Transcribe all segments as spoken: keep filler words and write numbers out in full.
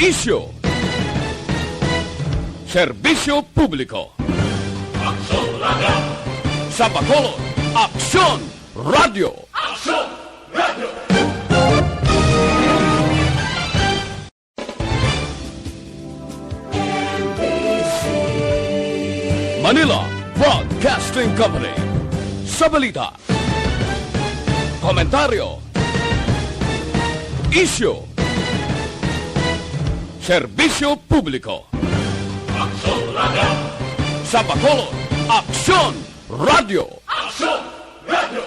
Isyu. Serbisyo publiko. Aksyon Radio. Sa Bacolod, Aksyon Radio. Aksyon Radio. Manila Broadcasting Company. Sa balita, komentaryo, isyu, serbisyo publiko. Aksyon Radio. Sa Bacolod, Aksyon Radio. Aksyon Radio.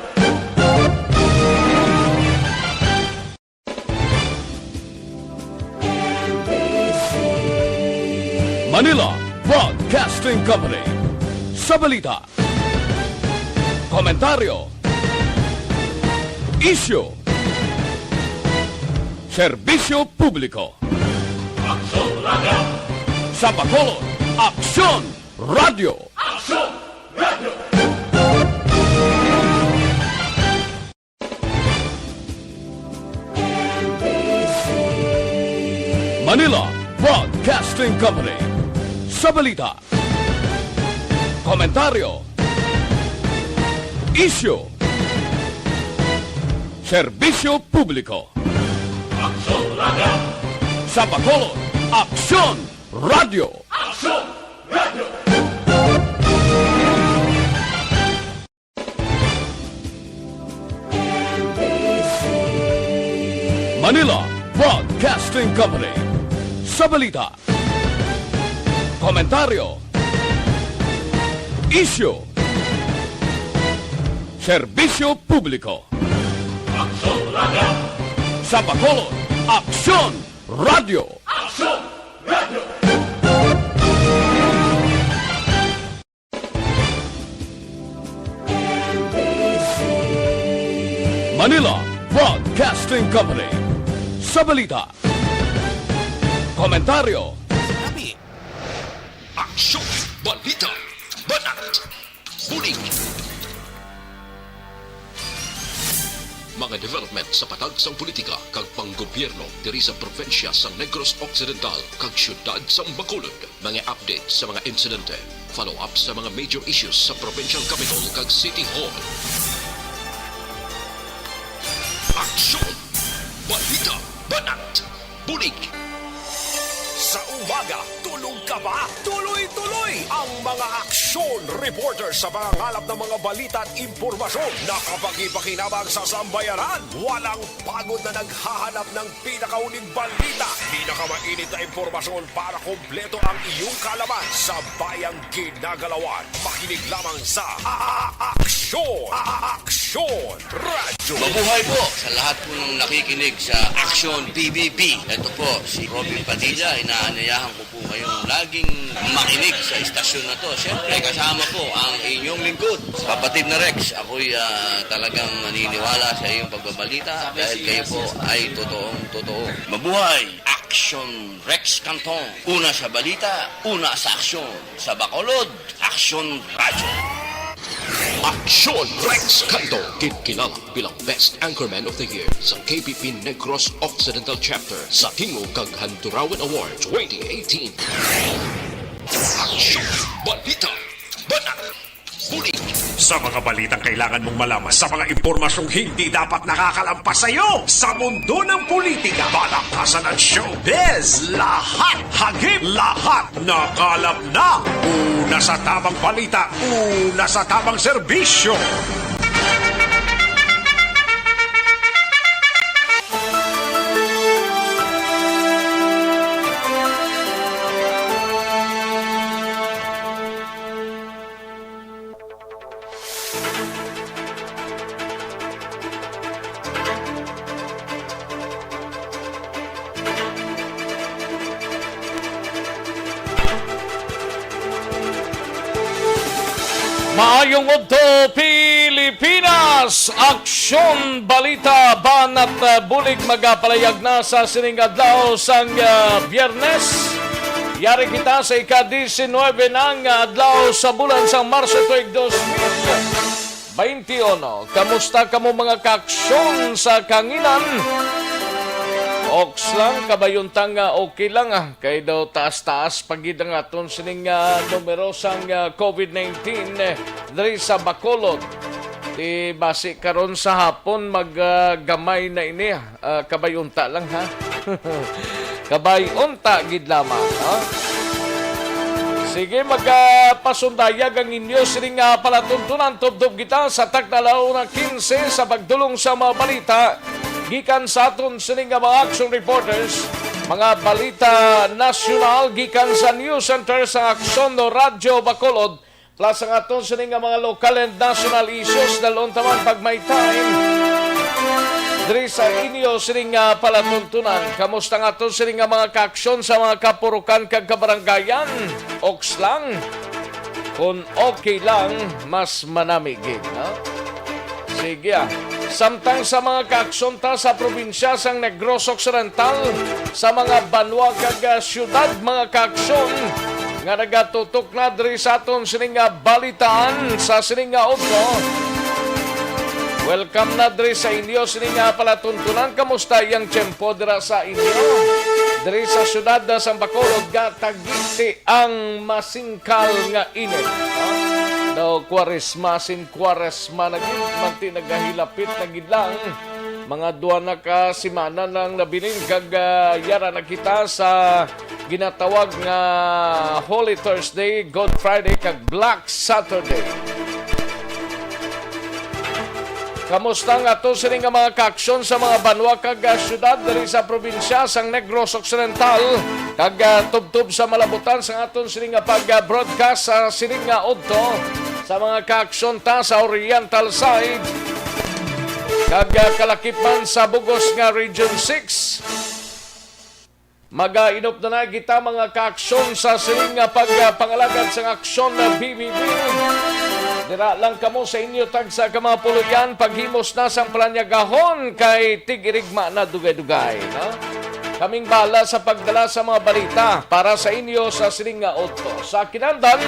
Manila Broadcasting Company. Sa balita, komentaryo, isyu, serbisyo publiko. Aksyon Radio. Sa Bacolod, Aksyon Radio. Aksyon Radio. Manila Broadcasting Company. Sa balita, komentaryo, isyu, serbisyo publiko. Aksyon Radio. Sa Bacolod, Aksyon Radio. Aksyon Radio. Manila Broadcasting Company. Sa balita, komentaryo, isyu, serbisyo publiko. Aksyon Radio. Sa Bacolod, Aksyon Radio. Aksyon Radio. Manila Broadcasting Company. Sa balita, komentaryo, aksyon, balita, banat, bulig. Mga development sa patag sang politika kag panggobyerno diri sa probinsya sang Negros Occidental kag siyudad sang Bacolod. Mga update sa mga insidente, follow-up sa mga major issues sa provincial capitol kag city hall. Aksyon! Balita! Banat! Bulig! Sa umaga, tulog ka ba? Tuloy-tuloy ang mga aksyon reporter sa pangangalap ng mga balita at impormasyon na kapakipakinabang sa sambayanan. Walang pagod na naghahanap ng pinakauling balita, pinakamainit na impormasyon para kompleto ang iyong kaalaman sa bayang ginagalawan. Makinig lamang sa A-, A-, Aksyon! A-, A-, Aksyon Radyo! Mabuhay po sa lahat po ng nakikinig sa Aksyon P B B. Ito po si Robin Padilla. Inaanyayahan ko po kayong laging makinig sa istasyon na to. Siyempre, kasama po ang inyong lingkod, Kapatid na Rex. Ako'y, ah, talagang naniniwala sa iyong pagbabalita dahil kayo po ay totoong totoo. Mabuhay Aksyon Rex Canton. Una sa balita, una sa aksyon. Sa Bacolod, Aksyon Radyo. Aksyon Rex Canton, kinkilala bilang Best Anchorman of the Year sa K P P Negros Occidental Chapter sa Tingog kag Handurawan Award twenty eighteen. Aksyon! Balita! Banat! Bulig! Sa mga balitang kailangan mong malaman, sa mga impormasyong hindi dapat nakakalampas sa iyo, sa mundo ng politika, balakasan at showbiz, lahat, hagip, lahat, nakalap na. Una sa tamang balita, una sa tamang serbisyo. Maayong udto, Pilipinas! Aksyon, balita, banat, uh, bulig magapalayag na sa sining adlaw sang, uh, Biyernes. Yari kita sa ika-diecinuebe na nga adlaw sa bulan sang Marso tuig dos mil baynte uno. Kamusta kamo, mga kaaksyon sa kanginan? Oks lang, kabay unta nga okay lang, ah. Kay daw taas-taas pa gid ang aton sining, ah, numerosang, ah, COVID nineteen, eh, diri sa Bacolod. Di basi karon sa hapon mag, ah, gamay na ini, ah. Ah, kabay unta lang, ha? Kabay unta gid lamang, ha? Sige, magpasundayag ang inyo sining, ah, palatuntunan. Tubtob kita sa takna, alas una quince, sa pagdulong sa mga balita gikan sa aton sining nga mga action reporters, mga balita nasyonal gikan sa news center sa Aksyon Radyo Bacolod, plus ang aton sining nga mga local and national issues, dalon ta man pag may time diri sa inyo sining nga palatuntunan. Kamusta ang aton sining nga mga kaaksyon sa mga kapurukan kag kabaranggayan? Oks lang. Kung okay lang, mas manami gid, no? Sige, ah. Samtang sa mga kaaksyon ta sa probinsya sang Negros Occidental, sa mga banwa kag, ah, syudad, mga kaaksyon nga nagatutok na diri sa aton sining nga balitaan sa sining nga udto. Welcome na diri sa inyo sining nga palatuntunan. Kamusta iyang tiyempo dira sa inyo? Diri sa syudad, ah, sang Bacolod, gatagiti ang masingkal nga init. Ha? Daw Kwaresma sin Kwaresma na gid, manti nagahilapit na gid lang. Mga duha na ka semana nang nabilin kag, ah, yara na kita sa ginatawag nga Holy Thursday, Good Friday, kag Black Saturday. Kamusta ang aton sini nga mga kaaksyon sa mga banwa kag, ah, syudad diri sa probinsya sang Negros Occidental, kag, ah, tubtob sa malabutan sang aton sini nga pag-broadcast sa sini nga udto sa mga kaaksyon ta sa Oriental side kag, ah, kalakip man sa bugos nga Region six? Magainop na na kita, mga kaaksyon, sa siling nga pagpangalagad sang aksyon na B B B. Dira lang kamo sa inyo tagsa ka mga puloy-an, paghimos na sang palanyagahon kay tig-irigma na dugay-dugay, no? Kaming bala sa pagdala sa mga balita para sa inyo sa siling nga udto. Sa kinandan,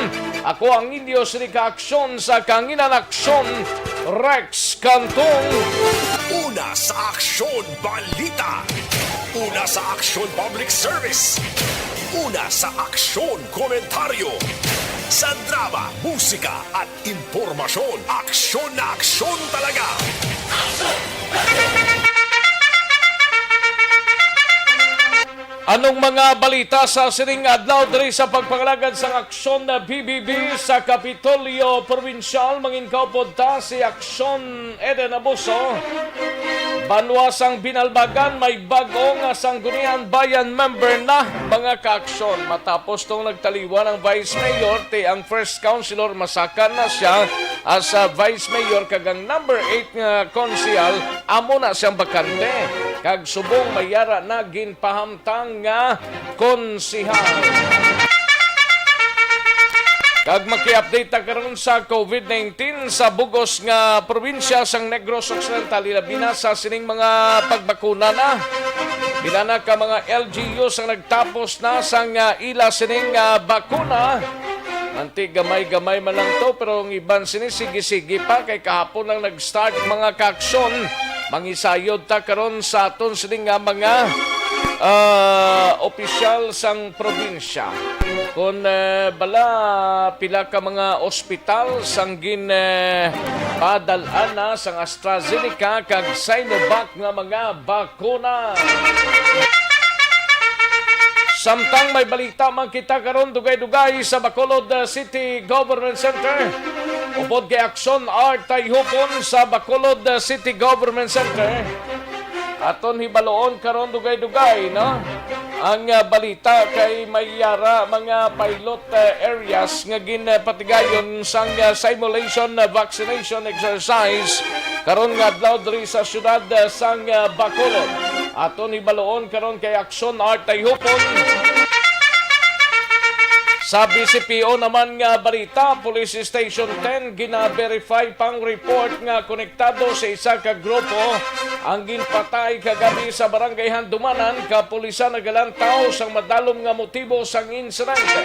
ako ang inyo sini ka aksyon sa kanginan aksyon, Rex Cantong. Una sa aksyon, balita. Una sa aksyon, public service. Una sa aksyon, komentaryo. Sa drama, musika, at impormasyon, aksyon na aksyon talaga. Anong mga balita sa sining adlaw diri sa pagpangalagad sang aksyon na B B B sa Kapitolyo Probinsyal? Manginkaupod ta si Aksyon Eden Abuso. Banwa sang Binalbagan, may bag-o nga Sangguniang Bayan member na, mga kaaksyon. Matapos tong nagtaliwan ang Vice Mayor, ti ang first councilor, masakan na siya as a Vice Mayor, kag ang number eight nga konsehal, amo na siyang bakante. Kag subong may yara na ginpahamtang nga konsehal. Kag maki-update ta karon sa COVID nineteen sa bugos nga probinsya sang Negros Occidental, ilabi na sa sining mga pagbakuna na. Pila na ka mga L G Us ang nagtapos na sang, ah, ila sining, ah, bakuna. Anti gamay-gamay man lang to, pero ang iban sini sige-sige pa, kay kahapon lang nag-start, mga kaaksyon. Mangisayod ta karon sa aton sini nga mga, ah, opisyal sang probinsya. Kung, eh, bala, pila ka mga ospital sang gin, eh, padal-an na sang AstraZeneca kag Sinovac nga mga bakuna. Samtang may balita man kita karon, dugay-dugay sa Bacolod, uh, City Government Center. Upod kay Aksyon Art Tayhupon sa Bacolod, uh, City Government Center. Aton hibaloon karon, dugay-dugay, no? Ang, uh, balita kay may yara mga pilot, uh, areas nga ginpatigayon sang, uh, simulation, uh, vaccination exercise karon nga adlaw diri sa siyudad, uh, sang, uh, Bacolod. Aton hibaloon karon kay Aksyon Art Tayhupon. Sa B C P O naman nga balita, Police Station ten, gina-verify pang report nga konektado sa isa ka grupo ang ginpatay kagabi sa Barangay Handumanan. Kapulisan nagalantaw sang madalom nga motibo sang insidente.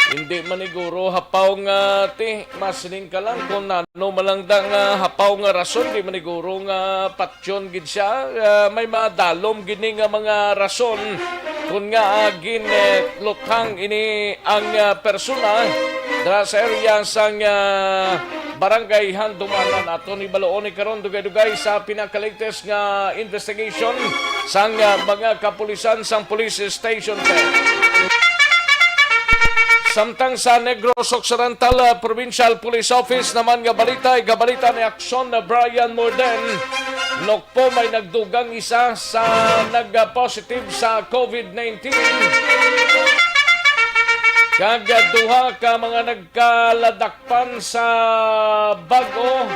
Hindi maniguro hapaw nga ti, masiling ka lang kung ano man lang da nga hapaw nga rason, di maniguro nga patyon gid siya. Ah, may mga dalom gini nga mga rason kung nga, ah, gin, eh, luthang ini ang, ah, persona dira sa area sang, ah, Barangay Handumanan. Aton ibaluon ni karon dugay-dugay sa pinaka-latest nga investigation sang, ah, mga kapulisan sang Police Station ten. Samtang sa Negros Occidental, ah, Provincial Police Office naman nga balita, igabalita ni Aksyon na Brian Morden, Nokpo may nagdugang isa sa nag-positive sa COVID nineteen. Kag duha ka mga nagkaladak pan sa bago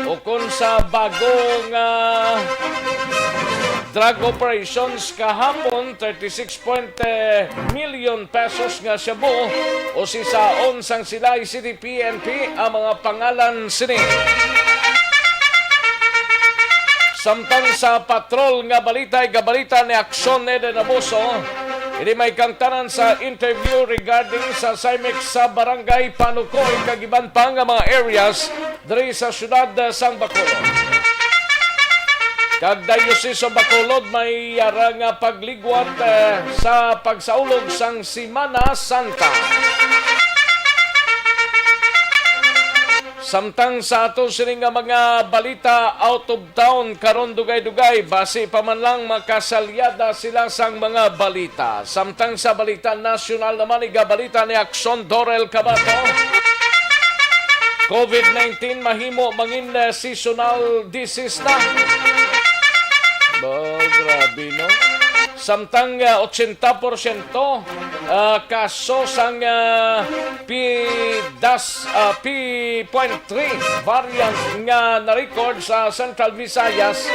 o kon sa bago nga drug operations kahapon, thirty-six point million pesos nga shabu o sisaon sang Silay City P N P ang mga pangalan sini. Samtang sa patrol nga balita, igabalita ni Aksyon Eden Abuso, ini may kangtanan sa interview regarding sa Cimex sa Barangay Panukoy kag iban pa nga mga areas diri sa siyudad sang Bacolod. Kag Diocese of Bacolod may yara nga pagligwat, eh, sa pagsaulog sang Semana Santa. Samtang sa aton sini nga mga balita out of town karon, dugay-dugay, basi pa man lang makasalyada sila sang mga balita. Samtang sa balita nasyonal naman, igabalita ni Aksyon Dorel Cabato, COVID nineteen mahimo mangin, eh, seasonal disease na. Ba, grabe, no? Samtang, ah, ochenta porsyento, ah, kaso sang, ah, P das, ah, P point three variant nga na-record sa Central Visayas,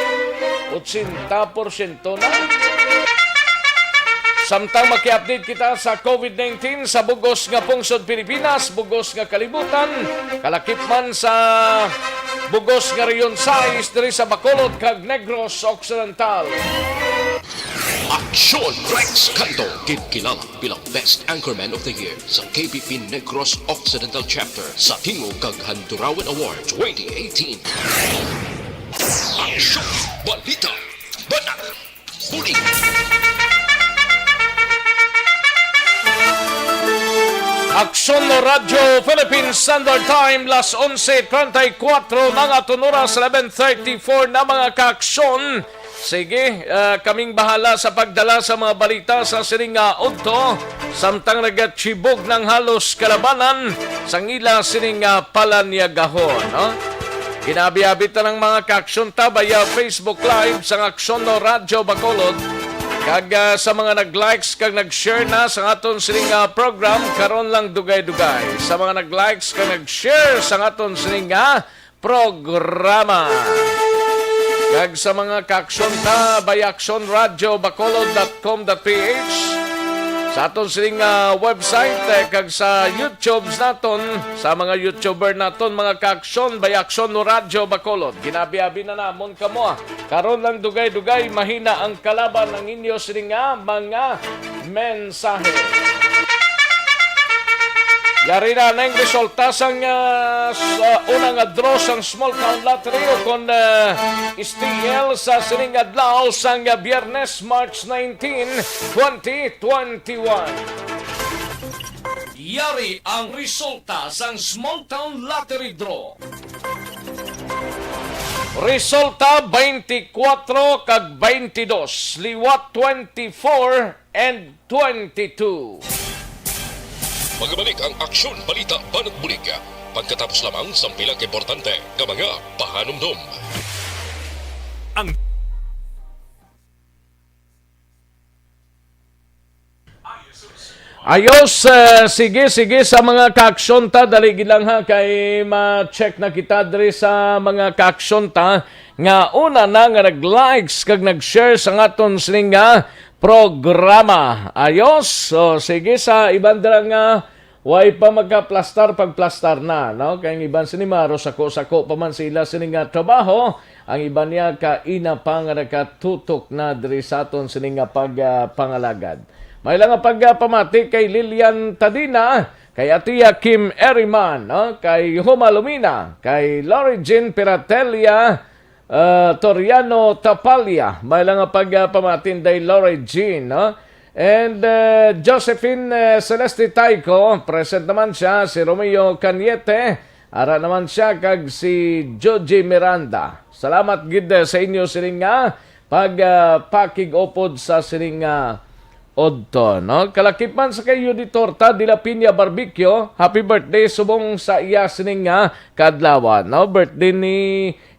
ochenta porsyento na. Samtang maki-update kita sa COVID nineteen sa bugos nga pungsod Pilipinas, bugos nga kalibutan, kalakip man sa bugos nga Rehiyon sais diri sa Bacolod kag Negros Occidental. Aksyon Rex Canto, ginkilala bilang Best Anchorman of the Year sa K B P Negros Occidental Chapter sa Tingog kag Handurawan Award twenty eighteen. Aksyon, balita, banat, bulig. Aksyon Radyo Philippine Standard Time, las onse treinta y cuatro na nga aton oras, eleven thirty-four na, mga kaaksyon. Sige, ah, kaming bahala sa pagdala sa mga balita sa sining nga udto, samtang nagatibog ng halos kalabanan sang ila sining nga palanyagahon, no? Ginabi-abi ta ng mga kaaksyon ta via Facebook Live sang Aksyon no Radyo Bacolod. Kag, ah, sa mga nag-likes kag nag-share na sa aton sining nga program, karon lang dugay-dugay. Sa mga nag-likes kag nag-share sa aton sining nga programa. Kag sa mga kaaksyon ta, by Aksyon Radyo Bacolod dot com dot P H. Sa aton sining, ah, website, eh, kag sa YouTube naton, sa mga YouTuber naton, mga kaaksyon, by Aksyon no Radyo Bacolod. Ginabi-abi na namon kamo, ah. Karon lang dugay-dugay, mahina ang kalaban ang inyo sining nga mga mensahe. Yari na ang resulta sang, ah, sa una nga draw sang Small Town Lottery o kon, ah, S T L sa sining adlaw sang, ah, Biyernes, March nineteen, twenty twenty-one. Yari ang resulta sang Small Town Lottery Draw. Resulta, twenty-four kag twenty-two, liwat twenty-four and twenty-two. Magabalik ang Aksyon, Balita, Banat, Bulig pagkatapos lamang sang pila ka importante nga mga pahanumdom. Ang Ayos, eh, sige, sige, sa mga kaaksyon ta, dali gid lang ha, kay ma-check na kita diri sa mga kaaksyon ta nga una na nga nag-likes kag nag-share sa aton sining nga programa. Ayos, so sige, sa iban dira nga way pa magkaplastar, pagplastar na, no? Kay ang iban sini marusako-sako pa man sila sini nga trabaho, ang iban niya kaina pa nga nakatutok na diri sa aton sini nga pag, ah, pangalagad. May lang nga pagpamati kay Lilian Tadina, kay Atia Kim Eriman, no? Kay Homa Lumina, kay Lori Jean Piratelia, ah, Toriano Tapalya. May lang nga pagpamati kay Lori Jean, no? And, eh, Josephine, eh, Celeste Taico, present naman siya, si Romeo Cañete, ara naman siya, kag si Joji Miranda. Salamat gid, eh, sa inyo sining nga pag, ah, pakig-upod sa sining nga udto, no? Kalakip man sa kay Yudi Torta de la Piña Barbecue, happy birthday subong sa iya sining nga kaadlawan, no? Birthday ni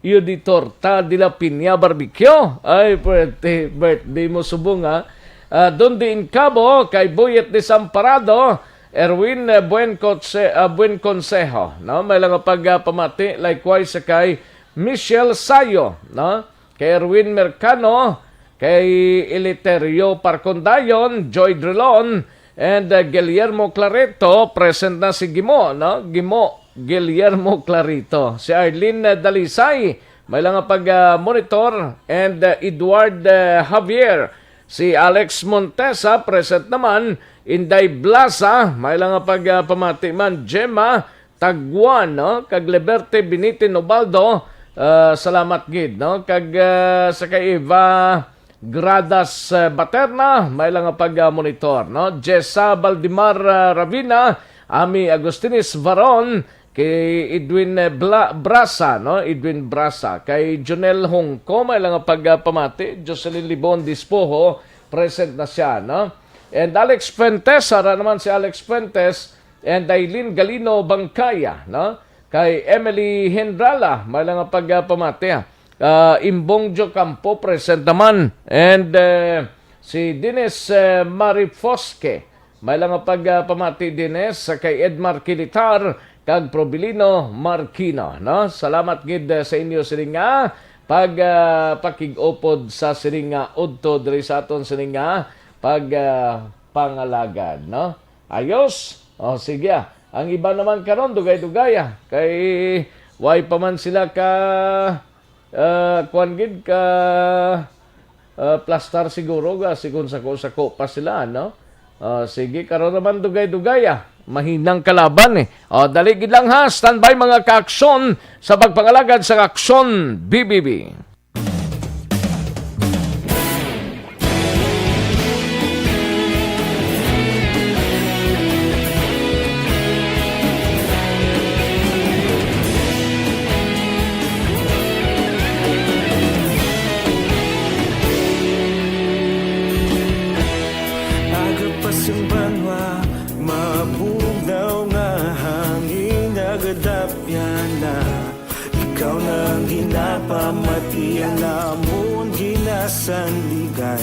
Yudi Torta de la Piña Barbecue. Ay, birthday, birthday mo subong, ha? Ah, Don Diin Cabo, kay Boyet Desamparado, Erwin, eh, Buen Conse-, ah, Buen Consejo, no? May lang nga pagpamati, likewise sa kay Michelle Sayo, no? Kay Erwin Mercano, kay Eleuterio Parcondayon, Joy Drilon, and, uh, Guillermo Clarito, present na si Gimo, no? Gimo, Guillermo Clarito. Si Arlene, uh, Dalisay, may lang nga pag, uh, monitor, and, uh, Edward, uh, Javier. Si Alex Montesa, present naman. Inday Blasa, may lang nga pag, uh, pamati man. Gemma, Tagwan, no? Kag Liberte Binitin Ubaldo, ah, salamat gid, no? Kag, ah, sa kay Eva Gradas, eh, Baterna, may lang nga pag-monitor, no? Jessa Baldimar, ah, Ravina, Ami Agustines Varon, kay Edwin, eh, Bla-, Brasa, no? Edwin Brasa, kay Jonel Hongko, may lang nga pagpamati, Jocelyn Libon Dispoho, present na siya, no? And Alex Fuentes, ara naman si Alex Fuentes, and Aileen Galino Bangkaya, no? Kay Emily Hendrala, may lang nga pagpamati, ah. Ah, Imbong Jo Campo, present naman. And, eh, si Dennis, eh, Marifosque, may lang nga pagpamati, Dennis, sa kay Edmar Kilitar, kag Probilino Marquino, no? Salamat gid, eh, sa inyo sining nga pag, ah, pakig-upod sa sining nga udto diri sa aton sining nga pag, ah, pangalagad, no? Ayos. O, sige, ah. Ang iba naman karon, dugay-dugay, ah. Kay, way pa man sila ka, ah, kuwan gid, ka, ah, plastar siguro, ga, sigon sako-sako pa sila, no? Ah, sige, karon naman, dugay-dugay, ah. Mahinang kalaban, eh. O, dali gid lang, ha. Standby, mga ka-aksyon, sa pagpangalagad sa Aksyon B B B. Aga pa sing banwa, mabugnaw nga hangin, nagadapyan na. Ikaw na ang ginapamatian namon ginasandigan.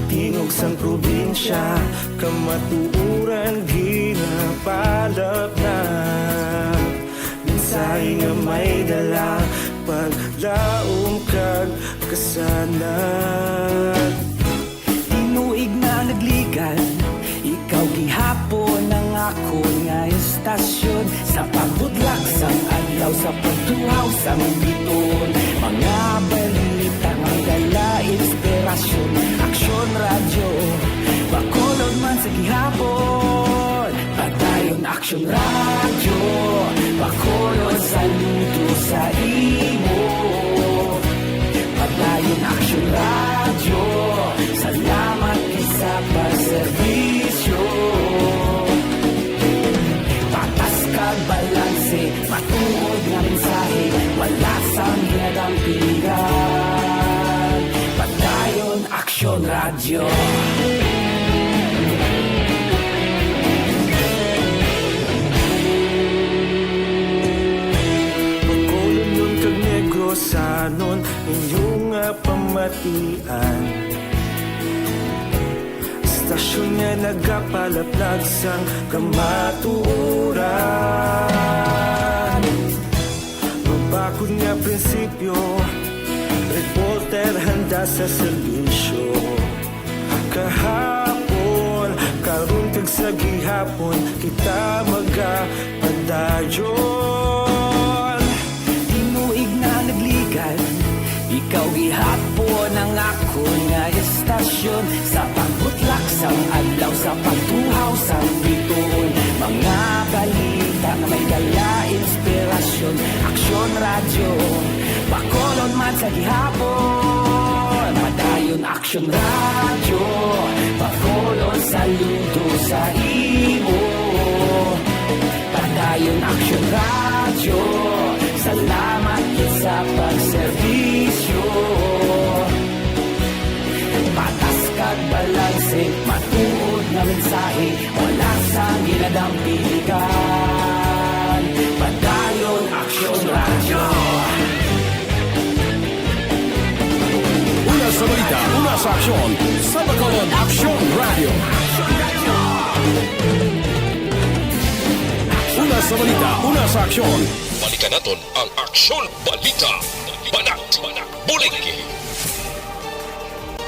Tingog sang probinsya, kamatuoran ginapalapnap. Mensahe nga may dala, paglaom kag kasanag. Tinuig na nagligad, ikaw gihapon ang akon nga estasyon. Sa pagbudlak sang adlaw, sa pagtuhaw sang biton, mga balita nga dala inspirasyon. Aksyon Radyo, Bacolod man sa gihapon. Padayon Aksyon Radyo, Bacolod, saludo sa imo. Padayon Aksyon Radyo, salamat gid sa pagserbisyo. Patas kag balanse, matuod nga mensahe, wala sang ginadampingan. Padayon Aksyon Radyo. Bacolodnon kag Negrosanon, inyo nga pamatian. Estasyon nga nagapalaplag sang kamatuoran. Mabakod nga prinsipyo, reporter handa sa serbisyo. Kahapon, karon kag sa gihapon, kita magapadayon. Tinuig na nagligad, Ikaw gihapon ang akon nga estasyon, sa pagbutlak sang adlaw, sa pagtuhaw sang bituon, mga balita nga may dala inspirasyon. Aksyon Radyo Bacolod man sa gihapon, padayon Aksyon Radyo Bacolod, saludo sa imo. Padayon Aksyon Radyo, salamat gid sa pagserbisyo. Patas kag balanse, matuod nga mensahe, wala sang ginadampiligan. Padayon Aksyon Radyo. Una sa balita, una sa aksyon, sa Bacolod Aksyon Radyo. Una sa balita, una sa aksyon. Balikan naton ang Aksyon Balita. Banat, bulig.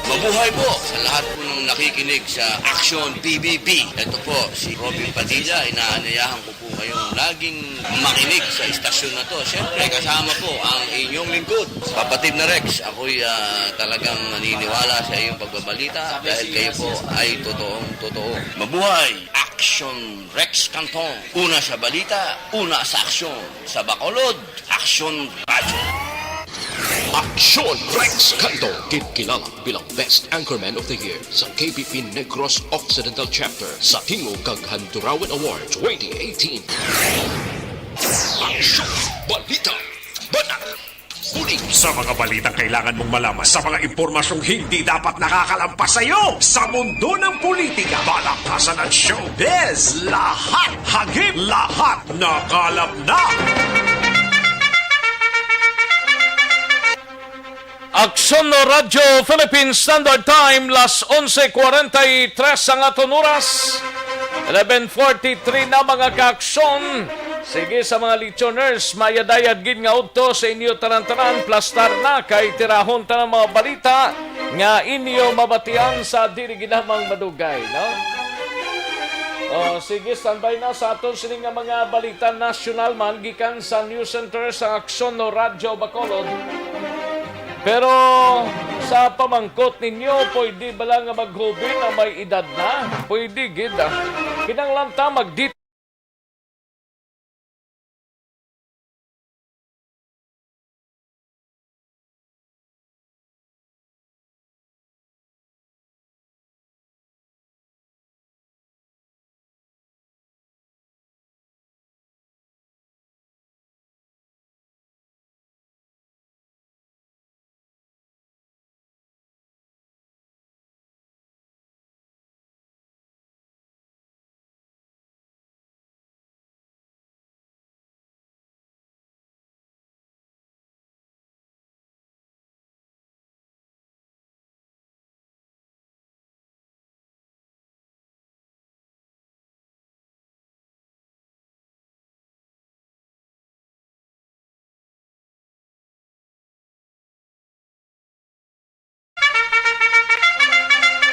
Mabuhay po sa lahat po ng nakikinig sa Action P B B. Ito po si Robin Padilla. Inaanayahan ko po kayong laging makinig sa istasyon na to. Siyempre, kasama po ang inyong lingkod, Kapatid na Rex. Ako'y ah, talagang naniniwala sa iyong pagbabalita dahil kayo po ay totoong totoo. Mabuhay! Action Rex Canton. Una sa balita, una sa aksyon. Sa Bacolod, Aksyon Radyo. Aksyon Rex Canto, ginkilala bilang Best Anchorman of the Year sa K B P Negros Occidental Chapter sa Tingog kag Handurawan Award twenty eighteen. Aksyon, balita, banat, bulig. Sa mga balitang kailangan mong malaman, sa mga impormasyong hindi dapat nakakalampas sa iyo, sa mundo ng politika, palakpasan at showbiz, lahat hagip, lahat nakalap na. Aksyon Radyo Philippine Standard Time, las onse cuarenta y tres ang aton oras. Eleven forty-three na, mga kaaksyon. Sige, sa mga listeners, mayadayad gid nga udto sa inyo tanan-tanan. Plastar na kay tirahon ta ang mga balita nga inyo mabatian sa dili ginamang madugay, no? O, sige, standby na sa aton sini nga mga balita nasyonal man gikan sa News Center sa Aksyon Radyo Bacolod. Pero sa pamangkot ninyo, pwede bala nga maghubin ang may edad na? Pwede gid, ah. Kinahanglan ta mag-,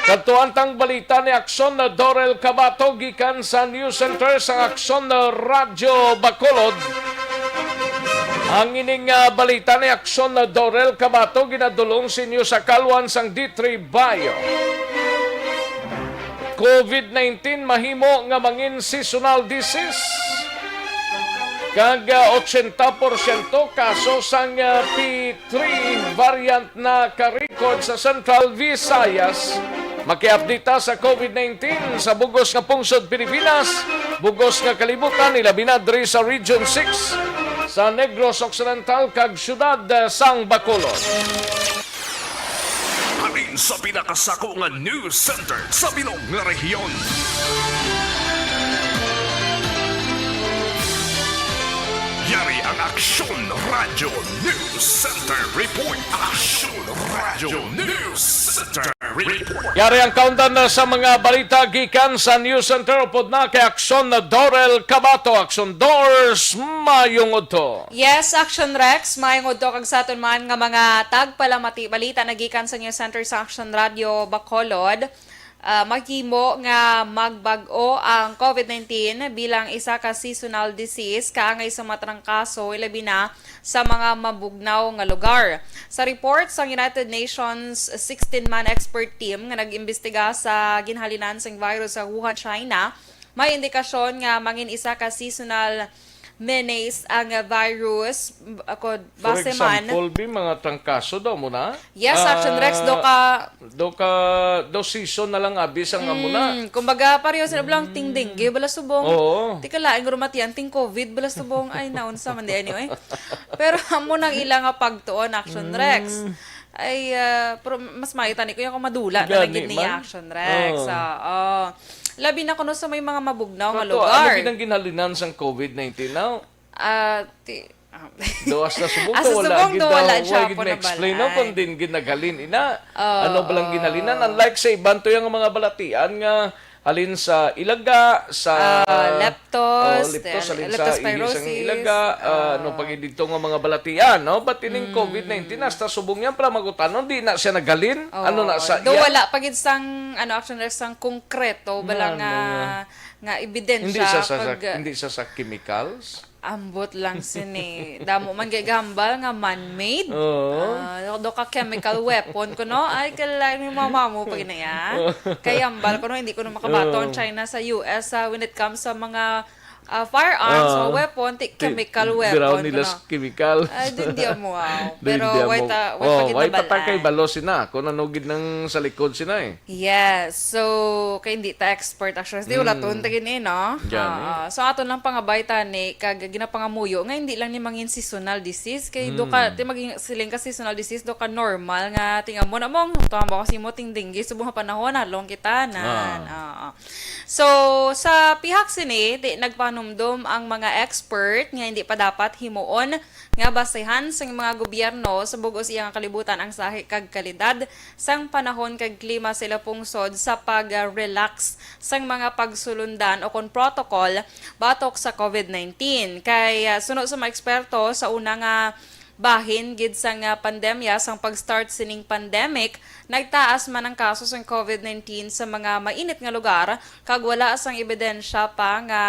Kadtuan tang balita ni Aksyon Dorel Cabato gikan sa News Center sa Aksyon Radyo Bacolod. Ang ining, ah, balita ni Aksyon Dorel Cabato ginadulong sa inyo sa kalwan sang D three Bio. COVID nineteen mahimo nga mangin seasonal disease. Kag, ah, ochenta porsyento kaso sang, ah, P three variant na ka-record sa Central Visayas. Maki-update ta sa COVID nineteen sa bugos nga pungsod Pilipinas, bugos nga kalibutan, ilabi na diri sa Region six, sa Negros Occidental kag siyudad, ah, sang Bacolod. Halin sa pinakasako nga news center sa bilog nga rehiyon. Yari ang Aksyon Radyo News Center Report. Aksyon Radyo News Center Report. Yari ang kaundan na sa mga balita gikan sa News Center. Upod na kay Aksyon Dorel Cabato. Aksyon Dors, mayong udto. Yes, Action Rex, mayong udto kag sa aton man nga mga tagpalamati. Balita na gikan sa News Center sa Action Radio Bacolod. ah, maghimo nga magbag-o ang COVID nineteen bilang isa ka seasonal disease kaangay sa mga trangkaso, ilabi na sa mga mabugnaw nga lugar. Sa report sang United Nations sixteen-man expert team nga nag-imbestiga sa ginhalinan sang virus sa Wuhan, China, may indikasyon nga mangin isa ka seasonal menace ang virus, ako, For base man. Example, bi, mga trangkaso daw mo na? Yes, Action Rex, Ah, do ka do ka, do season na lang abi sang amo na. Mm, kumbaga, pareho sila, bilang ting dengue, bala subong. Oo. Tika laing rumatian, ting COVID, bala subong. Ay, naunsa man di, anyway. Pero amo nang ila nga pagtuon, Action Rex. Mm. Ay, ah, pero mas maayo tani ko yung kung madula na lang Gani gid ni man. Action Rex. Oo. Oo. Labi na kuno sa may mga mabugnaw nga Kato, lugar. Ano gid ang ginhalinan sang COVID nineteen now? Ah, ti-, ah. Do hasta subong Hasta to, wala subong gid to, daw, wala wala siya gid po na ma-explain, no, balay. Kung din gid naghalin, ina. Oo. Ano ba lang ginhalinan? Unlike sa iban to yung mga balatian nga halin sa ilaga, sa Ah, leptos, oh, leptos, then halin sa ihis ang leptospirosis. Ilaga, ah, ano Ah. pa gid dito nga mga balatian, no? But ining Mm. COVID nineteen, hasta subong yan, pala magutanon, di na siya naghalin. Ano na Oo. sa Do iya? Wala pa gid sang, ano, Action Rex, sang konkreto, bala Nga, nga, ano nga. Nga ebidensya Hindi sa, sa, sa, pag hindi sa, sa chemicals? Ambot lang sini. Damo man gay gahambal nga man-made. Oo. Ah, do ka chemical weapon kuno. Ay, kalay ni mama mo pag na ya. Kay hambal kuno, hindi kuno makabato ang Oo. China sa U S, ah, when it comes sa mga, ah, firearms, Oo. mga weapon, ti Ti-, chemical diraw weapon nila kuno. Sa chemical. Ay, di, di amo, wow. Di, Pero di wait, amo. Ah, wait Oh, pa gid wait na pa ta kay balay. Balo sina. Kung ano gid nang sa likod sina eh. Yes. So, kay hindi ta expert, actually. Di wala Mm. tun tagin eh, no? Gani. Ah, so, aton lang pangabay tani, kag ginapangamuyo nga hindi lang ni mangin seasonal disease. Kay do ka, Mm. ti maging siling ka seasonal disease, do ka normal nga tingnan mo na mong, tuwa mo kasi mo ting dengue, subong nga panahon, halong kita na. Ah. Oo. So, sa pihak sini, di nagpanumdom ang mga expert nga hindi pa dapat himuon nga basehan sang mga gobyerno sa bug-os iya nga kalibutan ang sahi kag kalidad sang panahon kag klima sa ila pungsod sa pag-relax sang mga pagsulundan o kon protocol batok sa COVID nineteen. Kay, ah, suno sa mga eksperto, sa una nga bahin gid sang, ah, pandemya, sang pag-start sining pandemic, nagtaas man ang kaso sang COVID nineteen sa mga mainit nga lugar, kag wala sang ebidensya pa nga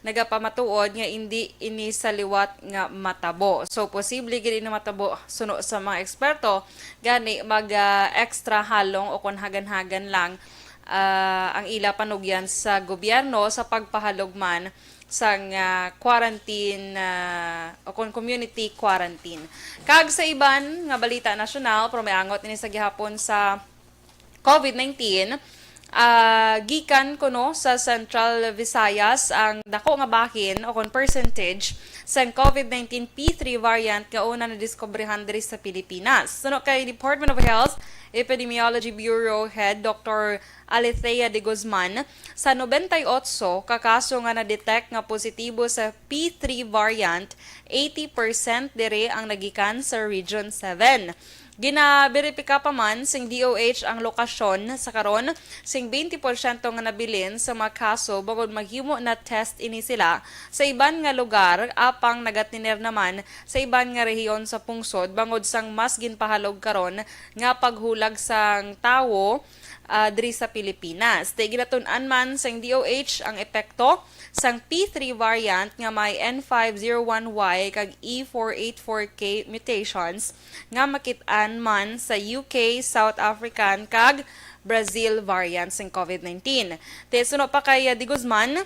nagapamatuod nga indi ini sa liwat nga matabo. So, posible gid ini matabo suno sa mga eksperto, gani mag, ah, extra halong o kon hagan-hagan lang, ah, ang ila panugyan sa gobyerno sa pagpahalog man sang, ah, quarantine, ah, o kon community quarantine. Kag sa iban nga balita nasyonal, pero may angot ini sa gihapon sa COVID nineteen, ah, gikan kuno sa Central Visayas ang dako nga bahin o kon percentage sang COVID nineteen P three variant nga una nadiskubrihan diri sa Pilipinas. Suno kay Department of Health Epidemiology Bureau Head Doctor Alethea de Guzman, sa nobenta y otso ka kaso nga na-detect nga positibo sa P three variant, eighty percent diri ang nagikan sa Region seven. Ginaberipika pa man sing D O H ang lokasyon sa karon sing twenty porsyento nga nabilin sa mga kaso bangod maghimo na test ini sila sa iban nga lugar, apang nagatiner naman sa iban nga rehiyon sa pungsod bangod sang mas ginpahalog karon nga paghulag sang tawo, ah, diri sa Pilipinas. Di ginatun-an man sang D O H ang epekto sang P three variant nga may N five zero one Y kag E four eight four K mutations nga makit-an man sa U K, South African, kag Brazil variant sang COVID nineteen. Di suno pa kay, ah, De Guzman,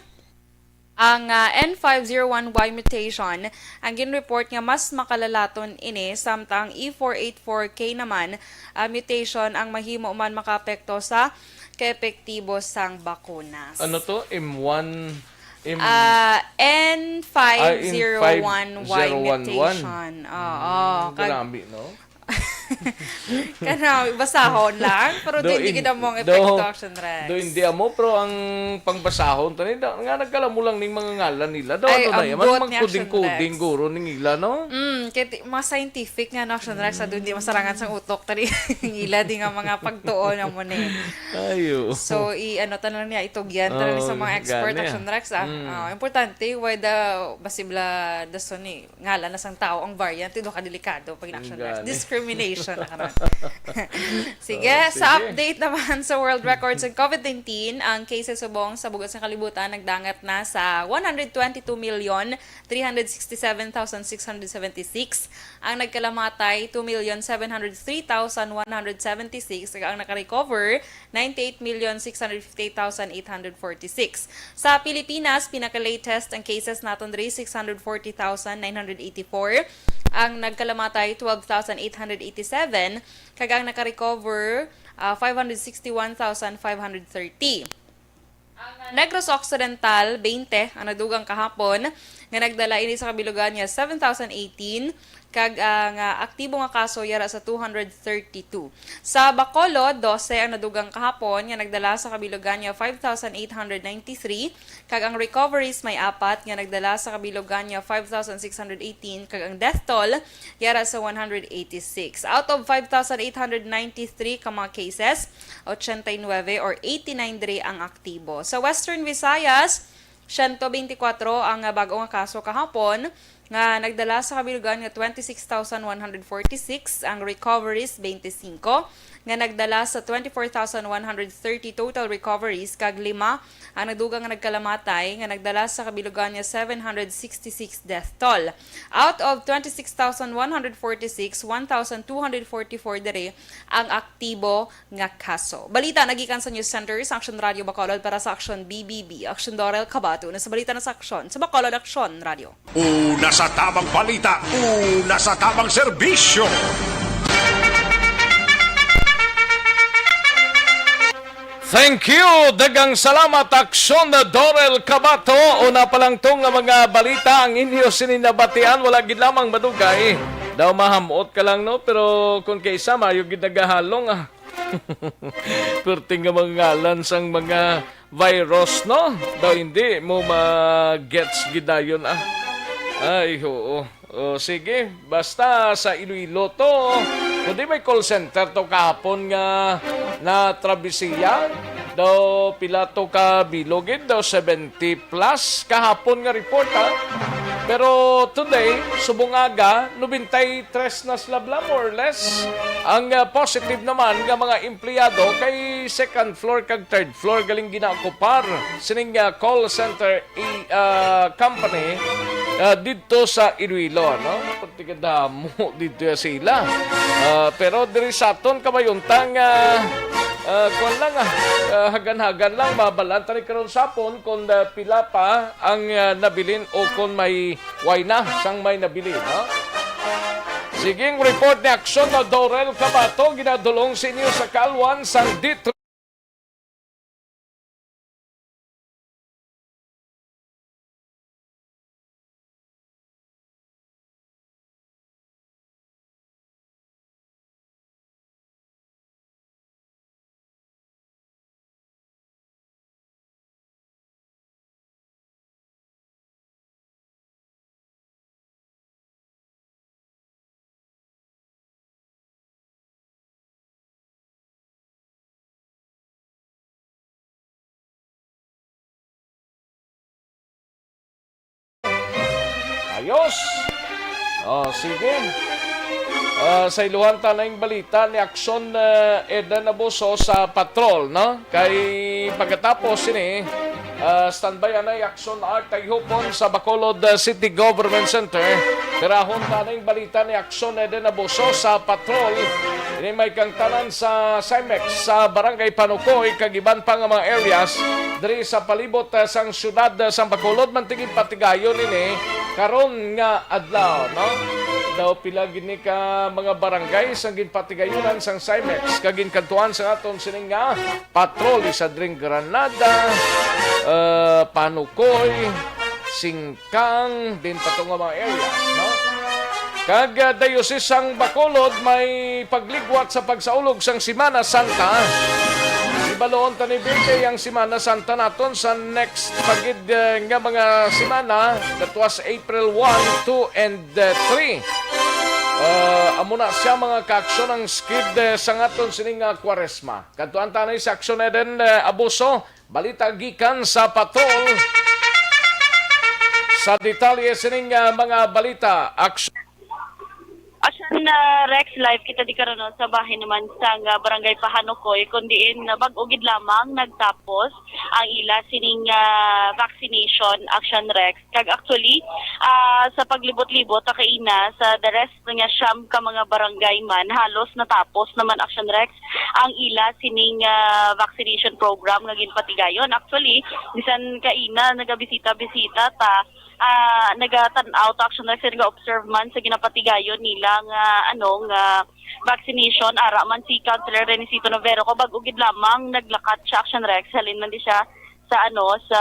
ang, ah, N five zero one Y mutation ang ginreport nga mas makalalaton ini, samtang E four eight four K naman, ah, mutation ang mahimo man makaapekto sa kaepektibo sang bakunas. Ano to? M one, M Ah, N five zero one Y mutation. Ah, N five zero one Y. Oo, Mm, kag grabe, no? Kana, basahon lang, pero Do hindi in-, gid mo ang do, epekto, Action Rex. Do hindi amo, pero ang pangbasahon, tani, da-, nga nagkalamo lang ning mga ngalan nila. Do, Ay, ano na yan? Ambot ni Action Mangkuding-kuding Rex. Guro ning ila, no? Mm, kay ti-, mga scientific nga, no, Action Rex, sa doon di masarangan sa utok, tani, ila di nga mga pagtuon, amo ni. Ayo. So, i-, ano, tanan niya, itugyan, tanan Oo, sa mga expert, gani, ah. Action Rex, ah. Mm. Ah, importante, why the, basibla, the son, eh, ngalan na sang tao ang variant, ito ka delikado pag in-action, Gani. Discrimination. Siya na karon. Sige, Oh, sa sige. update naman sa world records ng covid nineteen, ang cases subong sa bug-os nga kalibutan nagdangat na sa one hundred twenty-two million three hundred sixty-seven thousand six hundred seventy-six. Ang nagkalamatay, two million seven hundred three thousand one hundred seventy-six. Ang nakarecover, ninety-eight million six hundred fifty-eight thousand eight hundred forty-six. Sa Pilipinas, pinaka-latest ang cases naton diri, six hundred forty thousand nine hundred eighty-four. Ang nagkalamatay, twelve thousand eight hundred eighty-seven, kag ang nakarecover, ah, five hundred sixty-one thousand five hundred thirty. Ang Negros Occidental, twenty ang nadugang kahapon nga nagdala ini sa kabilugan nga seven thousand eighteen, kag ang, ah, aktibo nga kaso yara sa two hundred thirty-two. Sa Bacolod, dose ang nadugang kahapon nga nagdala sa kabilugan nga five thousand eight hundred ninety-three, kag ang recoveries may apat nga nagdala sa kabilugan nga five thousand six hundred eighteen, kag ang death toll yara sa one hundred eighty-six. Out of five thousand eight hundred ninety-three ka mga cases, ochenta y nuebe or eighty-nine diri ang aktibo. Sa Western Visayas, siyento beintikwatro ang, ah, bag-o nga kaso kahapon, nga nagdala sa kabilugan nga twenty-six thousand one hundred forty-six, ang recoveries, twenty-five, nga nagdala sa twenty-four thousand one hundred thirty total recoveries, kag lima ang nadugang nga nagkalamatay, nga nagdala sa kabilugan nga seven hundred sixty-six death toll. Out of twenty-six thousand one hundred forty-six, one thousand two hundred forty-four diri ang aktibo nga kaso. Balita nagikan sa News Center sa Action Radio Bacolod para sa Action B B B. Action Dorel Kabato na sa balita na sa Action sa Bacolod Action Radio. Una sa tamang balita, una sa tamang serbisyo. Thank you. Daghang salamat, Aksyon na Dorel Kabato. Una pa lang to nga mga balita ang inyo sini nabatian, wala gid lamang madugay. Daw mahamot ka lang, no? Pero kung kaisa, mayo gid nagahalong, ah. Perting nga mga ngalan sang mga virus, no? Daw hindi mo ma-gets gid dayon, ah. Ay, oo. O, sige, basta sa Iloilo to, kundi may call center to kahapon nga na travesiya. Daw pila to ka bilog gid, daw seventy plus kahapon nga report, ha. Pero today, subong aga, nobenta y tres na sila bala, more or less. Ang, ah, positive naman nga mga empleyado kay second floor kag third floor galing ginaokupar sining, ah, call center i-, ah, company, ah, didto sa Iloilo, no? Pagtigadamo didto ya sila. Ah, pero diri sa aton, kamay unta nga, ah, kuwan lang, ah, ah, hagan-hagan lang, mabalaan ta ni karon sa hapon kung, ah, pila pa ang, ah, nabilin o kung may way na sang may nabilin, no? Sige, ang report ni Aksyon na Dorel Kabato, ginadulong sa inyo sa kaalwan sang D three. Ayos. Oh, sige. Ah, sa iluhan ta na yung balita ni Aksyon, eh, Eden Abuso sa patrol, no? Kay pagkatapos sini, ah, standby anay Aksyon Art Tayhupon sa Bacolod, ah, City Government Center. Tirahon ta na yung balita ni Aksyon Eden Abuso sa patrol. Ini may kangtanan sa Cimex sa Barangay Panukoy kag iban pa nga mga areas diri sa palibot, ah, sang siyudad, ah, sang Bacolod. Mantingin patigayon ini karon nga adlaw, no? Daw pila gid ni ka mga barangay sang ginpatigayunan sang Cimex kag ginkadtuan sa aton sining nga patrol, isa dring Granada, ah, Panukoy, Sing kang din pa to nga mga areas, no? Kag, ah, Diocese sang Bacolod may pagligwat sa pagsaulog sang Semana Santa. Ibaloon ta ni Birthday ang Semana Santa naton sa next pagid, ah, nga mga semana, that was April one, two, and, ah, three. Ah, amo na siya, mga kaaksyon, ang skid, ah, sa ngaton sining nga Kwaresma. Kadtuan ta ni sa Aksyon Eden, ah, Abuso. Balita gikan sa patrol. Sa detalye sining, ah, mga balita, aksyon. Action, ah, Rex, live kita di karon, no, sa bahin naman sa nga Barangay Pahanukoy, kun diin nga bag-o gid lamang nagtapos ang ila sining, ah, vaccination, Action Rex. Kag actually, ah, sa paglibot-libot, ah, kaina, sa the rest nga siyam ka mga barangay man, halos natapos naman, Action Rex, ang ila sining, ah, vaccination program nga ginpatigayon. Actually, bisan kaina nagabisita-bisita ta, ah, nagatan-aw ta, Action Rex, nag-observe man sa ginapatigayon nila nga, ano, nga vaccination. Ara man si Councilor Renesito Novero, ko bag-o gid lamang naglakat siya, Action Rex, halin man di siya sa, ano, sa,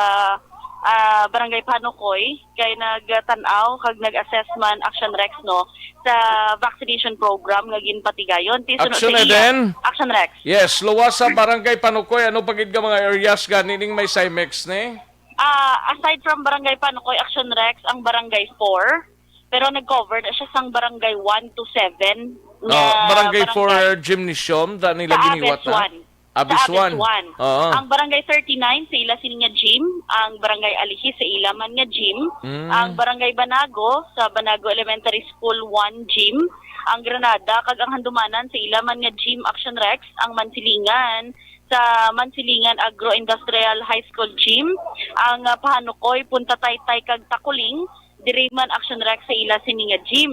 ah, Barangay Panukoy, kay nagtan-aw kag nag-assess man, Action Rex, no, sa vaccination program nga ginpatigayon. Ti suno Action sa iya, Eden? Action Rex. Yes, luwas sa Barangay Panukoy, ano pa gid nga mga areas gani ning may Cymex ni? Ah, aside from Barangay Panukoy, Action Rex, ang Barangay four, pero nag-cover na siya sang Barangay one to seven. Oh, nga Barangay four barangay. Gymnasium, da nila Sa giniwat Aves na? One. Aves Sa Aves one. One. Oo. Ang Barangay thirty-nine sa ila sini nga gym, ang Barangay Alihi sa ila man nga gym, Mm. ang Barangay Banago sa Banago Elementary School one gym, ang Granada kag ang Handumanan sa ila man nga gym, Action Rex, ang Mansilingan sa Mansilingan Agro-Industrial High School gym, ang, ah, Pahanukoy, Punta Taytay kag Takuling, diri man, Action Rex, sa ila sini nga gym.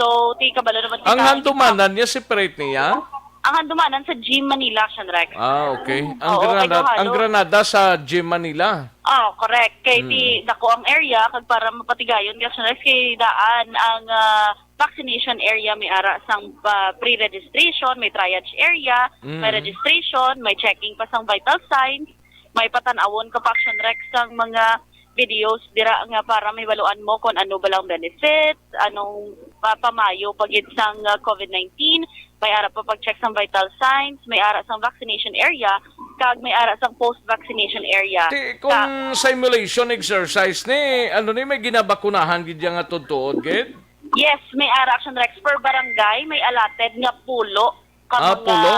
So, ti kabalo naman Ang kita, Handumanan niya, separate niya? Ang Handumanan sa Gym Manila, Action Rex. Ah, okay. Ang Oo, Granada, kay ang Duhalo. Granada sa Gym Manila. Oh, correct. Kay Mm. ti dako ang area, kag para mapatigayon, Action Rex, kay daan ang, ah, vaccination area, may ara sang, ah, pre-registration, may triage area, may Mm. registration, may checking pa sang vital signs, may patan-awon ka pa, Action Rex, sang mga videos dira nga para mahibaluan mo kung ano ba lang benefits, anong pa-, pamayo pa gid sang, ah, covid nineteen, may ara pa pag-check sang vital signs, may ara sang vaccination area, kag may ara sang post-vaccination area. Ti, kung Ka- simulation exercise ni, ano ni, may ginabakunahan gid ya nga tuod-tuod gid? Yes, may ara, Action Rex, per barangay, may allotted nga pulo ka Ah, mga, pulo?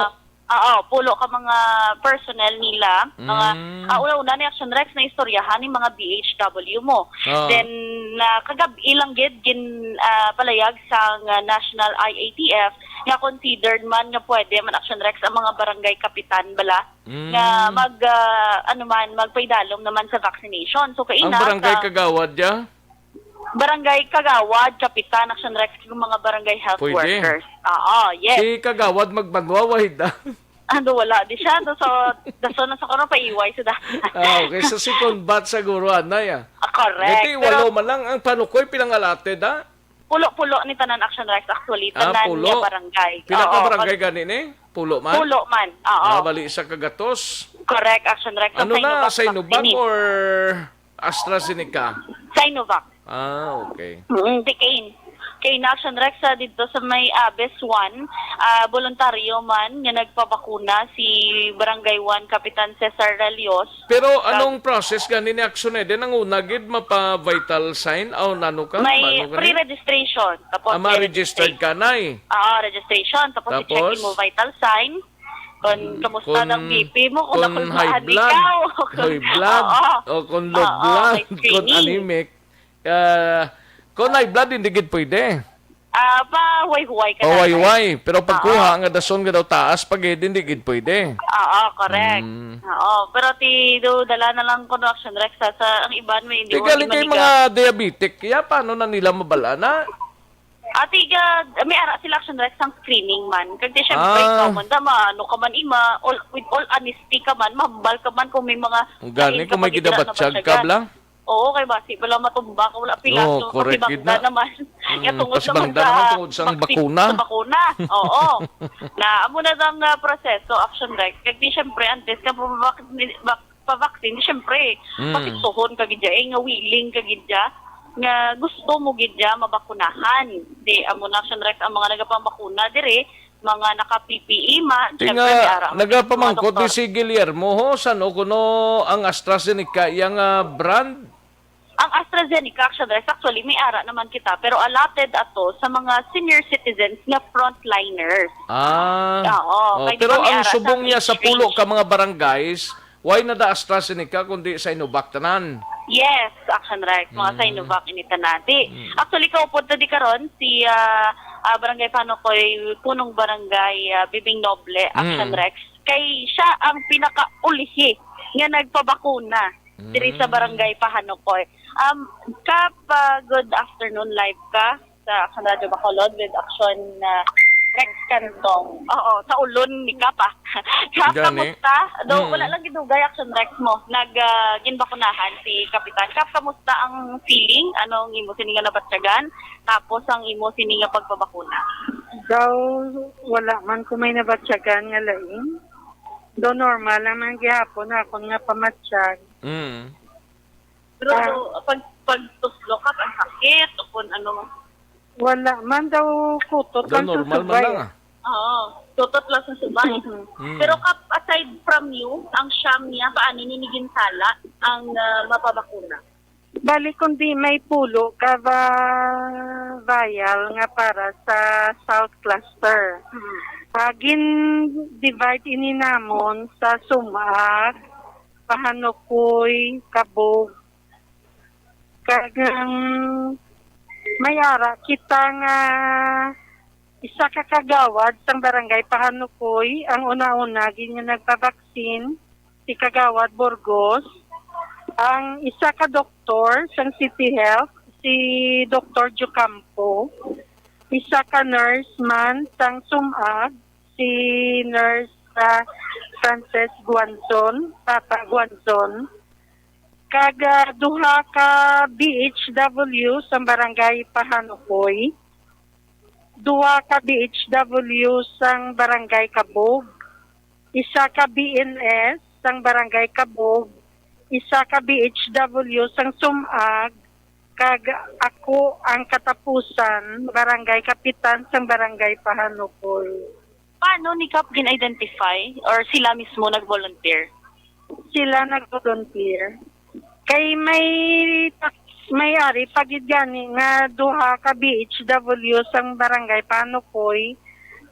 Oo, pulo ka mga personnel nila. Mga, Mm. ah, una-una ni, Action Rex, na istoryahan ni mga B H W mo. Ah. Then, na kagab-i lang gid gin, ah, palayag sang, ah, National I A T F nga considered man nga pwede man, Action Rex, ang mga barangay kapitan bala Mm. nga mag, ah, ano man, magpaidalom naman sa vaccination. So, Ang kaina barangay sa kagawad ya? Barangay kagawad, kapitan, Action Rex, yung mga barangay health Pwede. workers. Oo, yes. Si kagawad magbanwa, wahid, ah. Ano, wala di siya. So, so, dason na sa kuno, paiway sa da. Ah, okay. Sa second batch siguro, anay, ah. Ah, correct. Ngati, Pero walo man lang ang Panukoy pinangalate, da? Pulo-pulo ni tanan, Action Rex, actually. Ah, Tanan pulo. Niya barangay. Pila ka Oo, barangay pag- gani ni? Pulo man? Pulo man, oo. Ah, bali, isa ka gatos? Correct, Action Rex. Ang Ano na, Sinovac Sinovac vaccine. Or AstraZeneca? Sinovac. Ah, okay. Mm, di kain. Kay na, Action Rex, ah, dito sa may Abes one, ah, voluntaryo man nga nagpabakuna si Barangay one Kapitan Cesar Ralios. Pero Kag- anong process gani ni Action Eden? Ang una gid mapa-vital sign? Aw, nano ka? May Ano gani? Pre-registration. Tapos Ah, may ma-registered registration. Ka na eh. Oo, registration. Tapos Tapos? i-check mo vital sign. Kung Mm, kamusta kung, ng B P mo, kung kung nakulbaan high blood, ikaw. High blood, Oo. O kung low Oo, blood, may kung screening. Anemic. Ah, kung high blood, hindi gid pwede. Ah, pa huway-huway ka O na, huway-huway. Pero pagkuha Oo. nga dason nga daw taas pa gid, hindi gid pwede. Oo, correct. Mm. Oo, pero ti do dala na lang kuno, Action Rex, sa, sa ang iban may hindi Ti mo gali kay imaniga. Mga diabetic, kaya paano na nila mabal-an na? Ati ga, may ara sila, Action Rex, ang screening man. Kag di syempre, Ah. Ikaw man, da, ma-, ano ka man, ima, all, with all honesty ka man, mahambal ka man kung may mga Ang gani, lain ka kung may pa gid ginabatyag ka, nabatyagan. Bla? Oo, kay basi pala matumba ka, wala pilato, Oo, correct kasi gid bangda na. Naman. Mm, Kaya tungod kasi naman bangda sa naman tungod sa ang vaccine, bakuna. Sa bakuna. Oo. Na, amo na ang, ah, proseso, Action Rex. Kag di, syempre, antes ka pa-vac-, vac-, pa-vaccine, di, syempre, Mm. papiktuhon ka gid dya, eh, nga willing ka gid dya, nga gusto mo gid dya mabakunahan. Di, amo na, Action Rex, ang mga nagapambakuna diri, mga naka-P P E man, Ti syempre, nga, may ara man nagapamangkot mga doktor. Ni si Guillermo, ho, san o kuno ang AstraZeneca, iyang, ah, brand? Ang AstraZeneca, Action Rex, actually, may ara naman kita, pero allotted ato sa mga senior citizens nga frontliners. Ah. Oo, Oh, kay di pero ba may ang ara subong sa niya sa age pulo range? Ka mga barangays, why na da AstraZeneca kundi Sinovac tanan? Yes, Action Rex, mga Mm. Sinovac ini tanan. Di, Mm. actually, kaupod na di karon si, ah, ah, Barangay Panukoy, punong barangay, ah, Bibing Noble, Action Mm. Rex, kay siya ang pinakaulhi nga nagpabakuna diri sa Mm. Barangay Pahanukoy. Um, Kap, ah, good afternoon, live ka sa Action Radio Bacolod with Action, ah, Rex Cantong. Oo, sa ulon ni Kap, ah. Kap, Gani. Kamusta? Do, Mm. wala lang gidugay, Action Rex, mo. Nag, ah, ginbakunahan si Kapitan. Kap, kamusta ang feeling? Anong imo sini nga nabatyagan? Tapos ang imo sini nga pagpabakuna? Daw, wala man ko may nabatyagan nga lain. Daw normal lang man gihapon akon nga pamatyag. Mm. Pero Ah. do, pag, pag tuslo ka, ang sakit, o kung ano. Wala man daw, kutot Daw lang sa normal man subay. lang, ah. Oo, kutot lang sa subay. Mhm. Mm. Pero Kap, aside from you, ang siyam niya, paano niyo ni ginsala ang, ah, mapabakuna? Bali, kundi may pulo ka ba vial nga para sa South Cluster. Hmm. Ah, gin-divide ini namon sa Sumag, Pahanukoy, Kabog. Kag, um, may ara kita nga isa ka kagawad sang Barangay Pahanukoy ang una-una gid nga nagpabaksin, si Kagawad Burgos. Ang isa ka doktor sang City Health, si Doktor Jocampo. Isa ka nurse man sang Sumag, si Nurse, ah, Frances Guanzon, Tata Guanzon. Kag, ah, duha ka B H W sang Barangay Pahanukoy, duha ka B H W sang Barangay Kabog, isa ka B N S sang Barangay Kabog, isa ka B H W sang Sumag, kag ako ang katapusan, Barangay Kapitan sang Barangay Pahanukoy. Paano ni Kap gin-identify or sila mismo nag-volunteer? Sila nag-volunteer. Kay may tax, may ari pa gid gani nga duha ka B H W sang Barangay Panukoy,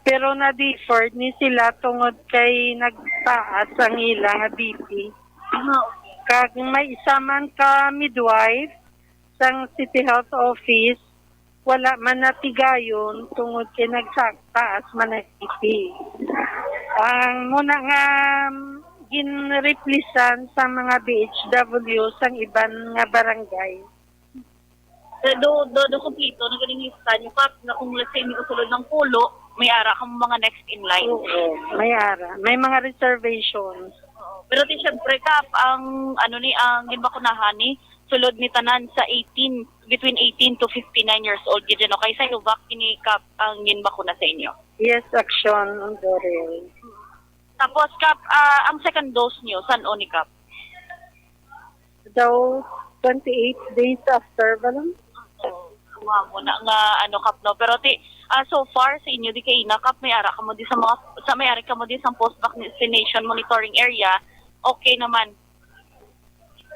pero na-deferred ni sila tungod kay nagtaas ang ila nga B P. Ah, okay. Kag may isa man ka midwife sang City Health Office, wala man natigayon tungod kay nagtaas man ang B P. Ang muna nga ginreplisan sa mga B H W sang iban nga barangay. Eh, do, do, do kompleto na ganing lista niyo, Kap, na kung let's say may usulod ng pulo, may ara ka mga next in line. Oo, may ara. May mga reservations. Oo. Pero ti, syempre, Kap, ang, ano ni, ang ginbakunahan ni, sulod ni tanan sa eighteen, between eighteen to fifty-nine years old gid, no? Kay Sinovac kini, Kap, ang ginbakuna sa inyo? Yes, Action, Dorel. Tapos, Kap, ah, ang second dose niyo, san-o ni, Kap? Daw twenty-eight days after ba lang? Oo, kuha mo na nga, ano, Kap, no? Pero ti, ah, so far sa inyo di kay ina, Kap, may ara ka mo di sa mga, sa may ari ka mo di sa post vaccination monitoring area, okay naman.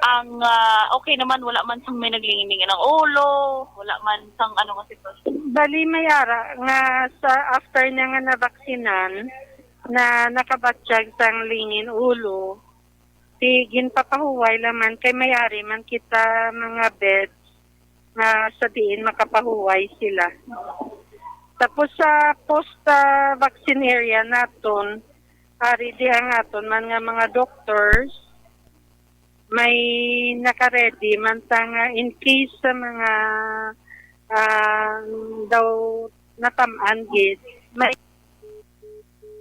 Ang, ah, okay naman, wala man sang may naglingin-lingin ang ulo, wala man sang ano nga sitwasyon. Bali, may ara nga sa after niya nga nabaksinan, na nakabatyag sang lingin ulo, ti ginpapahuway lang man kay may ari man kita mga beds nga sa diin makapahuway sila. Tapos sa post, ah, vaccine area naton, ari di ang aton man nga mga doctors, may naka-ready man ta nga in case sa mga, ah, daw natam-an gid, may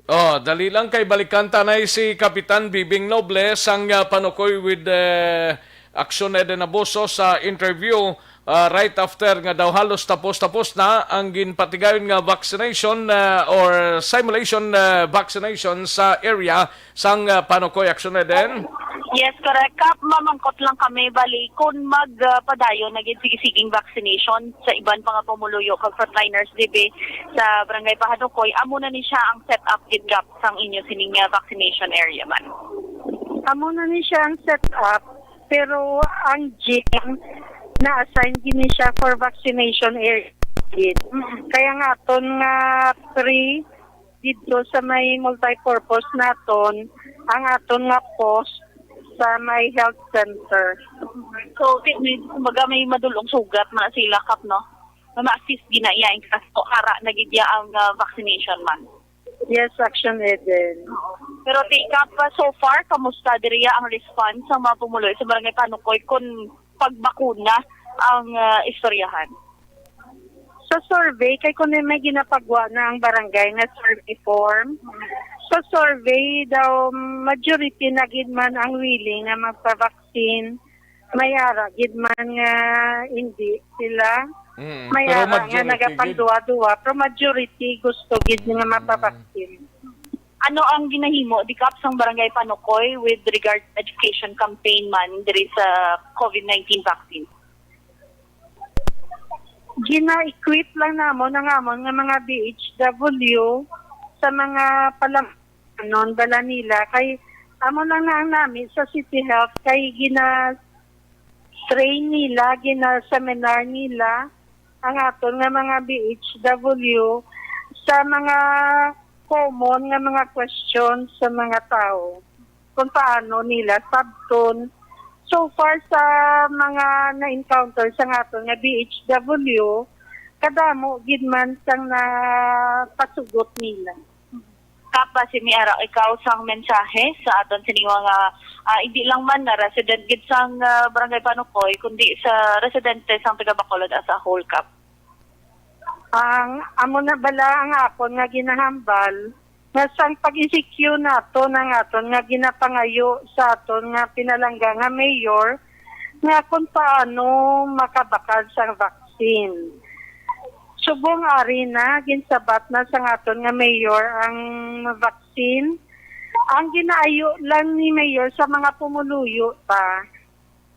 Oh, dali lang kay balikan ta na si Kapitan Bibing Noble sang, ah, Panukoy with, eh, Action Eden Abuso sa interview, ah, right after nga daw halos tapos-tapos na ang ginpatigayon nga vaccination, ah, or simulation, ah, vaccination sa area sang, ah, Panukoy. Action Eden? Yes, correct. Kap, mamangkot lang kami. Bali, kung mag, ah, padayon na gid sige-siging vaccination sa iban pa nga pumuluyo kag frontliners dibi sa Barangay Pahanukoy, amo na ni siya ang setup gid, Kap, sang inyo sining, ah, vaccination area man. Amo na ni siya ang setup, pero ang gym na-assign gid ni siya for vaccination area gid. Kaya nga aton nga free didto sa may multipurpose naton, ang aton nga post sa may health center. So, ti-, may, kumbaga, may madulong sugat na sila, Kap, no? ma-assist gina iya ang kaso ara na gid iya ang ah, vaccination man. Yes, Action Eden. Pero ti Kap, ah, so far, kamusta diriya ang response sa mga pumuloy sa Barangay Panukoy kung pagbakuna ang ah, istoryahan? Sa survey, kay kung may ginapagwa na ang barangay nga survey form, sa survey daw, majority na gid man ang willing nga magpa-vaccine. May ara gid man nga hindi sila. Mm, May pero ara nga majority gid. nagapagduwa-duwa, pero majority gusto gid nga mapabaksin. Ano ang ginahimo di Kap sang Barangay Panukoy with regard to education campaign man diri sa COVID nineteen vaccine? Gina-equip lang namon ang amon nga mga B H W sa mga palamnon bala nila, kay amo lang na ang nami sa City Health, kay gina-train nila, gina-seminar nila ang aton nga mga B H W sa mga common nga mga questions sa mga tao, kung paano nila sabton. So far, sa mga na-encounter sa aton nga B H W, kadamo gid man sang napasugot nila. Kap, basi may ara ikaw sang mensahe sa aton sini nga ah, hindi lang man na resident gid sang ah, Barangay Panukoy kundi sa residente sang taga Bacolod as a whole, Kap? Ang amo na bala ang akon nga ginahambal nga sang pag-insecure naton ang aton nga ginapangayo sa aton nga pinalangga nga mayor nga kung paano makabakal sang vaccine. Subong ari na, ginsabat na sang aton nga mayor ang vaccine. Ang ginaayo lang ni mayor sa mga pumuluyo ta,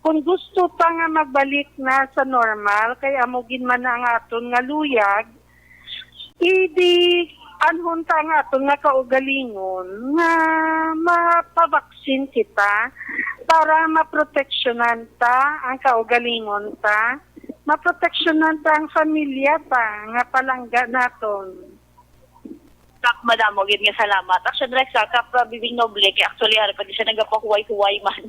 kung gusto pa nga magbalik na sa normal, kay amo gid man na ang aton nga luyag, idi anhon ta ang aton nga kaugalingon nga mapabaksin kita para maproteksyonan ta ang kaugalingon ta, maproteksyonan ta ang familia ta nga palangga naton. Kap, madamo gid nga salamat. Action Rex, ah, Kap, ah, Bibing Noble, kay actually, ari pa di siya nagapahuway-huway man.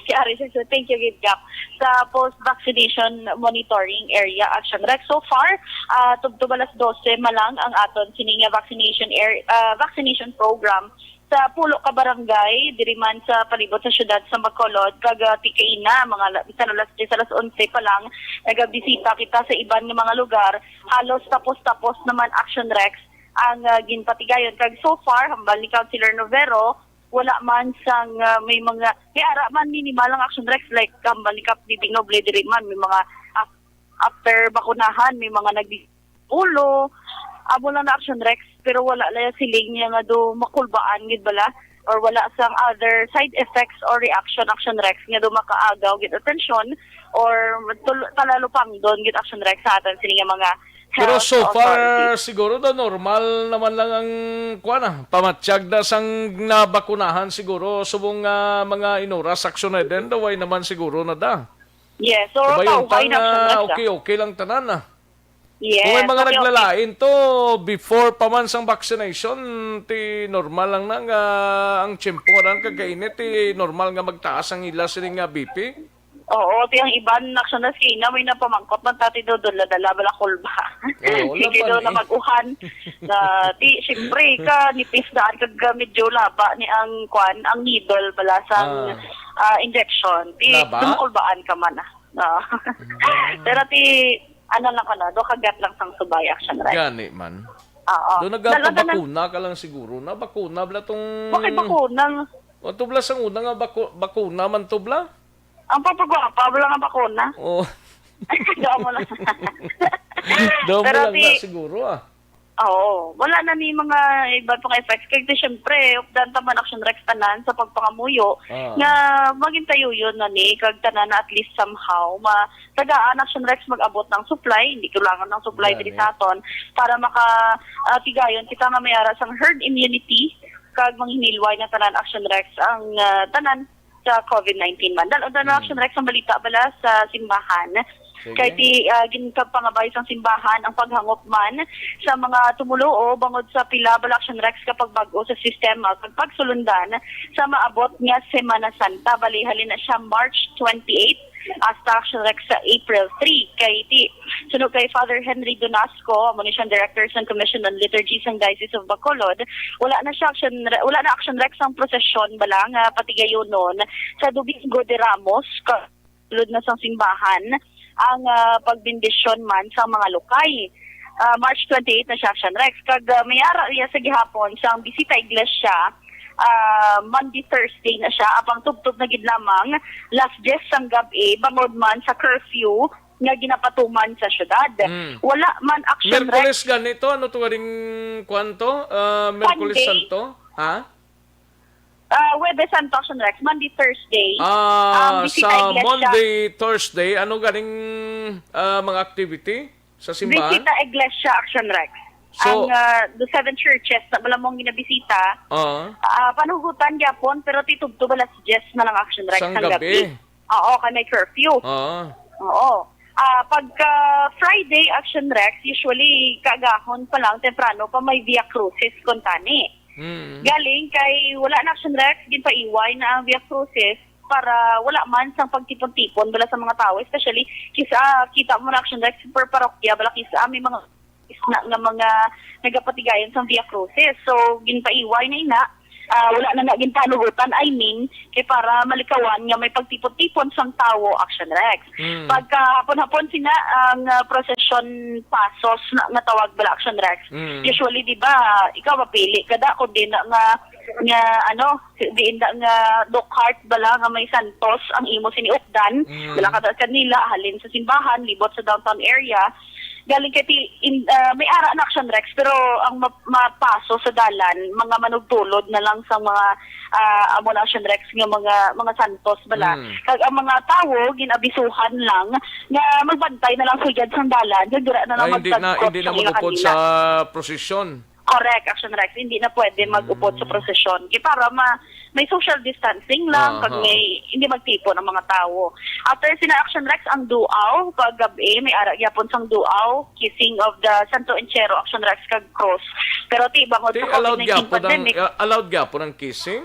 Kay ari siya, so thank you gid, Kap. Sa post-vaccination monitoring area, Action Rex, so far, ah, tubtob alas dose malang ang aton sini nga vaccination air, ah, vaccination program sa pulo ka barangay, diri man sa palibot sa siyudad sa Bacolod, kag ah, ti kaina, mga la- bisan alas diyes, alas onse pa lang, nagabisita kita sa iban nga mga lugar, halos tapos-tapos naman, Action Rex, ang ah, ginpatigayon. Kag so far, hambal ni Councilor Novero, wala man sang ah, may mga, may ara man minimal ang, Action Rex, like hambal ni Kap Bibing Noble, diri man may mga af- after bakunahan, may mga nag ulo, amo lang na, Action Rex, pero wala lang siling niya nga do makulbaan gid bala or wala sang other side effects or reaction, Action Rex, nga do makaagaw gid atensyon or tul- talalupangdon gid, Action Rex, sa atan sini nga mga Pero health so far, authorities. Siguro daw normal naman lang ang, kuan ah, pamatyag na sang nabakunahan siguro. Subong nga mga inuras, Action Eden, daw way naman siguro na da. Yes, so Kabayon kauhay ta na, Action nga Rex, ah. Okay, okay lang tanan ah. Yes, Kung may mga okay, okay. Naglalain to, before pa man sang vaccination, ti normal lang na nga ang tiyempo nga daan kagainit, ti normal nga magtaas ang ila sini nga B P. Oo, ti ang iban, Action Rex, kina may napamangkot man tati do, dala-dala bala kulba. Oo, Sige laban do eh. na mag-uhan. Na, ti, siyempre, ka, nipis daan kag ah, medyo laba ni ang, kwan, ang needle bala sang Ah. ah, injection. Ti, Laba? dumakulbaan ka man ah. Oo. Pero ti, ano lang ko na, do kagat lang sang subay, Action Rex. Gani man. Oo. Doon Talaga na, nagpabakuna ka lang siguro. Na bakuna bla tong... Bakit bakuna? O tubla sang una nga baku- bakuna man tubla? Ang papagwapa, wala nga bakuna. Oh, Doon mo lang. daw mo Pero lang ti, na siguro ah. Oo, wala na ni mga iba pang effects. Kaya siyempre, updan ta man, Action Rex, tanan sa pagpangamuyo Ah. nga maging tayo yun na ni, kag tanan na at least somehow, ma tagaan, Action Rex, mag-abot ng supply, hindi kailangan ng supply Yan, diri eh. sa aton para maka ah, tigayon kita nga may ara sang herd immunity kag manginilway na tanan, Action Rex, ang ah, tanan sa COVID nineteen man. Dal-, dal-, Hmm. Action Rex, ang balita bala sa simbahan. Sige. Kay ti ah, ginkagpangabay sang simbahan ang paghangop man sa mga tumuluo bangod sa pila bala, Action Rex, kapag bag-o sa sistema kag pagsulundan sa maabot nga Semana Santa. Bali, halin na siya March twenty-eight hasta Action Rex sa April three. Kay ti, suno kay Father Henry Donasco, amo ni siyang Director sang Commission on Liturgy sang Diocese of Bacolod, wala na siya Action Re-, wala na Action Rex ang prosesyon bala nga patigayonon sa Domingo de Ramos, ka-, sulod na sang simbahan ang, ah, pagbendisyon man sa mga lukay. Ah, March twenty-eight na siya, Action Rex. Kag, ah, may ara iya sa gihapon sang bisita iglesia, ah, Monday, Thursday na siya. Apang tubtob na gid lamang, las diyes sang gab-i, bangod man sa curfew nga ginapatuman sa syudad. Mm. Wala man, Action Rex. Miyerkules gani to? Ano to ganing kwan to? Ah, Miyerkules Sunday. Santo? Ha? Ah, Huwebes Santo, Action Rex. Monday, Thursday. Ah, ang bisita sa iglesia. Monday, Thursday, ano ganing, ah, mga activity sa simbahan? Bisita iglesia, Action Rex. So, ang, ah, the seven churches na bala mong ginabisita, ah, ah, panugutan gyapon, pero titubtob alas diyes na lang, Action Rex, sang sang gabi. Gabi. Oo, kay may curfew. Oo. Oo. Ah, pagka Friday, Action Rex, usually kaagahon pa lang, temprano pa may Via Crucis kuntani. Mm. Galing kay wala na, Action Rex, ginpaiway na ang Via Crucis para wala man sang pagtipon-tipon bala sa mga tawo, especially kis-a kita mo na, Action Rex, per parokya, bala kis-a may mga na nga mga nagapatigayon sang Via Crucis. So, ginpaiway na ina, ah, wala na na ginpanugutan, I mean, kay para malikawan nga may pagtipon-tipon sang tawo, Action Rex. Mm. Pagkahapon-hapon sina ang, ah, procession pasos na, nga tawag bala, Action Rex. Mm. Usually, di ba, ikaw mapili ka da kung di na nga, nga, ano, diin da nga Ducart bala nga may santos ang imo siniupdan. Mm. Bala ka da kanila, halin sa simbahan, libot sa downtown area. Galing kay ti-, in, ah, may ara na, Action Rex, pero ang ma-, mapaso sa dalan, mga manugtulod na lang sa mga, ah, amo na, Action Rex, nga mga, mga santos bala. Mm. Kag ang mga tawo, ginabisuhan lang nga magbantay na lang sa gilid sang dalan, kag dira na lang, ah, hindi na, magtagkot hindi na sa ila magupod kanila sa prosesyon. Correct, Action Rex. Hindi na pwede mag-upod sa, mm, prosesyon. Kay para ma-, may social distancing lang, aha, pag may, hindi magtipon ang mga tawo. After sina, Action Rex, ang duaw, paggabi, may ara gyapon sang duaw, kissing of the Santo Entierro, Action Rex, kag cross. Pero ti, bangod sa COVID nineteen pandemic, allowed gyapon ang, uh, allowed gyapon ang kissing?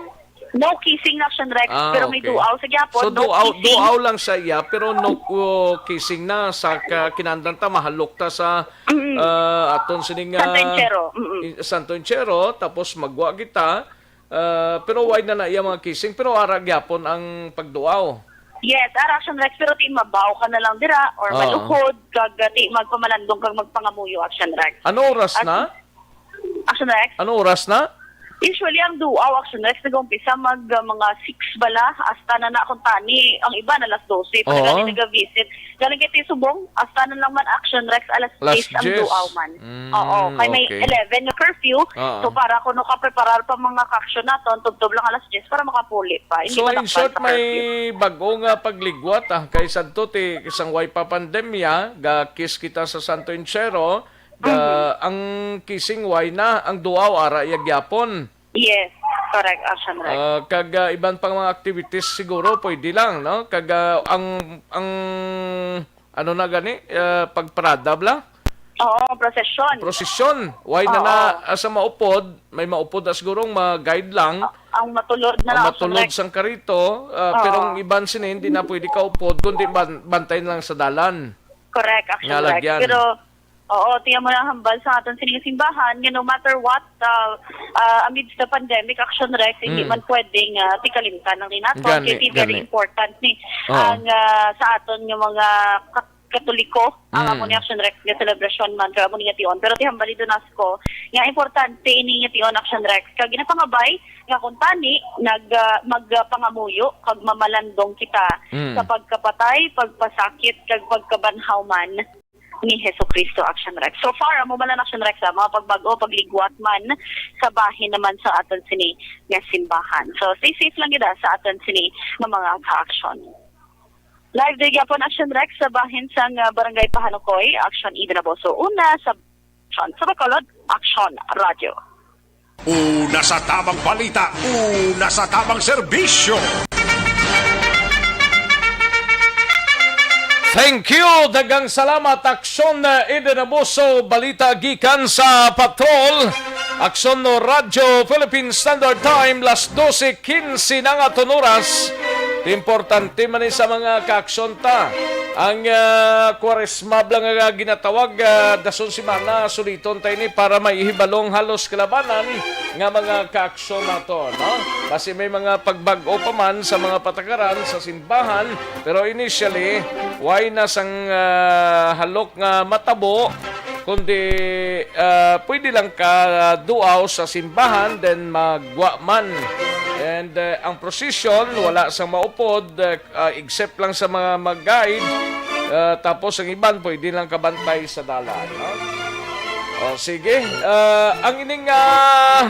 No kissing, Action Rex, ah, pero may, okay, duaw sa gyapon, so, no duaw, kissing. Duaw lang sa iya, pero no, uh, kissing na sa ka-, kinahanglan ta, mahalok ta sa, mm, uh, aton sining, Santo, uh, Entierro. Mm-mm. I-, Santo Entierro, tapos magwa kita, uh, pero why na na iya mga kissing, pero ara gyapon ang pagduaw. Yes, ara, Action Rex, pero ti mabaw ka na lang dira, or, ah, maluhod, kag, uh, ti magpamalandong kag magpangamuyo, Action Rex. Ano oras na? Action Rex? Ano oras na? Usually, ang duaw, Action Rex, nag-umpisa mag, uh, mga six bala, hasta na na kuntani, ang iba na alas dose pa, oo, na gani nag-visit. Galing kay ti subong, hasta na lang man, Action Rex, alas diyes ang duaw man. Mm, oo, kay may, okay, eleven na curfew. Oo. So, para kuno ka preparar pa mga ka-action naton, tubtob lang alas diyes para makapuli pa. Hindi, so, in short, may bag-o nga pagligwat, ah, kay sadto ti, sang way pa pandemya, ga-kiss kita sa Santo Entierro, ga-, mhm, ang kissing way na, ang duaw ara iya gyapon. Yes, correct, Action Rex. Ah, kag, ah, iban pang mga activities siguro pwede lang, no? Kag, ah, ang, ang, ano na gani, ah, pagparada bala? Oo, prosesyon. Prosesyon. Why na, oo, na, ah, sa maupod, may maupod na siguro nga guide lang. Ah, ang matulod na lang, Action Rex. Ang matulod sang karito, ah, oo, pero ang iban sini hindi na pwede kaupod, kundi ban-, bantay na lang sa dalan. Correct, Action Rex. Nga lagyan. Pero, oo, tiyan mo na hambal sa aton sining simbahan nga no matter what, ah, ah, amidst the pandemic, Action Rex, hindi, mm, man pwedeng, ah, tikalimtan ang linaton. Gani, kay ti very, gani, important ni, oo, ang, ah, sa aton nga mga Kat-, Katoliko, ang, mm, amo ni Action Rex nga selebrasyon man, kag amo ni nga tion. Pero ti hambal ni Donasco nga importante ini nga tion, Action Rex, kag ginapangabay nga kuntani nag, ah, magpangamuyo kag mamalandong kita, mm, sa pagkapatay, pagpasakit, kag pagkabanhaw man ni Jesucristo, Action Rex. So far, amo man lang, Action Rex, ah, mga pagbag-o, pagligwat man sa bahin naman sa aton sini nga simbahan. So, stay safe lang gid, ah, sa aton sini nga mga ka-action. Live day gyapon, Action Rex, sa bahin sang, ah, Barangay Pahanukoy, Action Eden Abaso. Una sa Action sa Bacolod, Action Radio. Una sa tamang balita, una sa tamang serbisyo. Thank you. Daghang salamat, Aksyon, uh, Eden Abuso. Balita gikan sa Patrol. Aksyon, no, Radyo Philippine Standard Time, las dose quince na nga aton oras. Importante man ni sa mga kaaksyon ta. Ang, ah, Kwaresma bala nga ginatawag, ah, dason semana, suliton ta ini para may hibalong halos kalabanan nga mga kaaksyon nato, no? Basi may mga pagbag-o pa man sa mga patakaran sa simbahan, pero initially, way na sang, ah, halok nga matabo, kundi, ah, pwede lang ka duaw sa simbahan, then magwa man. And, ah, ang procession, wala sang maupod, ah, ah, except lang sa mga mag-guide, ah, tapos ang iban pwede lang kabantay sa dalan, no? O, sige. Ah, ang ining, ah,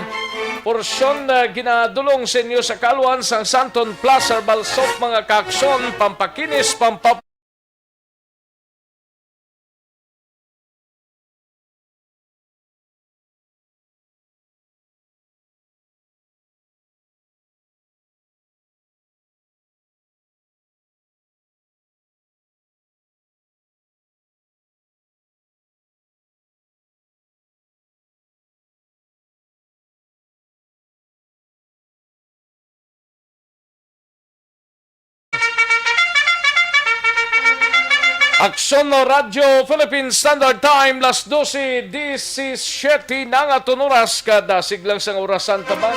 porsyon, ah, ginadulong sa inyo sa kalwan sang Santon Plus Herbal Soap, mga kaaksyon, pampakinis, pampap- Aksyon Radyo Philippine Standard Time, las dose disisiete na nga aton oras, kadasig lang sang orasan ta ba.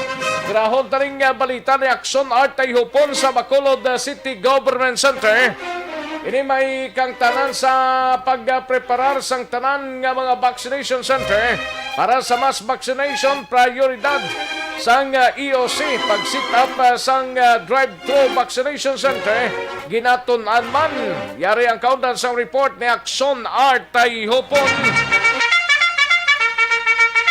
Grahon taning, ah, balita ni Aksyon Art Tayhupon sa Bacolod, ah, City Government Center. Ini may kang tanan sa pagpreparar sang tanan nga mga vaccination center para sa mass vaccination prioridad sang, ah, E O C, pag-set up, ah, sang, ah, drive-thru vaccination center, ginatun-an man. Yari ang kaundan sang report ni Aksyon Art Tayhupon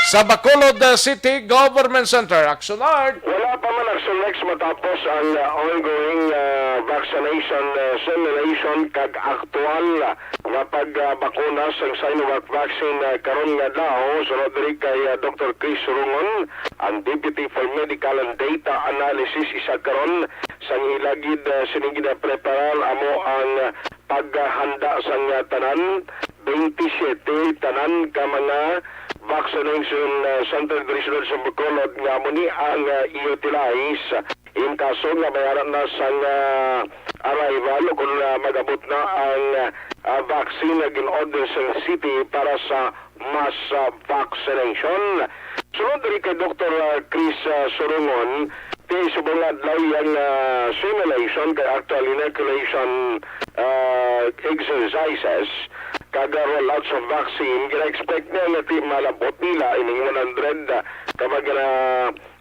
sa Bacolod, ah, City Government Center. Aksyon Art. Wala pa man, Aksyon Rex, matapos ang, ah, ongoing, ah, vaccination, ah, simulation kag aktual, ah, nga pagbakuna sang Sinovac vaccine, ah, karon nga adlaw. Sunod diri kay, ah, Doktor Chris Surungon, ang Deputy for Medical and Data Analysis, isa karon sang ila gid, ah, sining ginapreparar amo ang, ah, paghanda sang, ah, tanan twenty-seven, tanan ka mga vaccination, ah, center diri sa Bacolod nga amo ni ang, ah, i-utilize in kaso nga may ara na sang, ah, arrival o kung, ah, mag-abot na ang, ah, vaccine nga gin-order sa city para sa mass, ah, vaccination. Sunod diri kay Doktor, ah, Chris, ah, Surungon, ti subong adlaw yang, ah, simulation kay actual inoculation, ah, exercises kag, ah, rollouts of vaccine. Gina-expect niya nga ti malabot nila ining one hundred, ah, ka mga,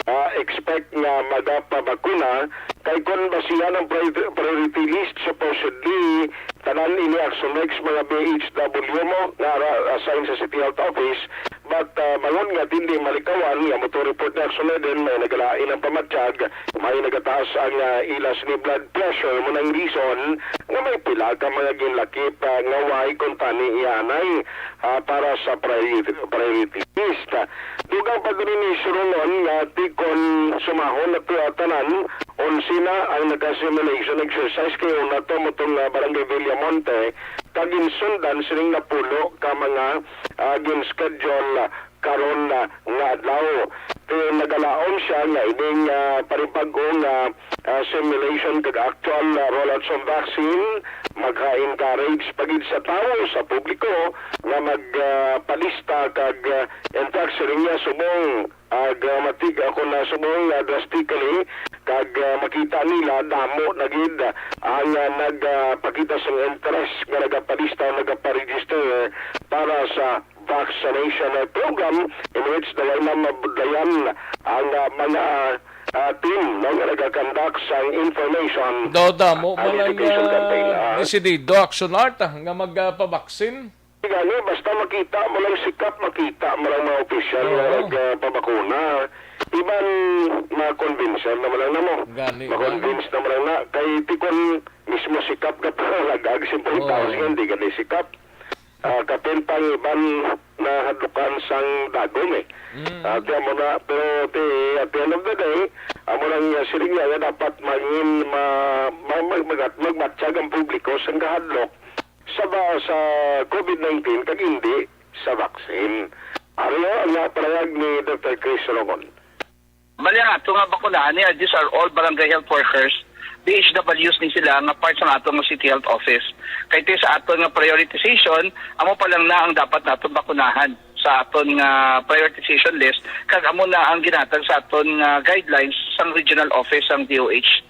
ah, expect nga magapabakuna, kay kon basihan ang priority, priority list, supposedly, tanan ini Action Rex, mga B H W mo nga ara-, assign sa City Health Office, but, ah, bangod nga dili malikawan, nga mo to report ni Action Eden, may nagalain ang pamatyag, may nagataas ang, ah, ila sini blood pressure, mo nang reason nga may pila ka mga ginlakip, ah, nga way kuntani iyanay, ah, para sa priority, priority list. Dugang pa diri ni Surungon nga ti kon sumahon na to tanan, onse na ang naka-simulation exercise kay una to mo tong, ah, Barangay Villamonte, kag ginsundan sining napulo ka mga, ah, gin-schedule karon, ah, nga adlaw. Kay nagalaom siya nga ining, ah, panibag-o nga, ah, simulation kag actual, ah, rollouts of vaccine magha-encourage pa gid sa tawo, sa publiko nga mag, ah, palista kag, ah, in fact, siling niya subong, ah, gamatig ako na subong, ah, drastically, kag, ah, makita nila damo na gid ang, ah, nagpakita sang interest nga nagapalista o nagaparegister para sa vaccination program in which the way na mabudlayan ang, ah, mga, ah, team, no, nga nagakandak sang information. Daw damo and man ang, education ah, campaign, ah. Desidido, Action Art, ah, nga magpabaksin. Gani, basta makita mo lang sikap, makita mo lang mga opisyal nga Oo. nagpabakuna. Iban, ma-convince na man lang na mo. Gani, Ma-convince na man lang na. Kay ti kon mismo sikap ka pa, nag-ag siyempre Oo. tao siya, hindi gani sikap. Ah, kapin pang iban na hadlukan sang dagom eh. Mm. Ah, kaya mo na, pero ti, at the end of the day, amo lang, ah, siling niya nga dapat mangin ma-, ma-, mag-, mag-, magmatyag ang publiko sang kahadlok sa ba, sa COVID nineteen kag hindi sa vaccine. Ari ang naparayag ni Doktor Chris Rogon. Bali, ang ato nga bakuna, ani, ah, these are all barangay health workers. D H Ws ni sila nga part sang aton nga City Health Office. Kay ti sa aton nga prioritization, amo pa lang na ang dapat naton bakunahan sa aton nga prioritization list, kag amo na ang ginatag sa aton nga guidelines sang regional office sang D O H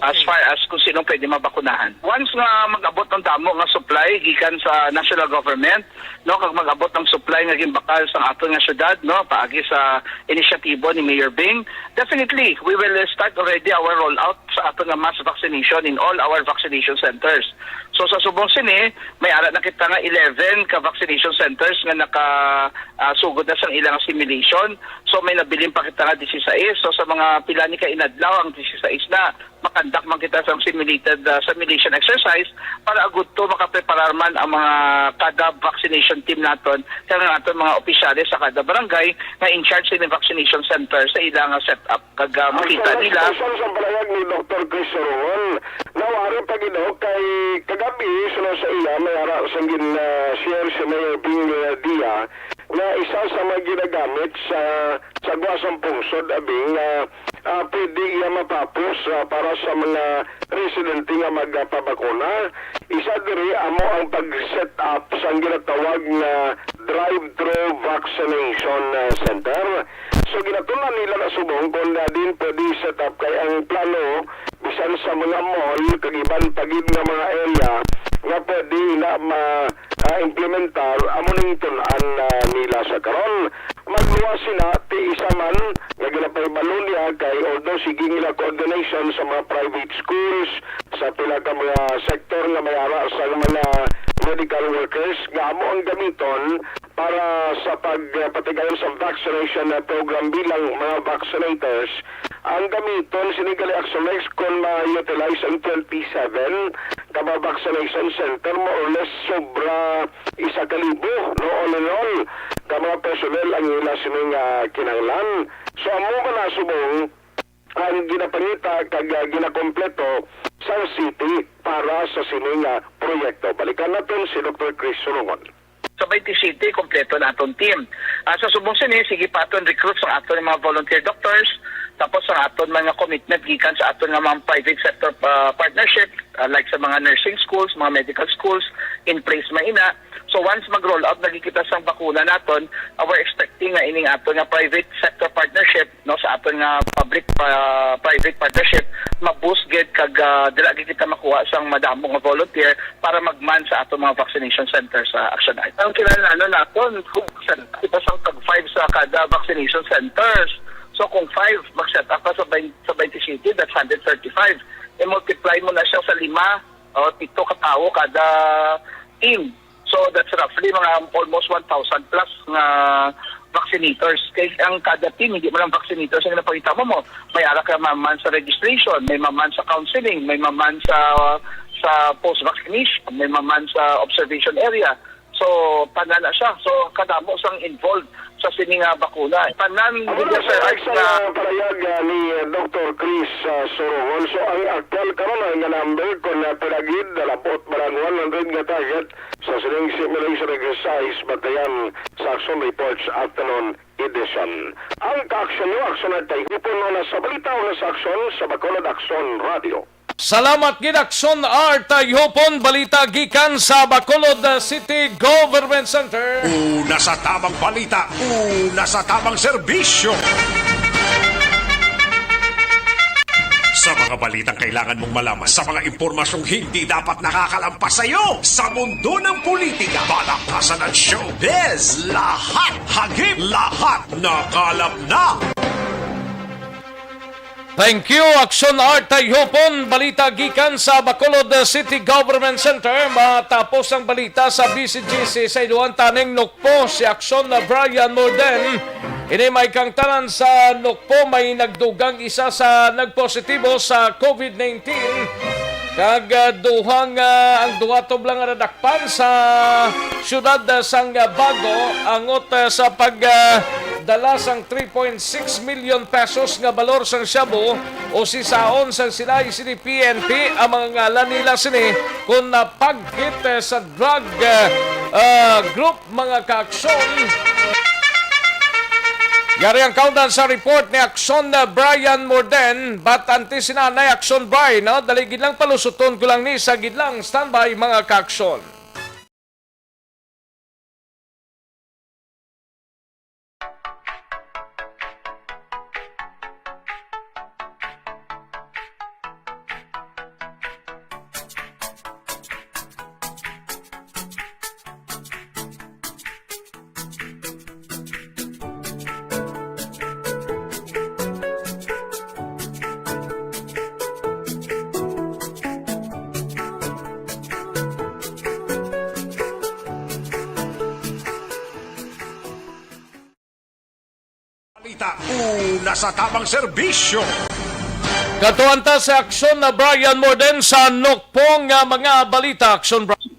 as Okay. far as kung sino pwede mabakunahan. Once nga mag-abot ang damo nga supply gikan sa national government, no, kag mag-abot ang supply nga ginbakal sa aton nga syudad, no, paagi sa inisyatibo ni Mayor Bing, definitely we will start already our rollout sa aton nga mass vaccination in all our vaccination centers. So sa subong sini, may ara na kita nga eleven ka vaccination centers nga naka ah, sugod na sang ilang simulation. So may nabilin pa kita nga disisais. So sa mga pila ni ka inadlaw ang disisais na, makandak man kita sang simulated ah, simulation exercise para agud to makapreparar man ang mga kada vaccination team naton kag ang aton mga opisyales sa kada barangay nga in charge sa vaccination center sa ilang ah, setup kag ah, makita nila. Sa palahayag ni Doktor Chris Sorungon, nawari pa gid kay kagabi, sunod sa iya, may ara sang gin-share si Mayor Bing Dia, nga isa sa mga ginagamit sa sa gwa sang pungsod, abi nga ah, pwede iya matapos ah, para sa mga residente nga magpabakuna. Isa diri amo ang pag-set up sang ginatawag nga drive-through vaccination ah, center. So ginatun-an nila na subong kung na din pwede set up kay ang plano bisan sa mga mall kag iban pa gid nga mga area nga pwede na ma ah, implementar amo ning tun-an ah, nila sa karon. Magluwas sina ti isa man nga ginapahibalo niya kay although sige nila coordination sa mga private schools, sa pila ka mga sektor nga may ara sa mga medical workers nga amo ang gamiton para sa pagpatigayon sa vaccination program bilang mga vaccinators. Ang gamiton sini gali Axolex kon ma-utilize ang twenty-seven ka mga vaccination center, more or less sobra isa ka libo, no, all in all, ka mga personnel ang ila sini nga kinahanglan. So amo man na subong ang ginapangita kag ah, ginakompleto sa city para sa sini nga proyekto. Balikan naton si Doktor Chris Sulungon. Sa Bayti City, kompleto na aton team. Ah, sa subong sini, sige pa aton recruit sa aton mga volunteer doctors, tapos sa aton mga commitment gikan sa aton nga mga private sector ah, partnership, ah, like sa mga nursing schools, mga medical schools, in place maina. So once mag-roll out lagi kita sang bakuna naton, ah, we're expecting nga ining aton nga private sector partnership, no, sa aton nga public ah, private partnership, ma-boost gid kag ah, dira gid kita makuha sang madamo nga volunteer para magman sa aton mga vaccination center sa Action Art. Ang kinahanglan naton kung sa kita sang tag five sa kada vaccination centers. So kung five mag-set up ka sa bayn-, sa Bayti City, that's hundred thirty-five. I-multiply mo na siya sa lima o pito ka tawo kada team. So that's roughly mga almost one thousand plus nga vaccinators. Kay ang kada team, hindi mo lang vaccinators ang napakita mo mo. May ara ka maman sa registration, may maman sa counseling, may maman sa sa post-vaccination, may maman sa observation area. So, tanan na siya. So, kadamo sang involved sa sini nga bakuna. Tanan, Amo na, Sir Sir Alex, Alex, nga ang palahayag ah, ni ah, Doktor Chris ah, Sorungon. So, ang aktual karon ay nga number kung napilagid, nalabot ba ang one hundred nga target sa sining simulation exercise batayan sa Action Reports Afternoon Edition. Ang kaaksyon nyo, aksyon at tayhipon, una sa balita, una sa aksyon, sa Bacolod Aksyon Radio. Salamat gid, Aksyon Art Tayhopon, balita gikan sa Bacolod City Government Center. Una sa tamang balita, una sa tamang serbisyo. Sa mga balitang kailangan mong malaman, sa mga impormasyong hindi dapat nakakalampas sa iyo, sa mundo ng politika, balakasan at showbiz, lahat, hagip, lahat, nakalap na. Thank you, Action Art Tayhopon. Balita gikan sa Bacolod City Government Center. Matapos ang balita sa B C G C sa Iloan, taning Nokpo si Action Brian Morden. Ini may kangtanan sa Nokpo, may nagdugang isa sa nagpositibo sa COVID nineteen. Kag ah, duhang ah, ang duha tublang nga nadakpan sa siyudad ah, sang ah, Bago, angot ah, sa pag ah, dala sang three point six million pesos nga balor sang shabu o sisaon sang Sinai City P N P ang mga ngalan nila sini kon napagkit eh, sa drug eh, ah, group, mga kaaksyon. Yari ang kaundan sa report ni Aksyon na Brian Morden, but antes sina anay Aksyon Brian, no? Dali gid lang palusuton ko lang ni sa gid lang standby, mga ka-aksyon. Balita, una sa tamang serbisyo. Katuan ta sa aksyon na Brian Morden sa Nokpong nga mga balita. Aksyon, Brian.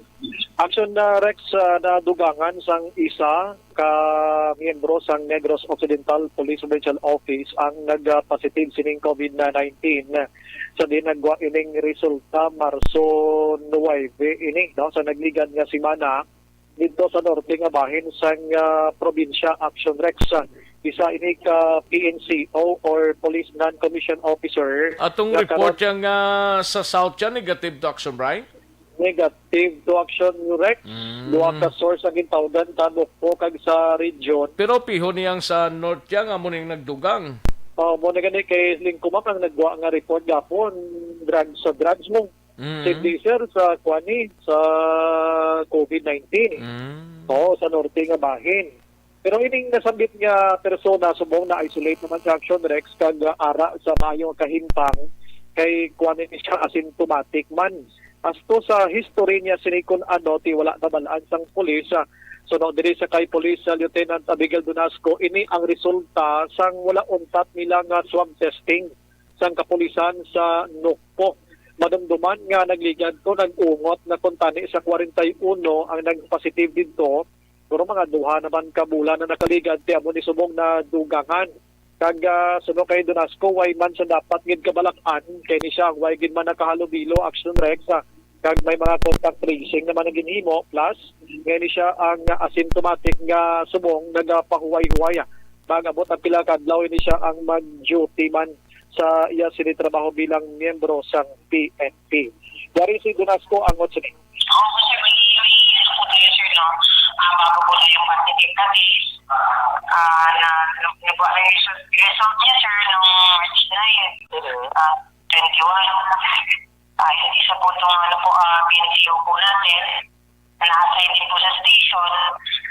Aksyon na Rex, ah, nadugangan sang isa ka miyembro sang Negros Occidental Police Regional Office ang nagpositive sining covid nineteen sa din nagwa ining resulta Marso nuwebe ini, no, sa nagligad nga semana dito sa norte nga bahin sang, ah, probinsya. Action Rex, ah, isa ini ka P N C O or Police Non-Commissioned Officer. Atong nga report karon siya nga sa South siya, negative to action, Bri? Negative to action, Rex. Mm. Duha ka source ang gintawgan, sa Nokpong kag sa region. Pero piho niyang sa North siya nga mo ning nagdugang. Oh, mo na gani kay Lingkumang ang nagwa nga report gapon, drugs sa drugs mo. Mm. Same day, sir, sa kuan ni, sa covid nineteen. Mm. Oo, sa norte nga bahin. Pero ining nasambit nga persona, subong na-isolate naman sa action, Rex, kag, ah, ara sa maayo nga kahimtang kay kuan ni siya, asymptomatic man. As to sa history niya sini kun ano, ti wala nabal-an sang pulis. Ah, suno diri sa kay Police, ah, Lieutenant Abigail Donasco, ini ang resulta sang wala untat nila nga swab testing sang kapulisan sa Nokpong. Madumduman nga nagligad to, nag-ungot na kuntani sa kwarenta y uno ang nagpositive didto, pero mga duha naman ka bulan na nakaligad ti amo ni subong nadugangan. Kag, ah, suno kay Donasco, way man sa dapat gid kabalak-an, kay ni siya ang way gid man nakahalubilo, action Rex, ah, kag may mga contact tracing naman ang ginhimo, plus nga ni siya ang asymptomatic nga subong nagapahuway-huway, ah, mag-abot ang pila ka adlaw ini siya ang mag-duty man sa iya sini trabaho bilang miyembro sang P N P. Yari si Donasco angot sini. Oo, sir, may, may isa po tayo, sir, no? Ah, bago po na yung positive na case. Ah, na, na, na po ang result, result niya, sir, nung March nine, Mm. ah, twenty-one. Ah, yung isa po itong, ano po, ah, P N C O po natin, na na-assign din po sa station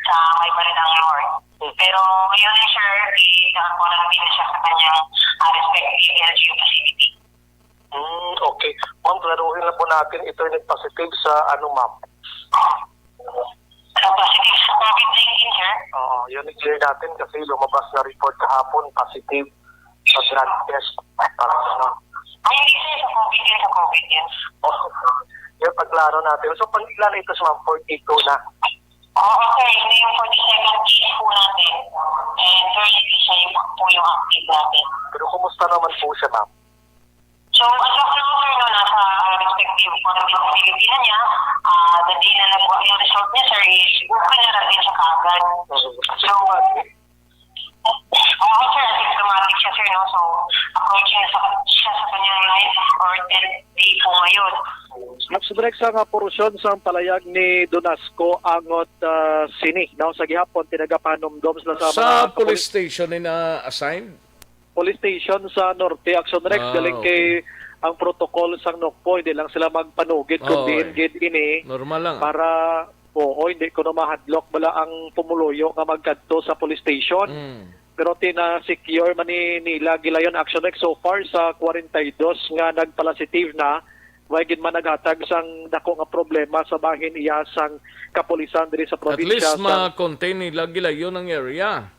sa may bandang north. Pero ngayon, sir, i-, i-ano po natin siya sa kanyang, ah, respective L G U facility. Hmm, okay. Ma'am, klaruhin lang po natin, ito yung nag-positive sa ano, ma'am? Nag-positive sa covid nineteen, sir? Oo, yun i-clear natin kasi lumabas na report kahapon, positive sa drug test. Para sa Ay, hindi, sir, sa covid yun, sa covid yun. Oh, yun, pagklaro natin. So, pang ilan ito, ma'am? Forty-two na. Oo, sir, hindi yung forty-seven case po natin. And thirty-three siya yung, po yung active natin. Pero kumusta naman po siya, ma'am? So, as of now, sir, no, nasa, ah, respective po ng Pilipinas niya, ah, the day na nakuha yung result niya, sir, is okay na rin siya kaagad. Mhm. So, oo, sir, asymptomatic siya, sir, no? So, approaching na sa, siya sa kanyang ninth or tenth day po ngayon. Max Brex, ang, ah, porusyon sang palayag ni Donasco angot, ah, sini, no? Sa gihapon, tinagapanumdom sila sa Sa mga police kapuli- station ni na-assign? Police station sa Norte, Action Rex, Ah, galing okay. Kay ang protocol sang Nokpong, hindi lang sila magpanugid kung Oo, diin eh. Gid ini Normal lang, ah. Para, oo, hindi kuno mahadlok bala ang pumuluyo nga magkadto sa police station. Mm. Pero tina-secure man ni nila gilayon, Action Rex, so far sa kwarenta y dos nga nagpalasitive na, way gid man naghatag sang dako nga problema sa bahin iya sang kapulisan diri sa At probinsya least sa ma-contain nila gilayon ang area.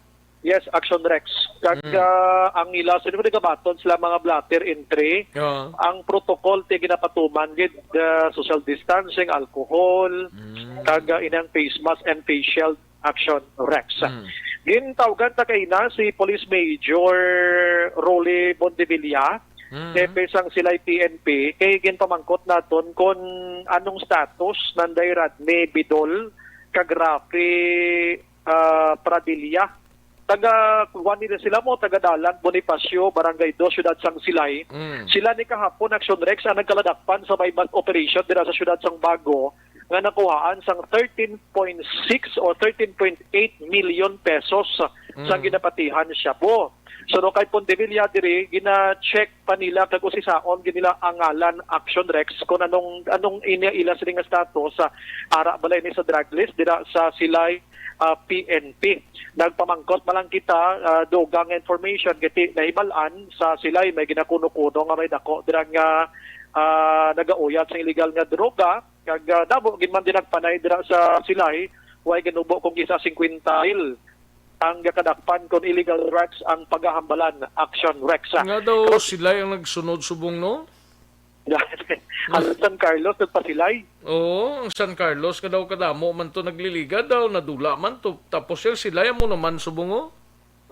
Yes, Action Rex. Kag, Mm. ah, ang ila, sino ko gabaton sila mga blotter entry? Oo. Ang protocol ti ginapatuman gid, ah, social distancing, alcohol, Mm. kag, ah, inang face mask and face shield, Action Rex. Mm. Gintawgan ta kay na si Police Major Rolly Bondevilla, Mm. hepe sang Silay P N P, kay ginpamangkot naton kon anong status nanday Rodney Bidol kag Rafi, ah, Pradilla. Taga kuan nila sila mo, taga Dalan, Bonifacio, Barangay Dos, Siyudad sang Silay. Mm. Sila ni kahapon, Action Rex, ang nagkaladakpan sa may mass operation dira sa Siyudad sang Bago nga nakuhaan sang thirteen point six or thirteen point eight million pesos sa Mm. ginapatihan shabu. So, no, kay Pondevilla diri, gina-check pa nila kag usisaon gid nila ang ngalan, Action Rex, kung anong, anong ini ila sini nga status, ah, ara bala ini sa drug list dira sa Silay, ah, P N P. Nagpamangkot pa lang kita, ah, dugang nga information, kay ti-, nahibal-an sa Silay may ginakuno-kuno nga may dako dira nga, ah, nagauyat sa illegal nga droga, kag, ah, damo gid man din nagpanay dira sa Silay, way ganubo kung isa singkwenta mil ang gakadakpan kon illegal drugs ang pagahambalan, Action Rex. Nga daw Pero sila ang nagsunod subong, no? Ang San Carlos nagpasilay. Oo, ang San Carlos nga daw kadamo man to nagliligad daw, nadula man to. Tapos yung sila, yung mo naman subong, oh.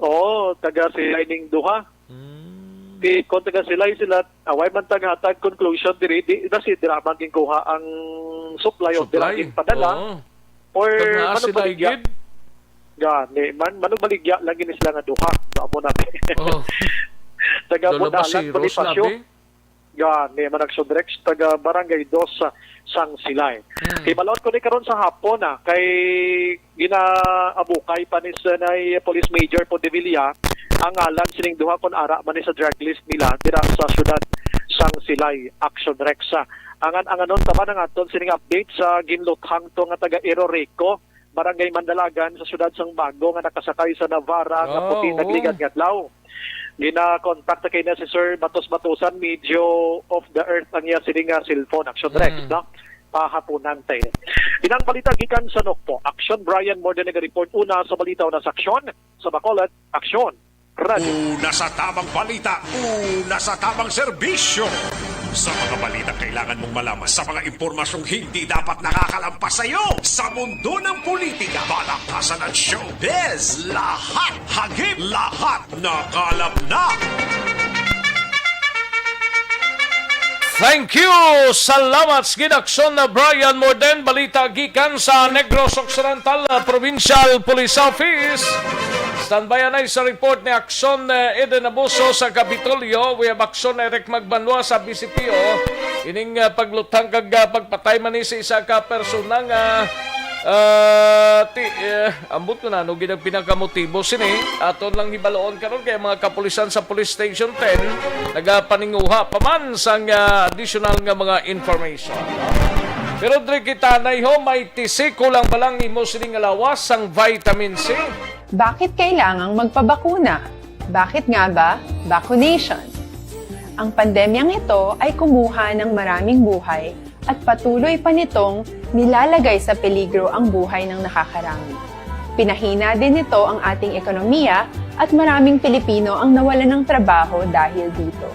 Oo, taga Silay ning duha. Hmm. Di, kung taga Silay sila, away man taghatag conclusion diri, di, na si drama ginkuha ang supply of Supply. drug padala. Oo. Or Kag naa sila manubaligya. Igid? Gani, man, manubaligya lang gini sila nga duha. Amo na. Oh. Taga Lola Budalan, Basiros, Bonifacio. Labi? Gani, man, Action Rex, taga Barangay Dos sa Sang Silay. Hmm. Hibalon ko ni karon sa hapon, ah, kay ginaabukay pa ni Senay Police Major Podevilla ang ngalan sining duha kon ara man ni sa drug list nila dira sa siyudad Sang Silay, Action Rex. Ah, angan-anganon ta man ang aton sining update sa ginluthang to nga taga Iroreco, Barangay Mandalagan sa siyudad sang Bago nga nakasakay sa Navara nga Ah, puti oo. nagligad nga adlaw. Gina-contact na kay na si Sir Batos Batusan, medyo off the earth ang iya sini nga cellphone, Action Rex, Mm. no? Pahapunan tayo. Inang balita gikan sa Nokpo. Action, Brian Morden naga-report una sa balita una sa aksyon sa Bacolod. Aksyon, Radyo. Una sa tamang balita, una sa tamang serbisyo. Sa mga balita kailangan mong malaman, sa mga impormasyong hindi dapat nakakalampas sa iyo, sa mundo ng politika, balakasan at showbiz, lahat hagip, lahat nakalap na. Thank you! Salamat sa ginaksyon na Brian Morden. Balita gikan sa Negros Occidental, uh, Provincial Police Office. Standby anay sa report ni Aksyon, uh, Eden Abuso sa Kapitolyo. We have Aksyon Eric Magbanwa sa B C P O. Ining, uh, pagluthang kag, uh, pagpatay man ni sa isa ka persona nga, uh, ti-, uh, ambot ko na, ano gid ang pinakamotibo sini? Aton lang hibaloon karon kay mga kapulisan sa Police Station ten nagapaninguha pa man sang, ah, additional nga mga information. Pero diri kita, nay ho, may tisi, kulang ba lang imo sini nga lawas sang vitamin C? Bakit kailangang magpabakuna? Bakit nga ba vaccination? Ang pandemyang ito ay kumuha ng maraming buhay at patuloy pa nitong nilalagay sa peligro ang buhay ng nakakarami. Pinahina din nito ang ating ekonomiya at maraming Pilipino ang nawalan ng trabaho dahil dito.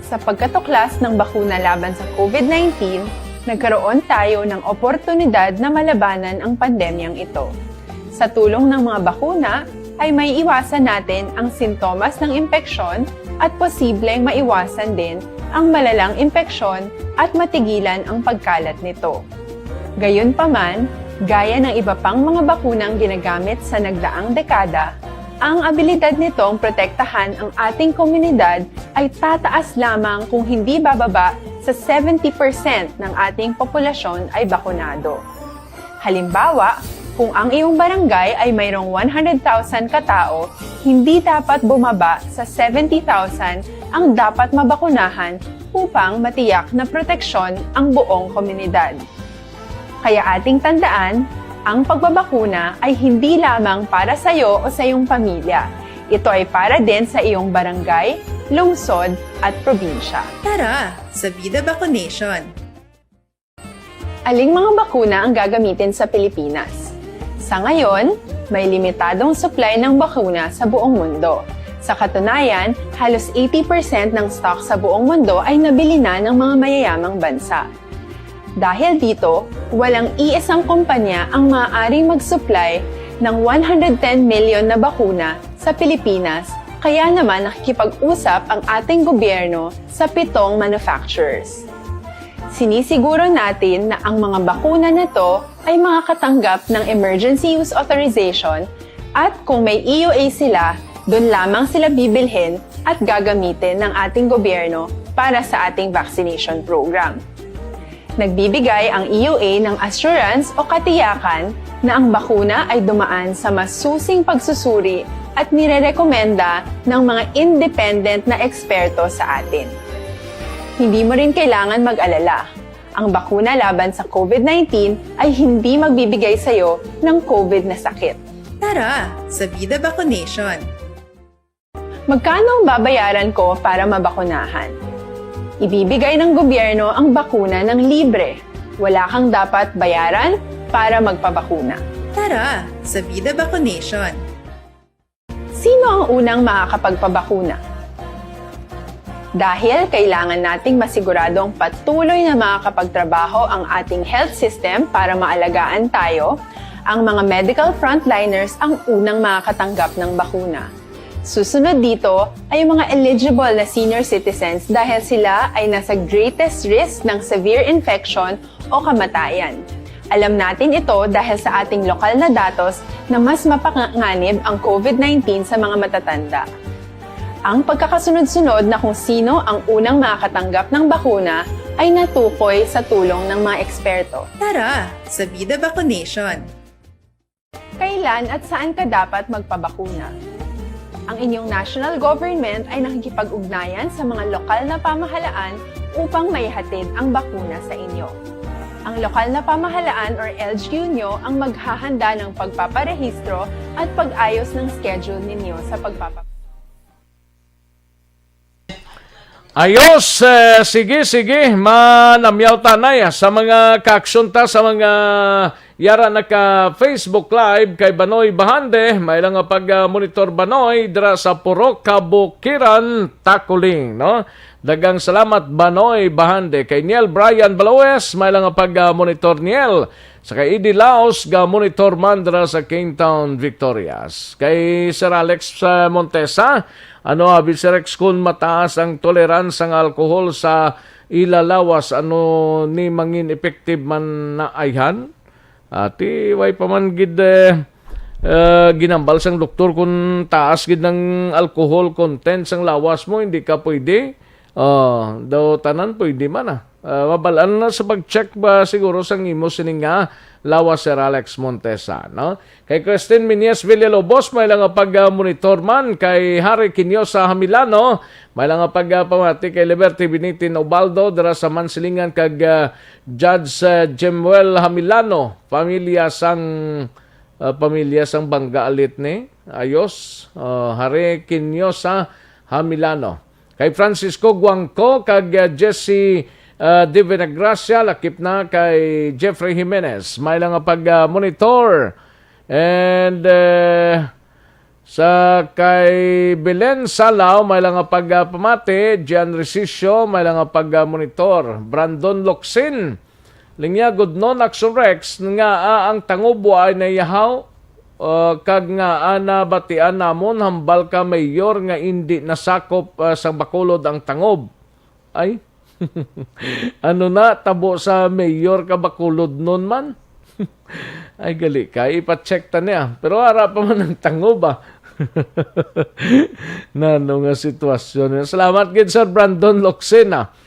Sa pagkatuklas ng bakuna laban sa COVID nineteen, nagkaroon tayo ng oportunidad na malabanan ang pandemyang ito. Sa tulong ng mga bakuna, ay maiiwasan natin ang sintomas ng impeksyon at posibleng maiwasan din ang malalang impeksyon at matigilan ang pagkalat nito. Gayunpaman, gaya ng iba pang mga bakunang ginagamit sa nagdaang dekada, ang abilidad nitong protektahan ang ating komunidad ay tataas lamang kung hindi bababa sa seventy percent ng ating populasyon ay bakunado. Halimbawa, kung ang iyong barangay ay mayroong one hundred thousand katao, hindi dapat bumaba sa seventy thousand ang dapat mabakunahan upang matiyak na proteksyon ang buong komunidad. Kaya ating tandaan, ang pagbabakuna ay hindi lamang para sa iyo o sa iyong pamilya. Ito ay para din sa iyong barangay, lungsod, at probinsya. Tara, sa Vida Vaccination! Aling mga bakuna ang gagamitin sa Pilipinas? Sa ngayon, may limitadong supply ng bakuna sa buong mundo. Sa katunayan, halos eighty percent ng stock sa buong mundo ay nabili na ng mga mayayamang bansa. Dahil dito, walang iisang kumpanya ang maaaring mag-supply ng one hundred ten million na bakuna sa Pilipinas, kaya naman nakikipag-usap ang ating gobyerno sa pitong manufacturers. Sinisiguro natin na ang mga bakuna na to ay makakatanggap ng Emergency Use Authorization At kung may E U A sila, doon lamang sila bibilhin at gagamitin ng ating gobyerno para sa ating vaccination program. Nagbibigay ang E U A ng assurance o katiyakan na ang bakuna ay dumaan sa masusing pagsusuri at nirerekomenda ng mga independent na eksperto sa atin. Hindi mo rin kailangan mag-alala. Ang bakuna laban sa COVID nineteen ay hindi magbibigay sa iyo ng COVID na sakit. Tara sa Vida Vaccination! Magkano ang babayaran ko para mabakunahan? Ibibigay ng gobyerno ang bakuna ng libre. Wala kang dapat bayaran para magpabakuna. Tara sa Vida Vaccination! Sino ang unang makakapagpabakuna? Dahil kailangan nating masiguradong patuloy na makakapagtrabaho ang ating health system para maalagaan tayo, ang mga medical frontliners ang unang makakatanggap ng bakuna. Susunod dito ay ang mga eligible na senior citizens dahil sila ay nasa greatest risk ng severe infection o kamatayan. Alam natin ito dahil sa ating lokal na datos na mas mapanganib ang COVID nineteen sa mga matatanda. Ang pagkakasunod-sunod na kung sino ang unang makakatanggap ng bakuna ay natukoy sa tulong ng mga eksperto. Tara sa Vida Vaccination! Kailan at saan ka dapat magpabakuna? Ang inyong national government ay nakikipag-ugnayan sa mga lokal na pamahalaan upang maihatid ang bakuna sa inyo. Ang lokal na pamahalaan or L G U nyo ang maghahanda ng pagpaparehistro at pag-ayos ng schedule ninyo sa pagpapa- Ayos, eh, sige, sige, manamyaw tanay, ah, sa mga kaaksyon ta, sa mga yara naka Facebook Live, kay Banoy Bahande, may lang nga pag-monitor Banoy dira sa Purok Kabukiran, Takuling, no? Dagang salamat Banoy Bahande. Kay Niel Brian Baloes, may lang nga pag-monitor Niel. Sa kay Eddie Laos, ga monitor man dira sa Kingtown, Victorias. Kay Sir Alex, uh, Montesa, ano abi, Sir Rex, kung mataas ang tolerance sang alcohol sa ila lawas, ano ni mangin effective man na ayhan? Ati, way pa man gid, eh, eh, ginambal sang doktor kung taas gid ang alcohol content sang lawas mo, hindi ka pwede. Oh, daw tanan pwede man, ah. Ah, mabal-an na sa pag-check ba siguro sang imo sini nga lawas, Sir Alex Montesa, no? Kay Christine Miñez Villalobos, may lang nga pag-monitor man. Kay Harry Quinosa Hamilano, may lang nga pag-, ah, pamati. Kay Liberty Binitin Ubaldo dira sa Mansilingan, kag, ah, Judge, ah, Jemuel Hamilano, pamilya sang, ah, pamilya sang bangga alit ni. Ayos. Ah, Harry Quinosa Hamilano. Kay Francisco Guangco kag, uh, Jesse, uh, Divinagracia, lakip na kay Jeffrey Jimenez. May lang nga pag, uh, monitor. And, uh, sa kay Belen Salao, may lang nga pag, uh, pamati. Gian Resicio, may lang nga pag, uh, monitor. Brandon Locsin, Linya gud non, Action Rex, nga, ah, ang tangob wa ay nayahaw, ah, kag nga, ah, nabatian namon hambal ka mayor nga indi nasakop, ah, sa Bacolod ang tangob. Ay. Ano na tabo sa mayor ka Bacolod non man? Ay, gali ka, ipa-check ta niya. Pero ara pa man ang tangob, ah. Nano nga sitwasyon. Salamat gid, Sir Brandon Loxena.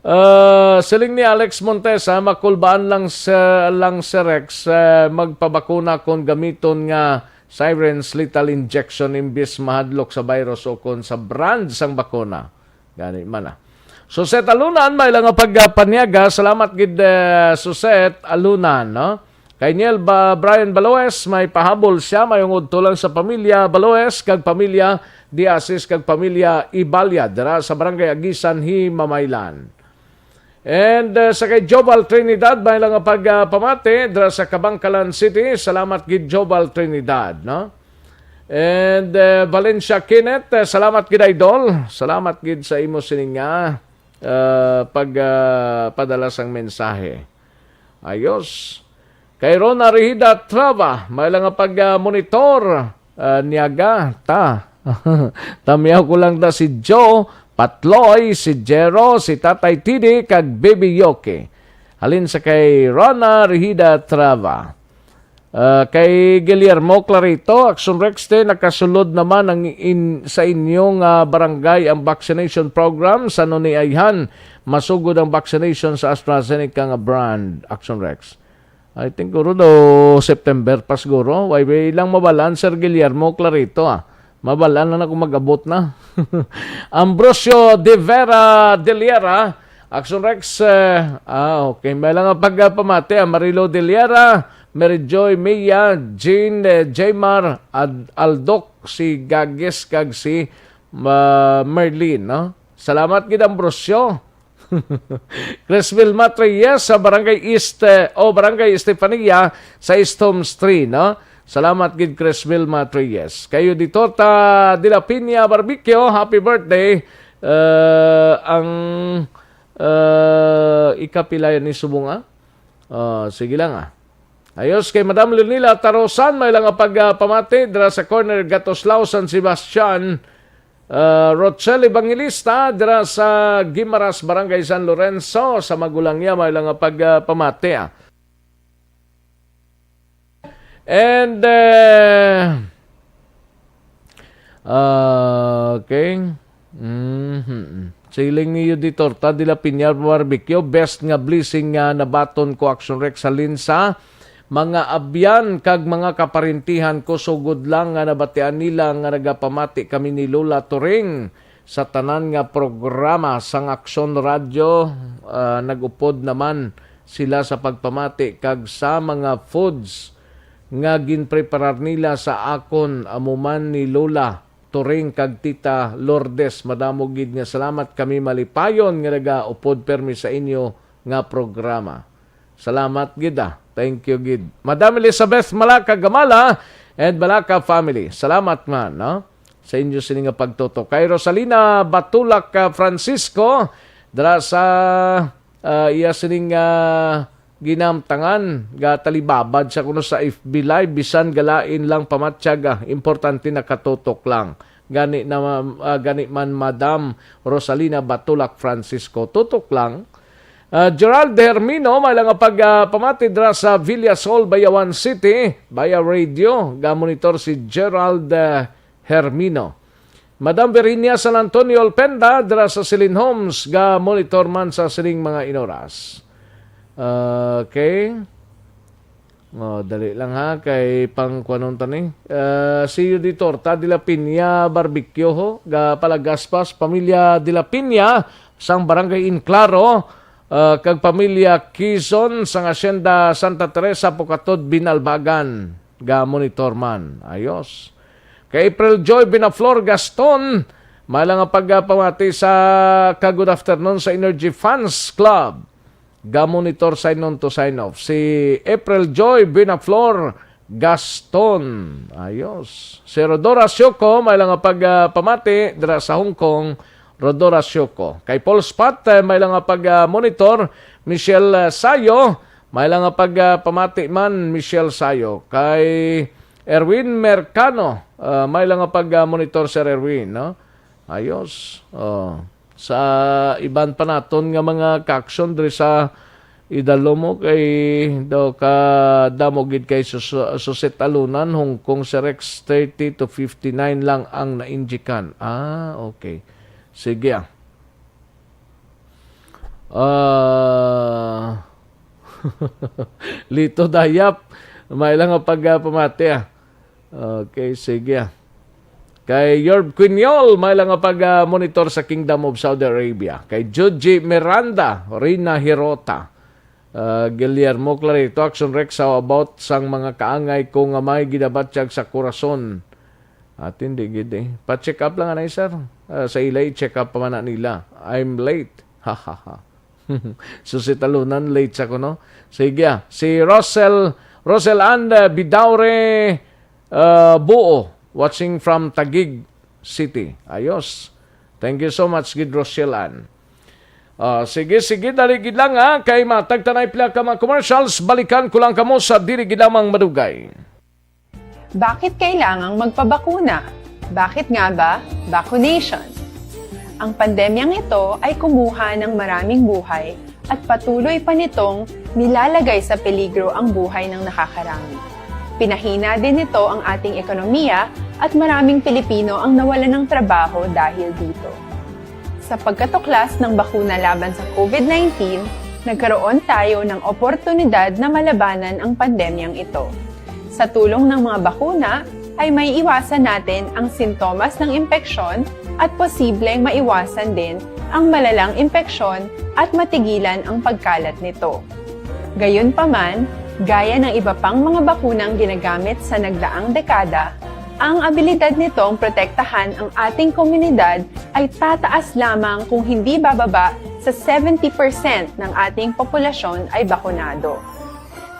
Ah, siling ni Alex Montesa, makulbaan lang sa, lang si Rex, ah, magpabakuna kon gamiton nga Sirens lethal injection imbis mahadlok sa virus o kon sa brand sang bakuna. Gani man, ah. Suset Alunan, may lang nga pagpanyaga. Salamat gid, eh, Suset Alunan, no? Kay Niel ba, Brian Baloes, may pahabol siya, may ungod to lang sa pamilya Baloes kag pamilya Diasis kag pamilya Ibalya dira sa Barangay Agisan, Himamaylan. And, uh, sa kay Jobal Trinidad, may lang nga pag, uh, pamati dira sa Kabankalan City. Salamat gid, Jobal Trinidad, no? And, uh, Valencia Kenneth, uh, salamat gid, idol. Salamat gid sa imo sining nga, uh, pag, uh, padala sang mensahe. Ayos. Kay Rona Rehida Trava, may lang nga pag, ah, monitor, ah, niyaga, ta. Tamyaw ko lang da si Joe, Patloy, si Jero, si Tatay Tidi, kag Baby Yoki. Halin sa kay Rona Rehida Trava. Ah, kay Guillermo Clarito, Action Rex, te, nakasulod naman ang in, sa inyong, ah, barangay ang vaccination program. Sa Noni Ayhan, masugod ang vaccination sa AstraZeneca nga brand, Action Rex. I think, guro, do September pa siguro. Way, way lang mabalaan, Sir Guillermo Clarito, ah. Mabalaan na ako mag-abot na. Ambrosio de Vera de Liera, Action Rex, eh, ah, okay. May lang ang pagpamati, ah, Marilo de Liera, Mary Joy, Mia, Jean, eh, Jaymar, Ad-, Aldok, si Gagis, kag si, ah, Merlin, no? Salamat gid, Ambrosio. Chris Vilma Treyes sa Barangay East, eh, o Barangay Estefania sa East Homes three, no? Salamat gid, Chris Vilma Treyes. Kayo di Torta de la Piña Barbecue, happy birthday. Eh, ang, eh, ikapila yan ni subong, ah? Ah, sige lang, ah. Ayos, kay Madam Leonila Tarosan, may lang nga pagpamati dira sa corner Gatoslao, San Sebastian. Ah, Rochelle Evangelista dira sa Guimaras, Barangay San Lorenzo, sa magulang niya, may lang nga pagpamati, ah. And, eh, ah, okay. Mhm. Siling ni Yudi Torta de la Piña Barbecue, best nga blessing nga nabaton ko, Action Rex, halin sa mga abyan kag mga kaparintihan ko, sugod lang nga nabatian nila nga nagapamati kami ni Lola Turing sa tanan nga programa sang Aksyon Radyo. Ah, nag-upod naman sila sa pagpamati kag sa mga foods nga ginpreparar nila sa akon, amo man ni Lola Turing kag Tita Lourdes. Madamo gid nga salamat, kami malipayon nga nagaupod permi sa inyo nga programa. Salamat gid, ah. Thank you gid. Madam Elizabeth Malaka Gamala and Malaka family. Salamat man, no? Sa inyo sini nga pagtutok. Kay Rosalina Batulak, ah, Francisco, dira sa, ah, iya sining, ah, ginamtangan, gatalibabad sa kuno sa F B Live, bisan galain lang pamatyag, ah, importante nakatutok lang. Gani na, ah, gani man, Madam Rosalina Batulak Francisco, tutok lang. Ah, Gerald Hermino, may lang nga pag, ah, pamati dira sa Villasol, Bayawan City, via radio, ga-monitor si Gerald, ah, Hermino. Madam Virginia San Antonio Alpenda, dira sa Silin Homes, ga-monitor man sa sining mga inoras. Okay. Oh, dali lang ha, kay pang kuanon ta ni. Ah, si Yudi Torta de la Piña Barbecue ho, ga Palagaspas, pamilya de la Piña, sang Barangay Inclaro, ah, kag pamilya Quizon, sang Hacienda Santa Teresa, Pocatod, Binalbagan, ga monitor man. Ayos. Kay April Joy Binaflor Gaston, may lang nga pagpamati sa ka-good afternoon sa Energy Fans Club. Ga-monitor sign on to sign off. Si April Joy Binaflor Gaston. Ayos. Si Rodora Sioko, may lang nga pagpamati dira sa Hong Kong, Rodora Sioko. Kay Paul Spot, eh, may lang nga pag-, ah, monitor, Michelle, ah, Sayo, may lang nga pagpamati man, Michelle Sayo. Kay Erwin Mercano, ah, may lang nga pag-, ah, monitor, Sir Erwin, no? Ayos. Oh. Sa iban pa naton nga mga kaaksyon diri sa Idalom, kay daw ka damo gid kay sus-, susit alunan, Hong Kong, Sir Rex, thirty to fifty-nine lang ang nainjikan. Ah, okay. Sige, ah. Ah, Lito Dayap, may lang nga pagpamati, ah. Okay, sige, ah. Kay Yorb Quiñol, may lang nga pag, ah, monitor sa Kingdom of Saudi Arabia. Kay Juji Miranda, Rina Hirota, ah, Guillermo Clarito, Action Rex, how about sang mga kaangay ko nga may ginabatyag sa kurason? At hindi gid eh. Pa-check up lang, anay, sir. Ah, sa ila, i-check up pa man na nila. I'm late. Ha, ha, ha. So, si Talunan, late sa kuno. Sige, ah. Si Russell, Russell and, uh, Bidaure, uh, Buo, watching from Taguig City. Ayos. Thank you so much, gid, Rochelle Ann. Ah, sige, sige, dali gid lang, ha. Kay matag tanay pila ka mga commercials, balikan ko lang kamo sa diri gid lamang madugay. Bakit kailangang magpabakuna? Bakit nga ba vaccination? Ang pandemyang ito ay kumuha ng maraming buhay at patuloy pa nitong nilalagay sa peligro ang buhay ng nakakarami. Pinahina din nito ang ating ekonomiya at maraming Pilipino ang nawalan ng trabaho dahil dito. Sa pagkatuklas ng bakuna laban sa COVID nineteen, nagkaroon tayo ng oportunidad na malabanan ang pandemyang ito. Sa tulong ng mga bakuna, ay maiiwasan natin ang sintomas ng impeksyon at posibleng maiwasan din ang malalang impeksyon at matigilan ang pagkalat nito. Gayunpaman, gaya ng iba pang mga bakunang ginagamit sa nagdaang dekada, ang abilidad nitong protektahan ang ating komunidad ay tataas lamang kung hindi bababa sa seventy percent ng ating populasyon ay bakunado.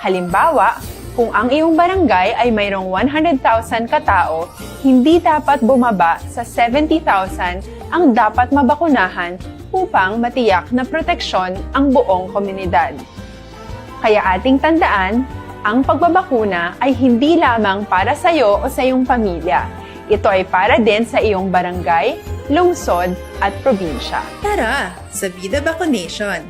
Halimbawa, kung ang iyong barangay ay mayroong one hundred thousand katao, hindi dapat bumaba sa seventy thousand ang dapat mabakunahan upang matiyak na proteksyon ang buong komunidad. Kaya ating tandaan, ang pagbabakuna ay hindi lamang para sa iyo o sa iyong pamilya. Ito ay para din sa iyong barangay, lungsod, at probinsya. Tara, sa Vida Vaccination!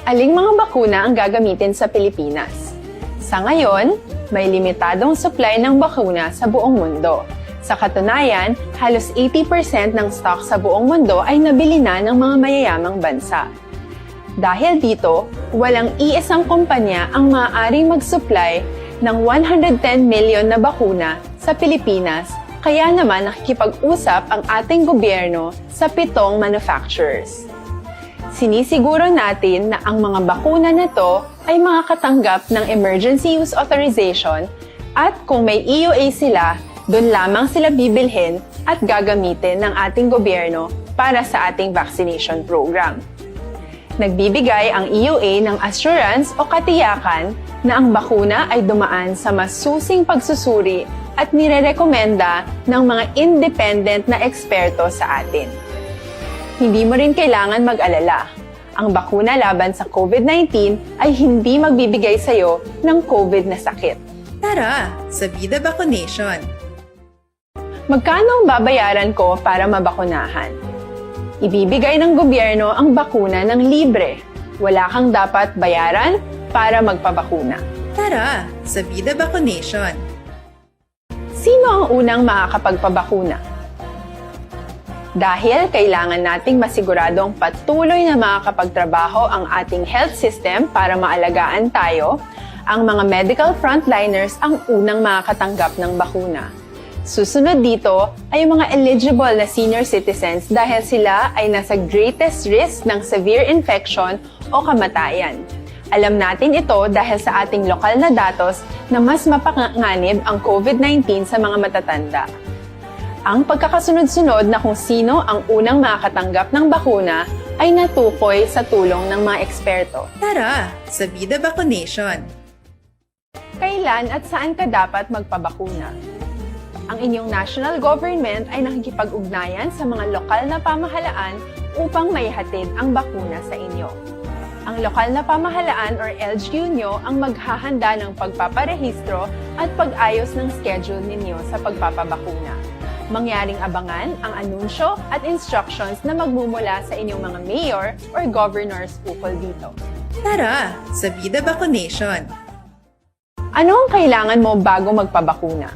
Aling mga bakuna ang gagamitin sa Pilipinas? Sa ngayon, may limitadong supply ng bakuna sa buong mundo. Sa katunayan, halos eighty percent ng stock sa buong mundo ay nabili na ng mga mayayamang bansa. Dahil dito, walang iisang kumpanya ang maaaring mag-supply ng one hundred ten million na bakuna sa Pilipinas, kaya naman nakikipag-usap ang ating gobyerno sa pitong manufacturers. Sinisiguro natin na ang mga bakuna na to ay makakatanggap ng emergency use authorization at kung may E U A sila, doon lamang sila bibilhin at gagamitin ng ating gobyerno para sa ating vaccination program. Nagbibigay ang E U A ng assurance o katiyakan na ang bakuna ay dumaan sa masusing pagsusuri at nirerekomenda ng mga independent na eksperto sa atin. Hindi mo rin kailangan mag-alala. Ang bakuna laban sa COVID nineteen ay hindi magbibigay sa iyo ng COVID na sakit. Tara, sa Vida Vaccination! Magkano ang babayaran ko para mabakunahan? Ibibigay ng gobyerno ang bakuna ng libre. Wala kang dapat bayaran para magpabakuna. Tara, sa Vida Vaccination! Sino ang unang makakapagpabakuna? Dahil kailangan nating masiguradong patuloy na makakapagtrabaho ang ating health system para maalagaan tayo, ang mga medical frontliners ang unang makakatanggap ng bakuna. Susunod dito ay ang mga eligible na senior citizens dahil sila ay nasa greatest risk ng severe infection o kamatayan. Alam natin ito dahil sa ating lokal na datos na mas mapanganib ang COVID nineteen sa mga matatanda. Ang pagkakasunod-sunod na kung sino ang unang makakatanggap ng bakuna ay natukoy sa tulong ng mga eksperto. Tara, sa Vida Vaccination! Kailan at saan ka dapat magpabakuna? Ang inyong national government ay nakikipag-ugnayan sa mga lokal na pamahalaan upang maihatid ang bakuna sa inyo. Ang lokal na pamahalaan or L G U nyo ang maghahanda ng pagpaparehistro at pag-ayos ng schedule ninyo sa pagpapabakuna. Mangyaring abangan ang anunsyo at instructions na magmumula sa inyong mga mayor or governors ukol dito. Tara, sa Vida Vaccination! Ano ang kailangan mo bago magpabakuna?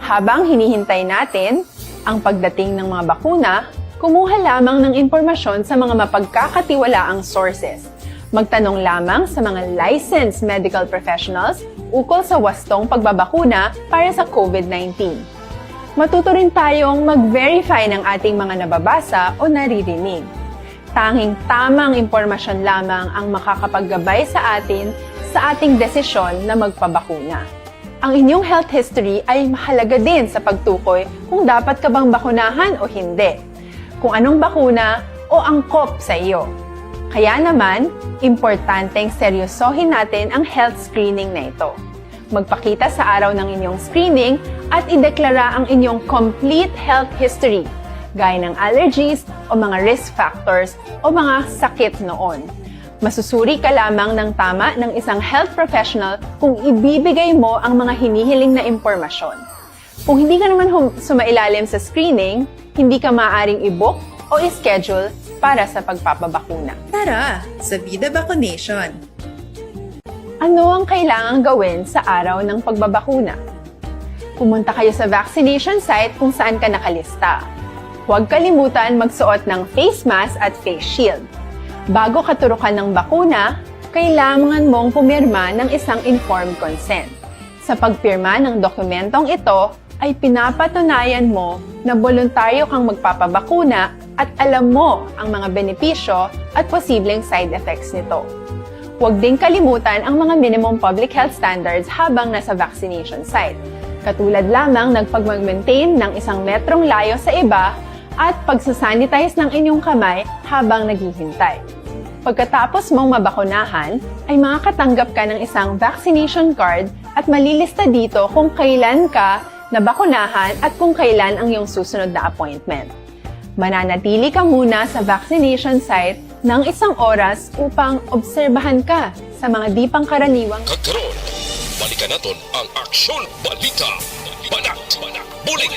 Habang hinihintay natin ang pagdating ng mga bakuna, kumuha lamang ng impormasyon sa mga mapagkakatiwalaang sources. Magtanong lamang sa mga licensed medical professionals ukol sa wastong pagbabakuna para sa COVID nineteen. Matuto rin tayong mag-verify ng ating mga nababasa o naririnig. Tanging tamang impormasyon lamang ang makakapaggabay sa atin sa ating desisyon na magpabakuna. Ang inyong health history ay mahalaga din sa pagtukoy kung dapat ka bang bakunahan o hindi, kung anong bakuna o angkop sa iyo. Kaya naman, importanteng seryosohin natin ang health screening na ito. Magpakita sa araw ng inyong screening at ideklara ang inyong complete health history, gaya ng allergies o mga risk factors o mga sakit noon. Masusuri ka lamang ng tama ng isang health professional kung ibibigay mo ang mga hinihiling na impormasyon. Kung hindi ka naman hum- sumailalim sa screening, hindi ka maaaring i-book o i-schedule para sa pagpapabakuna. Tara, sa Vida Vaccination! Ano ang kailangang gawin sa araw ng pagbabakuna? Pumunta kayo sa vaccination site kung saan ka nakalista. Huwag kalimutan magsuot ng face mask at face shield. Bago katurukan ng bakuna, kailangan mong pumirma ng isang informed consent. Sa pagpirma ng dokumentong ito, ay pinapatunayan mo na boluntaryo kang magpapabakuna at alam mo ang mga benepisyo at posibleng side effects nito. Huwag ding kalimutan ang mga minimum public health standards habang nasa vaccination site, katulad lamang ng pagmag-maintain ng isang metrong layo sa iba at pagsasanitize ng inyong kamay habang naghihintay. Pagkatapos mong mabakunahan, ay makakatanggap ka ng isang vaccination card at malilista dito kung kailan ka nabakunahan at kung kailan ang iyong susunod na appointment. Mananatili ka muna sa vaccination site ng isang oras upang obserbahan ka sa mga di pangkaraniwang Kag karon, balikan naton ang Aksyon Balita. Banat, bulig.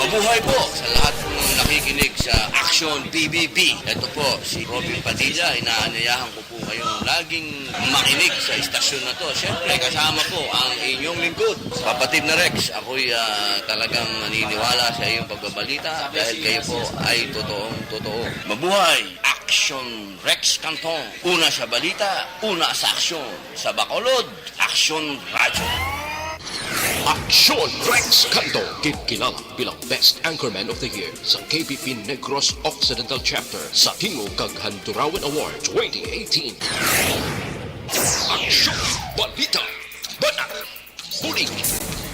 Mabuhay po sa lahat ng nakikinig sa Aksyon P B B. Ito po si Robin Padilla. Inaanyayahan ko po kayong laging makinig sa istasyon na to. Siyempre, kasama po ang inyong lingkod, kapatid na Rex. Ako'y, ah, talagang naniniwala sa iyong pagbabalita dahil kayo po ay totoong totoo. Mabuhay! Aksyon Rex Cantong. Una sa balita, una sa aksyon. Sa Bacolod, Aksyon Radyo. Aksyon Rex Cantong, ginkilala bilang Best Anchorman of the Year sa K B P Negros Occidental Chapter sa Tingog kag Handurawan Award twenty eighteen. Aksyon, balita, banat, bulig.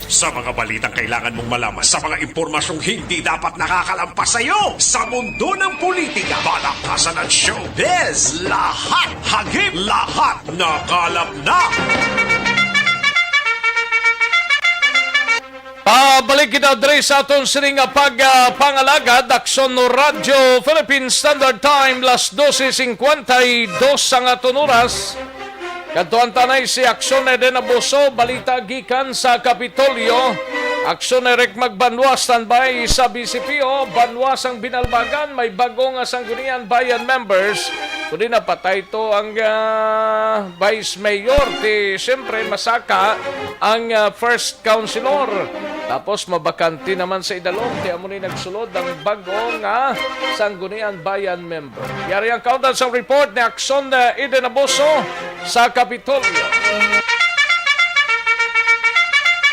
Sa mga balitang kailangan mong malaman, sa mga impormasyong hindi dapat nakakalampas sa iyo, sa mundo ng politika, palakasan at showbiz, lahat hagip, lahat nakalap na. Pabalik kita diri sa aton sini nga pag, ah, pangalagad, Aksyon Radyo Philippine Standard Time, las doce cincuenta y dos ang aton oras. Kadtuan ta anay si Aksyon Eden Abuso, balita gikan sa Kapitolyo. Aksyon Eric Magbanwa, standby sa B C P O, Banwa sang Binalbagan, may bag-o nga Sangguniang Bayan members. Kundi napatay to ang, ah, Vice Mayor. Ti, siyempre, masaka ang, ah, first councilor. Tapos mabakante naman sa Idalom, ti amo ni nagsulod ang bag-o nga Sangguniang Bayan member. Yari ang countdown sa report ni Aksyon, eh, Eden Abuso sa Kapitolyo.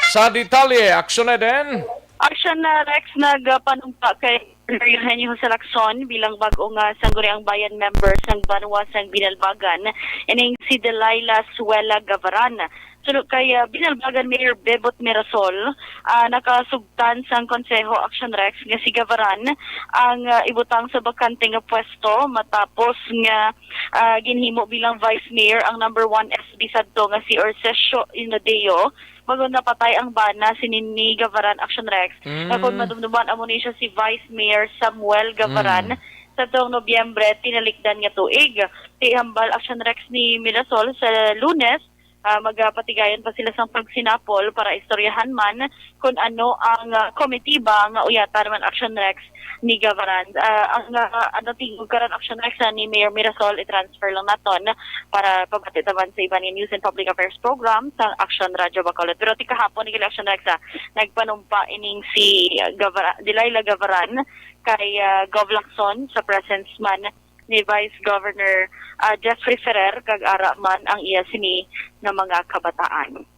Sa detalye, Aksyon Eden. Aksyon na Rex, nagpanumpa kay Mayor Eugenio Jose Lacson bilang bag-o nga Sangguniang Bayan member sang Banwa sang Binalbagan, ining si Delilah Suela Gavaran. Suno kay, ah, Binalbagan Mayor Bebot Mirasol, ah, nakasugtan sang Konseho Action Rex nga si Gavaran ang, ah, ibutang sa bakante nga pwesto matapos nga, ah, ginhimo bilang Vice Mayor ang number one S B sadto nga si Orcesio Inadeo, bag-o napatay ang bana sini ni Gavaran Action Rex. Mm. Nga kon madumduman, amo ni siya si Vice Mayor Samuel Gavaran. Mm. Sa tuong Nobyembre, tinalikdan nga tuig, ti hambal Action Rex ni Mirasol sa Lunes, ah, magapatigayon pa sila sang pagsinapol para istoryahan man kon ano ang, ah, komitiba nga uyatan man Action Rex ni Gavaran. Ah, ang, ah, ano, tingog karon Action Rex, ah, ni Mayor Mirasol, i-transfer lang naton para pabati ta man sa iban nga News and Public Affairs program sa Action Radio Bacolod. Pero ti kahapon ni Action Rex, ah, nagpanumpa ining si, ah, Gavara-, Delilah Gavaran kay, ah, Gov Lacson sa presence man ni Vice Governor, ah, Jeffrey Ferrer kag ara man ang iya sini nga mga kabataan.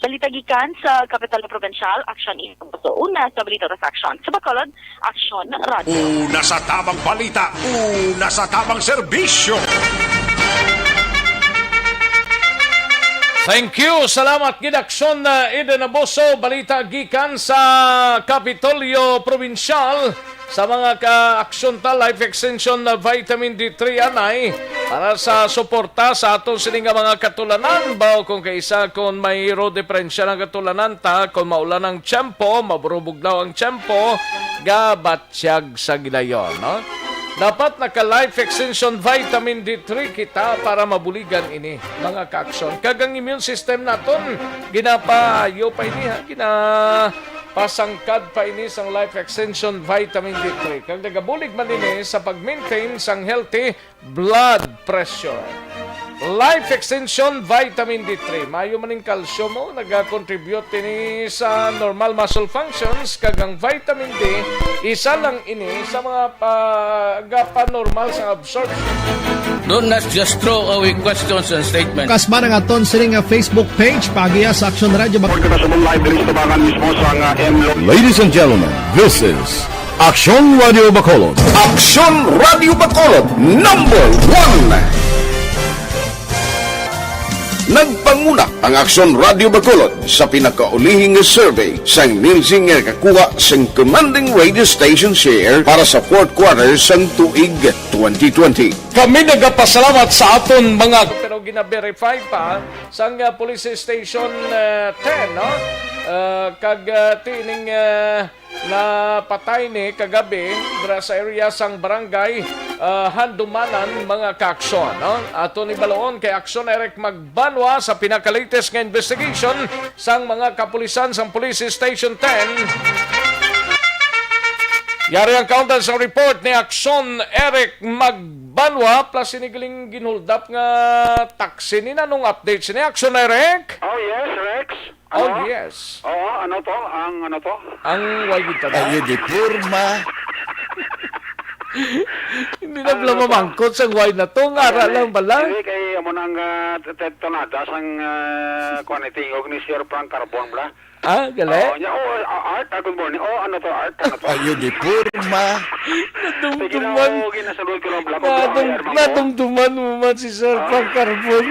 Balita gikan sa Kapitolyo Probinsyal, Action Eden Abuso. Una sa balita, sa Action sa Bacolod, Action Radyo. Una sa tamang balita, una sa tamang serbisyo. Thank you. Salamat gid, Action, uh, Eden Abuso. Balita gikan sa Kapitolyo Probinsyal. Sa mga ka-aksyon ta, Life Extension na Vitamin D three anay para sa suporta sa aton sini nga mga katulanan. Baw kung kaisa, kung may ro diferensya ng katulanan ta, kung maulan ang tiyempo, maburubuglaw ang tiyempo, gabatyag sa gilayon, no? Dapat naka Life Extension Vitamin D three kita para mabuligan ini, mga ka-aksyon. Kag ang immune system naton, ginapayo pa ini, ha? Gina- Pasangkad pa ini sang Life Extension Vitamin D three, kag nagabulig man ini sa pag-maintain sang healthy blood pressure. Life Extension Vitamin D three. Maayo man ning kalsyo mo, nagakontribute ini sa normal muscle functions, kag ang vitamin D, isa lang ini sa mga pa-, gapanormal sa absorption. Don't not just throw away questions and statements. Kasma nga aton sini nga Facebook page, pagiya sa Aksyon Radio Bac- Report ka sa mong live diri sa tubangan mismo sa nga M Lo- Ladies and gentlemen, this is Aksyon Radio Bacolod. Aksyon Radio Bacolod, number one. Nagpanguna ang Aksyon Radio Bacolod sa pinakaulihi nga survey sang Nielsen nga nakakuha sang commanding radio station share para sa fourth quarter sang tuig twenty twenty. Kami nagapasalamat sa aton mga Pero gina-verify pa sang, uh, Police Station, uh, ten, no? Uh, kag, uh, tining, uh, napatay ni kagabi dira sa area sang barangay, ah, Handumanan, mga kaaksyon, no? Ato ni baloon kay Aksyon Eric Magbanwa sa pinaka-latest nga investigation sang mga kapulisan sang Police Station ten. Yari ang kaundan sa report ni Aksyon Eric Magbanwa plus sinigiling ginhuldap nga taxi ni nanong update sini Aksyon Eric? Oh, yes, Rex. Oh, Ano? Yes. Oo, ano to? Ang ano to? Ang way gid Ayo di porma. Hindi na Ano pala to? Mamangkot sa way na to. Nga ara Ano lang eh? Bala. Hindi kay amo nang ah, t- t- tonada sang ah, kuan ni tingog ni Sir Frank Carbon bla. Ah, gali? Oh, nya, oh, ah, Art, ah, good morning. Oh, ano to, Art? Ano to? Ayo di porma. Sige na, Nadumduman. Oh, ginasalud ko lang bla. Nadum- Nadumduman mo man si Sir Ah. Frank Carbon.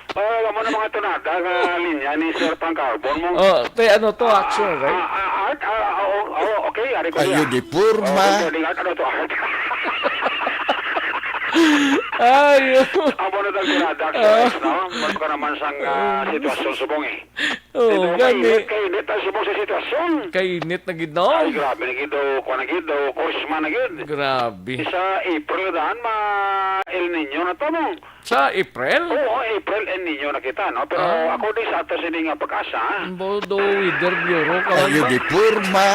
Oh, alam mo na mga tunada nga linya ni Sir Pangkarbon mo. Oh, te, ano to, Ah, action, right? Ah, ah, art, ah, ah, oh, oh, okay, ari ko Ayo niya. Di porma. Oh, okay, di art, ano to, art? Ayo. Amo na daw tunada, Ah. Sir, no? Ba't ka naman sang ah, sitwasyon subong eh? Oh, Dito, gani. Kainit, kainit ang subong sa sitwasyon. Kainit na gid, no? Ay, grabe na gid daw, kuha na gid daw, kusma na gid. Grabe. Sa April daan, ma El Niño na to, no? Sa April? Oo, April El Niño na kita, no? Pero Ah. Ako di sa ato sini nga pag-asa, ah. Ang Bodo Weather Bureau ka man Ayo ba? Di porma.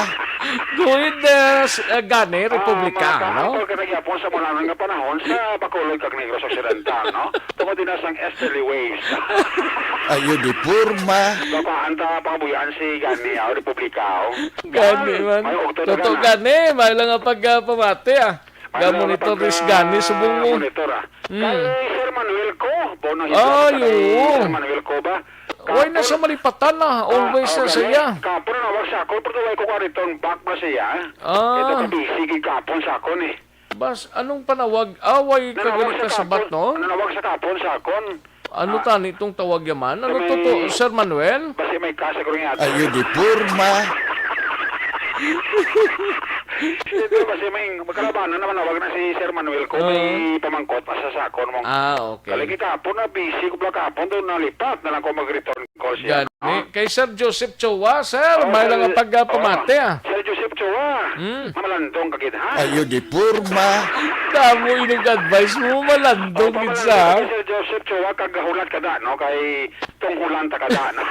Go with the, uh, gani, Ah, Republika, mga no? Kahapon ka nagyapon sa mulanan nga panahon sa Bacolod kag Negros Occidental, no? Tungod din na sang easterly waves. Ayo di porma. Babaan ta pangabuyan si gani, ah, Republika, oh. Gani man. May ugto na Totoo gana. Gani, may lang nga pagpamati, ah. May Ga lang monitor pag, ris gani, ah, subong mo. Monitor, ah. Mm. Kay Sir Manuel ko, bono Ay, hidra ka kay oo. Sir Manuel ko ba? Way na Kapon, sa malipatan na, ah, always ah, na gani. Saya. Kapon na nawag sa akon, pero way ko ka return back ba siya? Ah. Ito ka busy gid kapon sa akon eh. Bas, anong panawag? Away ka Nanawag gani sa ka sabat, kapon, no? Nanawag sa kapon sa akon. Ano Ah. Tani itong tawag yaman? Ano Sa to to, may Sir Manuel? Basi may kasa ko rin yata. Ayo di porma. Ito, basi may magkalabanan naman, nawag na si Sir Manuel ko, may Ah. Pamangkot pa sa sakon mo. Ah, okay. Kali kita, po na busy ko ba kapon, doon nalipat na lang ko mag-return call siya. Gani. Ah. Kay Sir Joseph Chowa, sir, Oh, may lang Sir, ang pagpamati, oh, ah. Sir Joseph Chowa, Hmm. Mamalandong ka gid, ha? Ayo di porma. Damo inig advice mo, malandong Oh, gid sa, ha? Mamalandong ka, Sir Joseph Chowa, kag hulat ka da, no? Kay tunghulan ta ka da, no?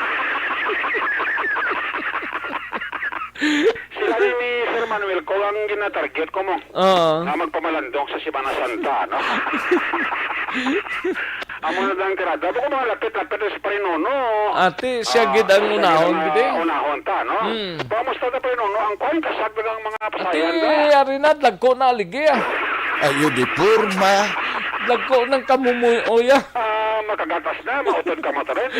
Sila ni, ni Sir Manuel ko ang ginatarget ko mo. Oo. Nga magpamalandong sa Semana Santa, no? Amo na lang tirada. Bako mga lapit-lapit sa Parinuno. Ate, siya Ah, gid ang siya gid unahon, ang, gid eh. Ah, unahon ta, no? Hmm. Pamusta ta, Parinuno? Ang kwan, kasag na ang mga Ate, pasayan, da. Ari na, dagko na, ligi, ah. Ayo di porma. Dagko ng kamumuy-oy, ah. Ah, makagatas na, mautod ka mo tarin.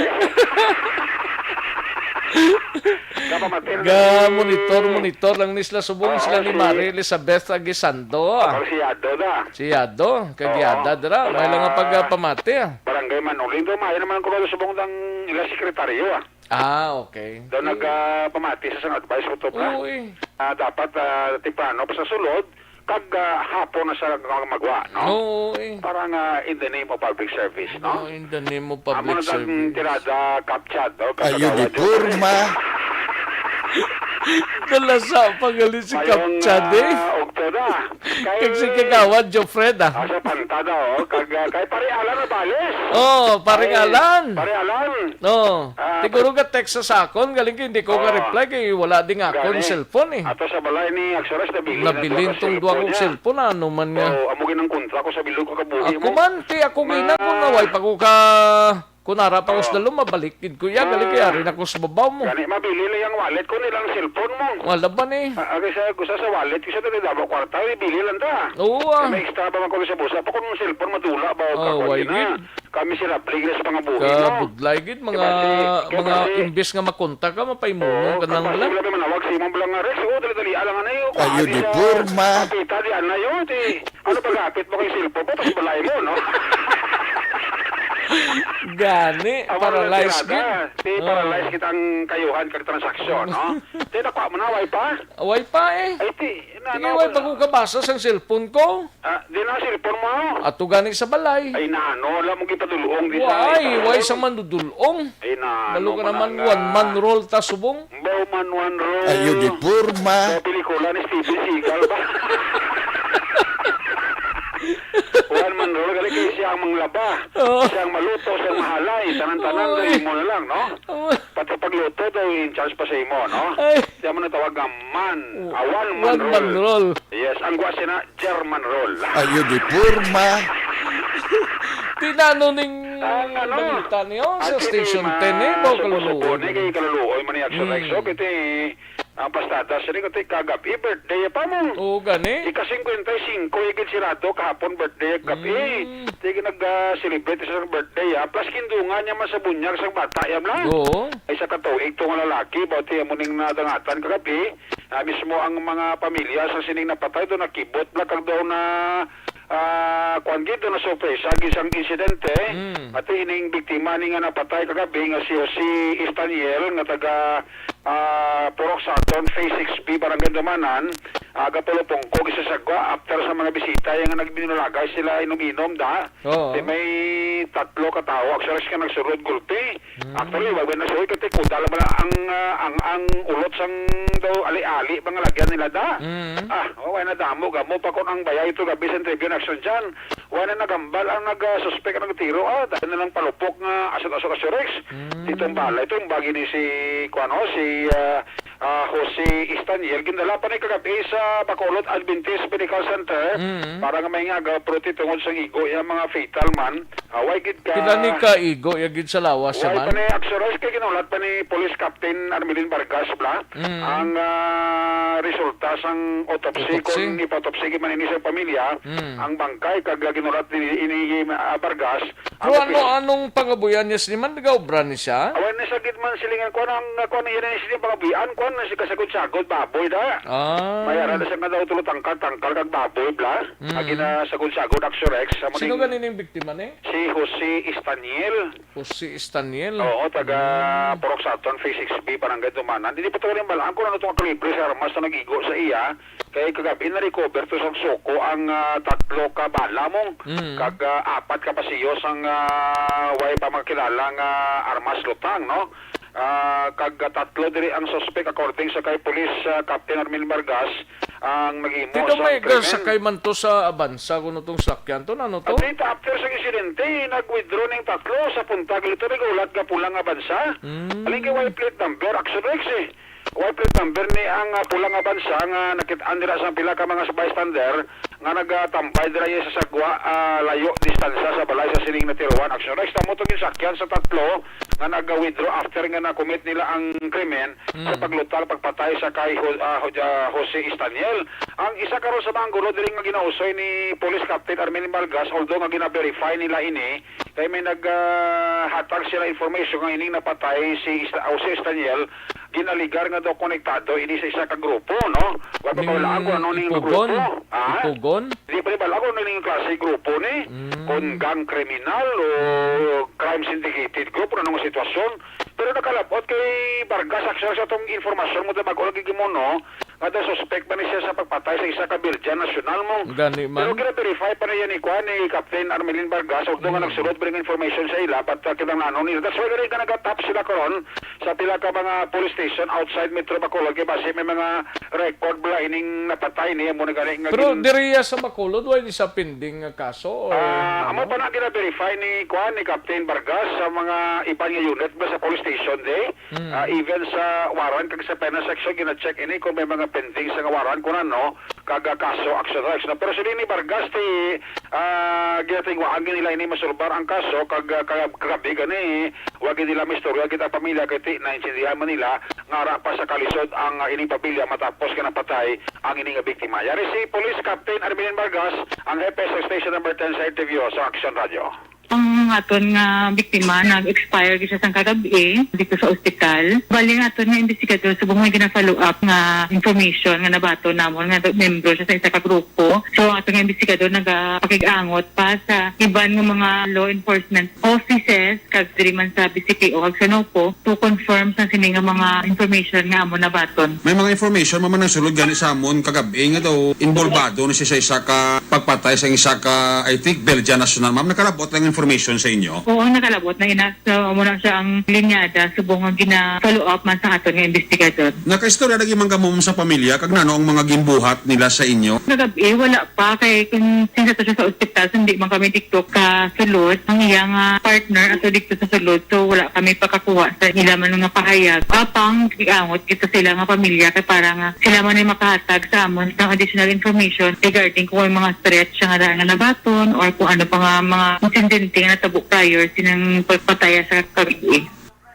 Kapamatin Ga, ni monitor, monitor lang ni sila subong, Oo, sila ni si Mari Elizabeth Aguisando, ah. Kapag si Yado na. Si Yado, kag Oo. Yada dira. May Sa lang nga pagpamati, ah. Barangay Manulin, do, maayo naman ko subong dang ila sekretaryo, ah. Ah, okay. Do, Mm. nagpamati sa sang advice ko to, bra. Uy. Ah, dapat, ah, temprano pa sa sulod, kag, ah, hapon na sa mag-, magwa, no? Oo, eh. Para nga in the name of public service, no? Oo, in the name of Amo public na ang service. Tirada, captcha, no? Ayo di Kagawad, porma. Dala sa pangalit si Mayong, captcha, eh. Ah, og Ito na. Kay Kag si Kagawad Jofred, ah. Ah, sa Panta daw, oh. Kag, ah, kay Pare Alan Abales. Oh, Paring Ay, Alan. Pare Alan. Oh, Ah, siguro ka text sa akon, galing kay hindi ko Oo. ka-reply kay wala din akon Gani. cellphone, eh. Ato sa balay ni Axoras, nabilin na Nabilin duha ka tong duha kong cellphone niya. cellphone, ano man nga. Oh, amo ginang kontra ko sa bilog ko kabuhi Ako mo. man, ti, ako gina ko nga, Ma- way pa ko ka Kung ara pa ko sa Oo. dalo, mabalik gid ko iya. Gali kay Ah. ari na ko sa babaw mo. Gani, mabili lang ang wallet ko, nilang cellphone mo. Wala ba ni? Ah, ah, kay sa, sa, sa wallet, kay sa dali damo kwarta, ibili lang ta. Oo, ah. Kay may extra ba man ko sa bulsa? Pa kung cellphone, madula ba o Oh, kakon why yun, ah? gid? Kami sila, pligres sa mga buhi mo. Kabudlay gid, Kay mga, basi, kay mga basi, imbis nga makontak ka, mapaimuno Oo, ka kay nang basi lang. wala may manawag sa imong lang nga, Rex, oh, dali-dali, alang anay, oh, Ayo, kuha di sa porma. kapita, di anay, oh, di. Ano ba gapit mo kay cellphone mo? Tapos balay mo, no? Gani, Amo na lang paralyzed tirada. gid. Ti, Oh. paralyzed kita ang kayuhan kag transaksyon, no? Ti, nakuha mo na, way pa? Way pa eh. Ay, ti, na, Sige, na, way pa wala. ko kabasa sang cellphone ko. Ah, di na cellphone mo? Ato gani sa balay. Ay, na, ano, wala mo gipadulong di sa Way, isa. way sa mandudulong. Ay, na, Balo ano ka man naman, lang, one ah. man rule ta subong. Bauman One Roll. Ayo, di porma. Sa pelikula ni Steven Seagal ba? One Man Roll, gali kay siya ang manglaba. Oo. Siya ang maluto, siya ang mahalay. Tanan-tanan, Oy. imo na lang, no? Oo. Pati pagluto daw, in charge pa sa imo, no? Ay. Siya mo natawag nga man. Oo. Ah, one man One man roll. roll. Yes, ang gwa siya na, German roll. Ayo, di porma. Tinano ning Ang ano, balita niyo sa ang Station T V, ten, eh, ma-, ba, subo-subo kaluluoy ni man. kay kaluluoy man ni Action Mm. Rex, oh, kiti, ang pastada, siya rin kati kagab-i, birthday pa mo. Oo, gani. Ika-singkwenta y singko, igid si Rado, kahapon birthday, kagab-i. Mm. Sige, nag, ah, celebrate siya sa birthday, ah. Plus, kindungan niya man sa bunyag sa bata, yan lang. Oo. Ay, sa katuig, to nga lalaki, ba, ti, amo ning nadangatan kagab-i. Ah, mismo ang mga pamilya sa sining napatay do nakibot na kag daw na, ah, kuwan gid, na sorpresa gid sang insidente. Mm. Pati ining biktima ni nga napatay kagabi nga si Jose Estaniel nga taga, ah, Purok Saturn, Phase six B, Barangay Dumanan, aga pulupongko gid sa sagwa after sa mga bisita nga nagbinulagay sila inom-inom da. Oo. Di may tatlo ka tawo, actually, nga nagsulod gulpi. Mm. Actually, wa, wa na siya, oy, kati kuda lang bala ang, ah, ang, ang ulot sang daw ali-ali, mga lagyan nila da. Mm. Ah, oh, wa na damo, gamo pa kon ang bayay ito gabi sa Tribune Action dyan. Wa na nagambal ang nag, ah, suspek ang nagtiro, ah, dahil na lang palupok nga asot-asot ka, Rex. Mm. Itong bala, itong bagi ni si, kuwan, oh, si, ah, ah, Jose Estaniel, gindala pa ni kagabi sa Bacolod Adventist Medical Center Mm. para nga may nga aga, pero ti tungod sa igo, yung mga fatal man, Away gid ka. Pila ni ka igo ya gid sa lawas Way man? pa ni Axoros kay ginulat pa ni Police Captain Armelin Vargas, bla, Mm. ang, ah, resulta sang autopsy Autopsy? kung ipa-autopsy gid man ini sa pamilya, Mm. ang bangkay kag ginulat ni ini, ah, Vargas. Pero Ang ano, opi- anong pangabuyan niya sini man? Nagaobra ni siya? Awan ni sa gid man silingan kuan ang, kuan niya ni siya pangabuyan, kuan na siya kasagod-sagod, baboy da. Ah. May ara na siya nga daw tulo tangkal-tangkal kag baboy, bla. Mm. Agi na sagod-sagod, Axorex. Amo Sino ning gani ning biktima ni? Si Jose Estaniel. Jose Estaniel? Oo, taga Mm. Purok Saturn, Phase six B, Barangay Dumanan. Hindi pa tayo rin balaan kung ano itong kalibre sa armas na nag-igo sa iya. Kay kagabi, na-recover to sa suko ang, ah, tatlo ka bala mong Mm. kag, ah, apat ka pasiyo sang, ah, way pa makilala nga armas lutang, no? Ah, kag tatlo diri ang suspek, according sa kay Police, ah, Captain Armin Vargas, ang naghimo Tito, sa may krimen. Sakay man to sa Avanza, kuno tong sakyan to, ano to? At dito, after sa insidente, nag-withdraw ning tatlo sa puntag. Ito, nag-ulat nga pulang Avanza. Mm. Aling kay white plate number, Axorex, eh. White plate number ni ang, ah, pulang Avanza nga nakit-an dira sa pila ka mga bystander nga nagatambay dira iya sa sagwa, ah, layo distansya sa balay sa sining natiruan. Axorex, tamo to ginsakyan sa tatlo nga naga-withdraw after nga na-commit nila ang krimen sa Mm. paglutal, pagpatay sa kay Ho-, ah, Ho-, ah, Jose Estaniel. Ang isa karon sa mga gulo diri nga ginausoy ni Police Captain Armin Malgas, although nga gina-verify nila ini, kay may nag, ah, hatag sila information nga ining napatay si Esta-, Jose Estaniel, ginaligar nga daw konektado ini sa isa ka grupo, no? Wa pa Ning kawalaan kung ano ning Ipugon? grupo. Ah? Ipugon? Di pa ni bala kung ano ning klase grupo ni, Mm. kung gang kriminal o crime syndicated group, o anong sitwasyon. Pero nakalabot kay Vargas, actually, sa atong informasyon mo, bago lagi mo, no? Kada suspect man ni siya sa pagpatay sa isa ka Belgian national mo. Gani man. Pero gina-verify pa niya ni kuan, ni Captain Armelin Vargas, although nga Mm. nagsulod pa ning information sa ila, but, uh, kinahanglanon nila. That's why gani nga nagatap sila karon sa pila ka mga police station outside Metro Bacolod, kay basi may mga record bala ining napatay niya, mo na gani nga Pero gin- diriya sa Bacolod, wala ni sa pending nga kaso, or Ah, amo ano? pa na gina-verify ni kuan, ni Captain Vargas sa mga iban nga unit ba sa police station, di? Mm. Ah, even sa warrant kag sa penal section, gina-check ini kung may mga pending sa nga warrant, kung ano, kag, ah, kaso, action drugs, no? Pero sini ni Vargas, ti, ah, ginatingwaan gid nila ini masulbar ang kaso, kag, ah, kag-, kagabi gani, wa gid nila maistorya gid ang pamilya, kay ti, naintindihan man nila nga ara pa sa kalisod ang, ah, ining pamilya matapos nga napatay ang ini nga biktima. Yari si Police Captain Armelin Vargas, ang hepe sa Station Number Ten sa interview sa Action Radio. Ang aton nga biktima nag-expire gid siya sang kagab-i dito sa ospital. Bali, ang aton nga investigador subong may gina-follow up nga information nga nabaton namon nga membro siya sa isa ka grupo. So, ang aton nga investigador nagapakig-angot pa sa iban nga mga law enforcement offices kag diri man sa B C P O kag sa NOPO to confirm sa sini nga mga information nga amon nabaton. May mga information man ang sulod gani sa amon kagab-i nga daw involvado na siya sa isa ka pagpatay sa isa ka, I think, Belgian national. Ma'am, nakalabot lang information sa inyo? Oo, nakalabot na ina. So, amo na siya ang linyada subong nga gina-follow up man sa aton nga investigador. Nakaistorya na gid man kamo sa pamilya kag nano ang mga ginbuhat nila sa inyo? Kagab-i, wala pa. Kay kung since ato siya sa ospital, so hindi man kami dito ka sulod. Ang iya nga partner ato dito sa sulod, so wala kami pakakuha sa ila man nga pahayag. Apang, giangot kita sila nga pamilya kay para nga sila man ay makahatag sa amon ng additional information regarding kung may mga threats siya nga daan nga nabaton or kung ano pa nga mga insidente nga natabo prior sining pagpataya sa kagab-i.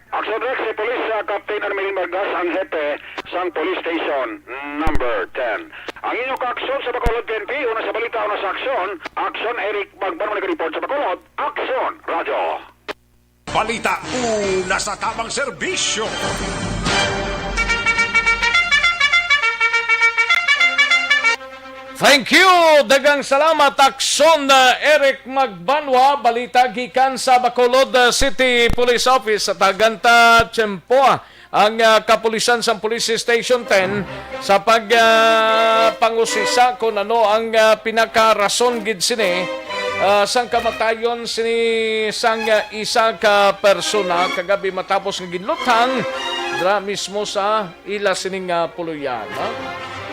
Action Rex, si Police, ah, Captain Armelin Vargas ang hepe sang Police Station Number Ten. Ang inyo kaaksyon sa Bacolod P N P, una sa balita, una sa aksyon. Action, Eric Magban, nag-report sa Bacolod. Action, Radyo. Balita, una sa tamang serbisyo. Thank you! Daghang salamat, Akson, uh, Eric Magbanwa. Balita gikan sa Bacolod, uh, City Police Office. Sa tagan ta tiyempo, ah, ang, uh, kapulisan sa Police Station Ten sa pag, uh, pangusisa kung ano ang, uh, pinakarason gid sini, uh, sang kamatayon sini sang, uh, isa ka persona kagabi matapos nga ginluthang dira mismo sa ila sining, ah, puloy-an, ha?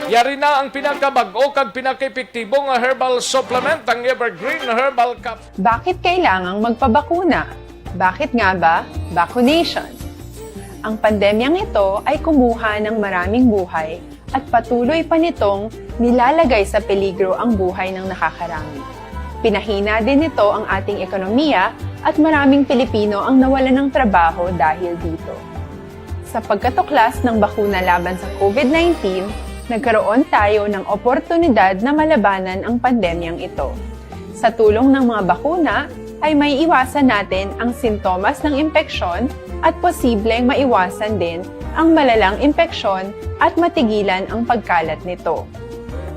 Yari na ang pinakabag-o kag pinakaepektibo nga herbal supplement, ang Evergreen Herbal Cap. Bakit kailangang magpabakuna? Bakit nga ba vaccination? Ang pandemyang ito ay kumuha ng maraming buhay at patuloy pa nitong nilalagay sa peligro ang buhay ng nakakarami. Pinahina din nito ang ating ekonomiya at maraming Pilipino ang nawalan ng trabaho dahil dito. Sa pagkatuklas ng bakuna laban sa COVID nineteen, nagkaroon tayo ng oportunidad na malabanan ang pandemyang ito. Sa tulong ng mga bakuna, ay maiiwasan natin ang sintomas ng impeksyon at posibleng maiwasan din ang malalang impeksyon at matigilan ang pagkalat nito.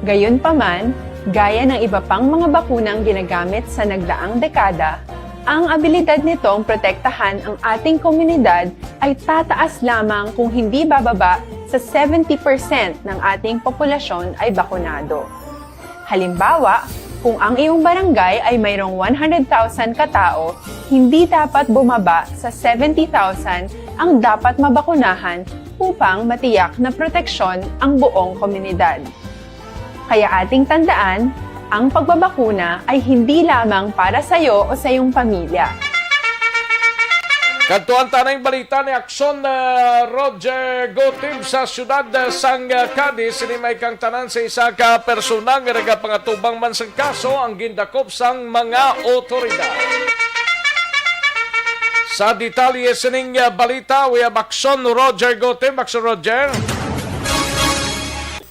Gayunpaman, gaya ng iba pang mga bakunang ginagamit sa nagdaang dekada, ang abilidad nitong protektahan ang ating komunidad ay tataas lamang kung hindi bababa sa seventy percent ng ating populasyon ay bakunado. Halimbawa, kung ang iyong barangay ay mayroong one hundred thousand ka tao, hindi dapat bumaba sa seventy thousand ang dapat mabakunahan upang matiyak na proteksyon ang buong komunidad. Kaya ating tandaan, ang pagbabakuna ay hindi lamang para sa iyo o sa iyong pamilya. Kadtuan ta na ang balita ni Akson, ah, Roger Gotib sa siyudad, ah, sang, ah, Cadiz. Sini may kang tanan sa isa ka persona nga nagapangatubang man sang kaso ang gindakop sang mga otoridad. Sa detalye sining, ah, balita, we have Akson Roger Gotib. Akson Roger.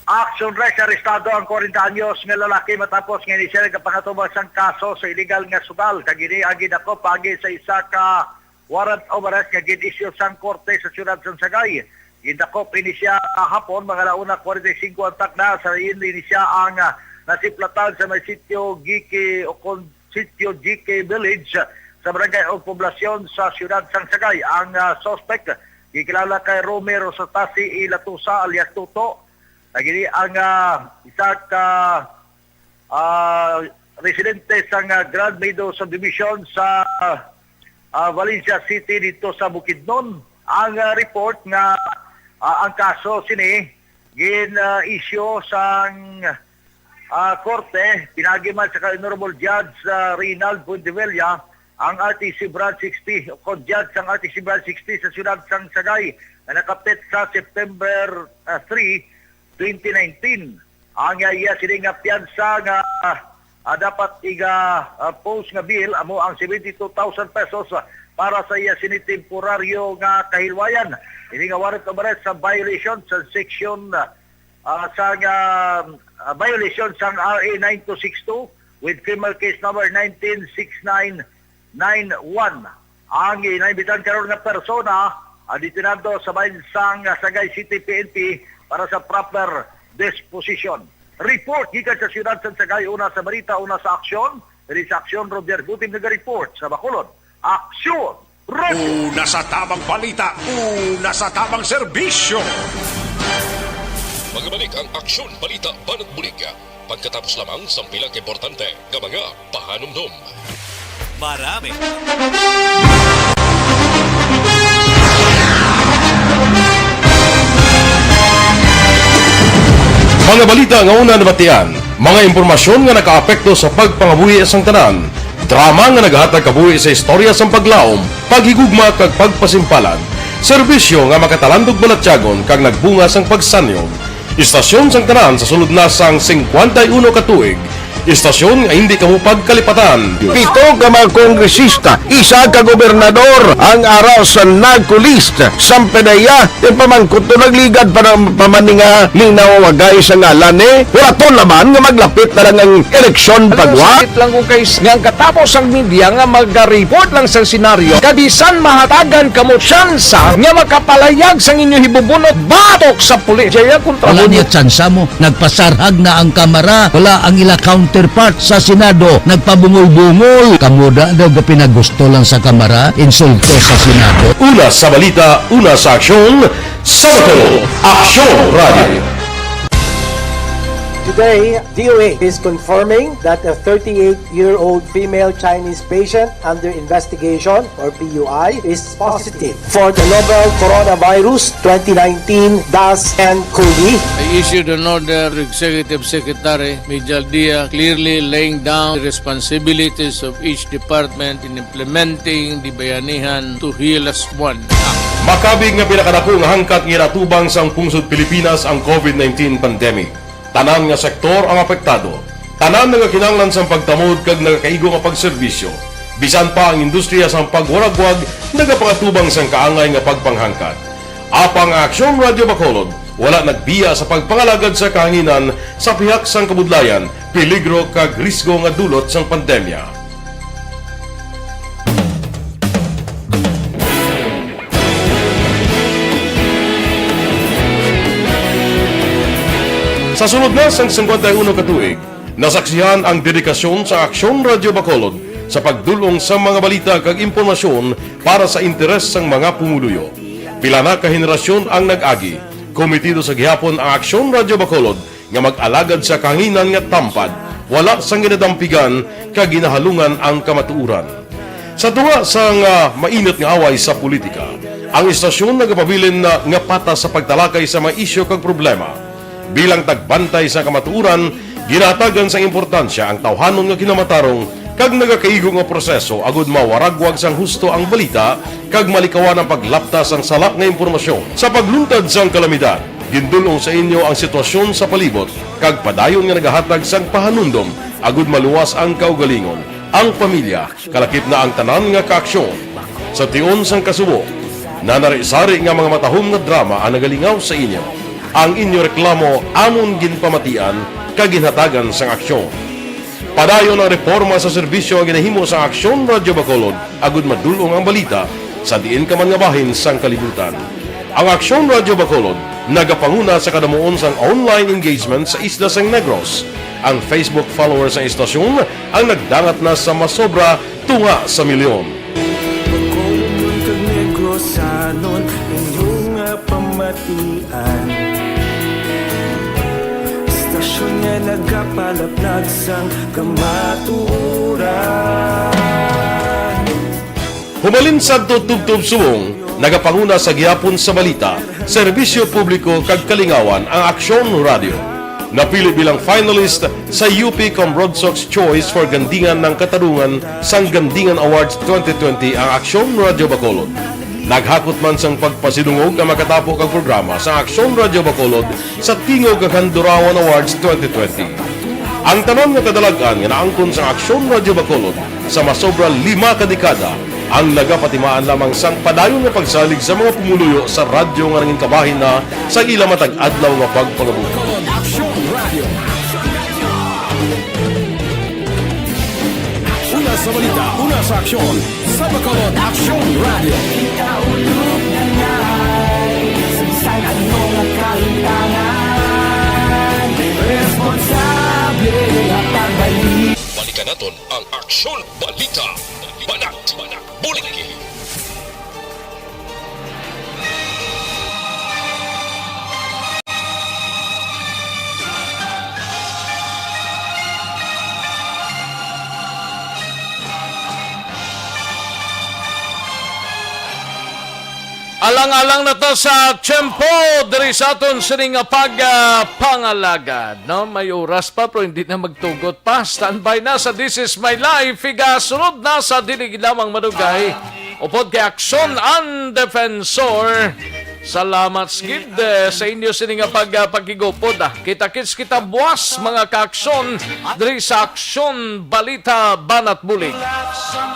Action Rex, arestado ang kwarenta anyos nga lalaki matapos nga ini siya nagapangatubang sang kaso sa iligal nga sugal, kag ini ang gidakop paagi sa isa ka warrant of arrest nga gin-issue sang korte sa siyudad sang Sagay. Gindakop ini siya kahapon, mga alauna kwarenta y singko ang takna, sa ini siya ang, ah, nasiplatan sa may sitio Giki o kon sitio G K Village sa barangay o poblasyon sa siyudad sang Sagay. Ang, ah, suspect gikilala kay Romero Satasi Ilatusa alias Tuto. Nagini ang, ah, isa ka, ah, residente sang, ah, Grand Meadow Subdivision sa, ah, Valencia City dito sa Bukidnon. Ang, ah, report nga, ah, ang kaso sini gin, ah, issue sang, ah, korte, pinagi man sa kay Honorable Judge, ah, Reynald Buendia, ang R T C Branch sixty, o kon judge sang R T C Branch sixty sa siyudad sang Sagay, nga nakapit sa September, ah, three, twenty nineteen. Ang, ah, iya sini nga piyansa nga, ah, ah, dapat iga, ah, post nga bail amo ang seventy-two thousand pesos, ah, para sa iya sini temporaryo nga kahilwayan. Ini nga warrant of arrest sa violation sa section, ah, ah, sa nga, ah, violation sang R A nine two six two with criminal case number nineteen six nine nine one. Ang inaimbitan karon nga persona, ah, detenado sa bahin sang, ah, Sagay City P N P para sa proper disposition. Report gikan sa siyudad sa Sagay, una sa balita, una sa aksyon. Diri sa Aksyon, Roger Gutim naga-report sa Bacolod. Aksyon! Radyo! Una sa tamang balita, una sa tamang serbisyo. Magabalik ang Aksyon Balita Banat Bulig pagkatapos lamang sang pila ka importante nga mga pahanumdom. Marami. Mga balita nga una nabatian, mga impormasyon nga nakaapekto sa pagpangabuhi sang tanan, drama nga naghatag kabuhi sa istorya sang paglaom, paghigugma kag pagpasimpalan, serbisyo nga makatalandog balatyagon kag nagbunga sang pagsanyog. Istasyon sang tanan sa sulod na sang singkwenta y uno ka tuig, istasyon nga hindi kamo pagkalipatan. Pito ka mga kongresista, isa ka gobernador ang ara sa NAGCO list. Sampanaya, ipamangkot to nagligad pa ng pamaninga ni nawagay sa ngalan ni. Wala to laman nga maglapit na lang ang eleksyon. Ano, pagwa. Sakit lang kung kay s-, nga ang katapos ang media nga maga-report lang sa senaryo. Kabisan mahatagan kamo tsansa nga makapalayag sang inyo hibubunot batok sa pulis. Jaya kontra. Wala mo niya tsansa mo. Nagpasarhag na ang Kamara, wala ang ila counterpart sa Senado. Nagpabungol-bungol. Kamo da daw ga pinagusto lang sa Kamara, insulto sa Senado. Una sa balita, una sa aksyon, sa Bacolod, Aksyon Radio. Today, D O H is confirming that a thirty-eight-year-old female Chinese patient under investigation, or P U I, is positive for the novel coronavirus twenty nineteen dash N COVID. I issued an order to Executive Secretary Mijal Dia, clearly laying down the responsibilities of each department in implementing the Bayanihan to Heal As One Act. Makabig nga pinakadako nga hangkat nga ginatubang sang pungsod Pilipinas ang COVID nineteen pandemic. Tanan nga sektor ang apektado. Tanan nagakinahanglan sang pagtamod kag nagakaigo nga pagserbisyo. Bisan pa ang industriya sang pagwaragwag nagapakatubang sang kaangay nga pagpanghangkat. Apang ang Aksyon Radyo Bacolod wala nagbiya sa pagpangalagad sa kahanginan sa pihak sang kabudlayan, peligro kag risgo nga dulot sang pandemya. Sa sulod na sang singkwenta y uno ka tuig, nasaksihan ang dedikasyon sa Aksyon Radyo Bacolod sa pagdul-ong sa mga balita kag impormasyon para sa interes sang mga pumuluyo. Pila na ka henerasyon ang nag-agi. Komitido sa gihapon ang Aksyon Radyo Bacolod nga mag-alagad sa kahanginan nga tampad, wala sang ginadampigan kag ginahalungan ang kamatuoran. Sa tunga sang, ah, mainit nga away sa politika, ang istasyon nagapabilin na nga patas sa pagtalakay sa mga isyu kag problema. Bilang tagbantay sa kamatuoran, ginahatagan sang importansya ang tawhanon nga kinamatarong kag nagakaigo nga proseso agud mawaragwag sang husto ang balita kag malikawan ang paglapta sang sala nga impormasyon. Sa pagluntad sang kalamidad, gindul-ong sa inyo ang sitwasyon sa palibot kag padayon nga nagahatag sang pahanumdom agud maluwas ang kaugalingon, ang pamilya, kalakip na ang tanan nga kaaksyon. Sa tion sang kasubo, nanari-sari nga mga matahom nga drama ang nagalingaw sa inyo. Ang inyo reklamo amon ginpamatian kag ginhatagan sang aksyon. Padayon ang reporma sa serbisyo nga ginahimo sa Aksyon Radyo Bacolod agud madul-ong ang balita sa diin ka man nga bahin sang kalibutan. Ang Aksyon Radyo Bacolod nagapanguna sa kadamuon sang online engagement sa isla sang Negros. Ang Facebook followers sang istasyon ang nagdangat na sa masobra tunga sa milyon. Bacolodnon kag Negrosanon, inyo nga pamatian. Nga nagapalaplag sang kamatuoran. Humalin sadto tubtob subong, nagapanguna sa gihapon sa balita, serbisyo publiko kag kalingawan ang Aksyon Radio. Napili bilang finalist sa U P Cambrogsoc's Choice for Gandingan ng Katarungan sang Gandingan Awards twenty twenty ang Aksyon Radio Bacolod. Naghakot man sang pagpasidungog ang makatapo kag programa sa Aksyon Radio Bacolod sa Tingog kag Handurawan Awards twenty twenty. Ang tanan nga kadalag-an nga naangkon sa Aksyon Radio Bacolod sa masobra lima ka dekada ang nagapatimaan lamang sang padayon nga pagsalig sa mga pumuluyo sa radyo nga nangin kabahin na sa ila matag adlaw nga pagpangabuhi. Bacolod Aksyon Radio. Una sa balita, una sa aksyon, sa Bacolod Aksyon Radio. Kita ulog na ngay, sa bisan ano nga kahitangan, responsable nga pagbalik. Balikan naton ang Aksyon Balita. Banat, banat, bulig. Alang-alang na ta sa tiyempo diri sa aton sining pagpangalagad, no? May oras pa, pero hindi na magtugot pa. Standby na sa This Is My Life. Igasunod na sa dili lamang madugay. Upod kay Aksyon ang Defensor. Salamat gid, eh, sa inyo sini nga pag, ah, pagigupod, ah. Kita-kits kita buwas, mga ka-aksyon, diri sa Aksyon Balita Banat Bulig.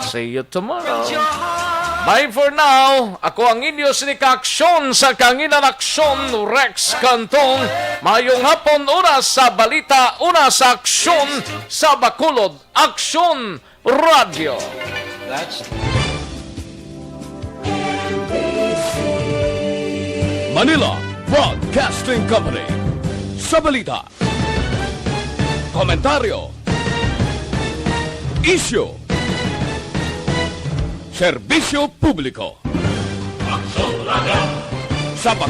See you tomorrow. Bye for now. Ako ang inyo sini ka-aksyon sa Kanginan Aksyon, Rex Cantong. Mayong hapon, oras sa balita, una sa aksyon sa Bacolod. Aksyon Radyo. Manila Broadcasting Company. Sa balita, komentaryo, isyu, serbisyo publiko. Aksyon Radyo. Sa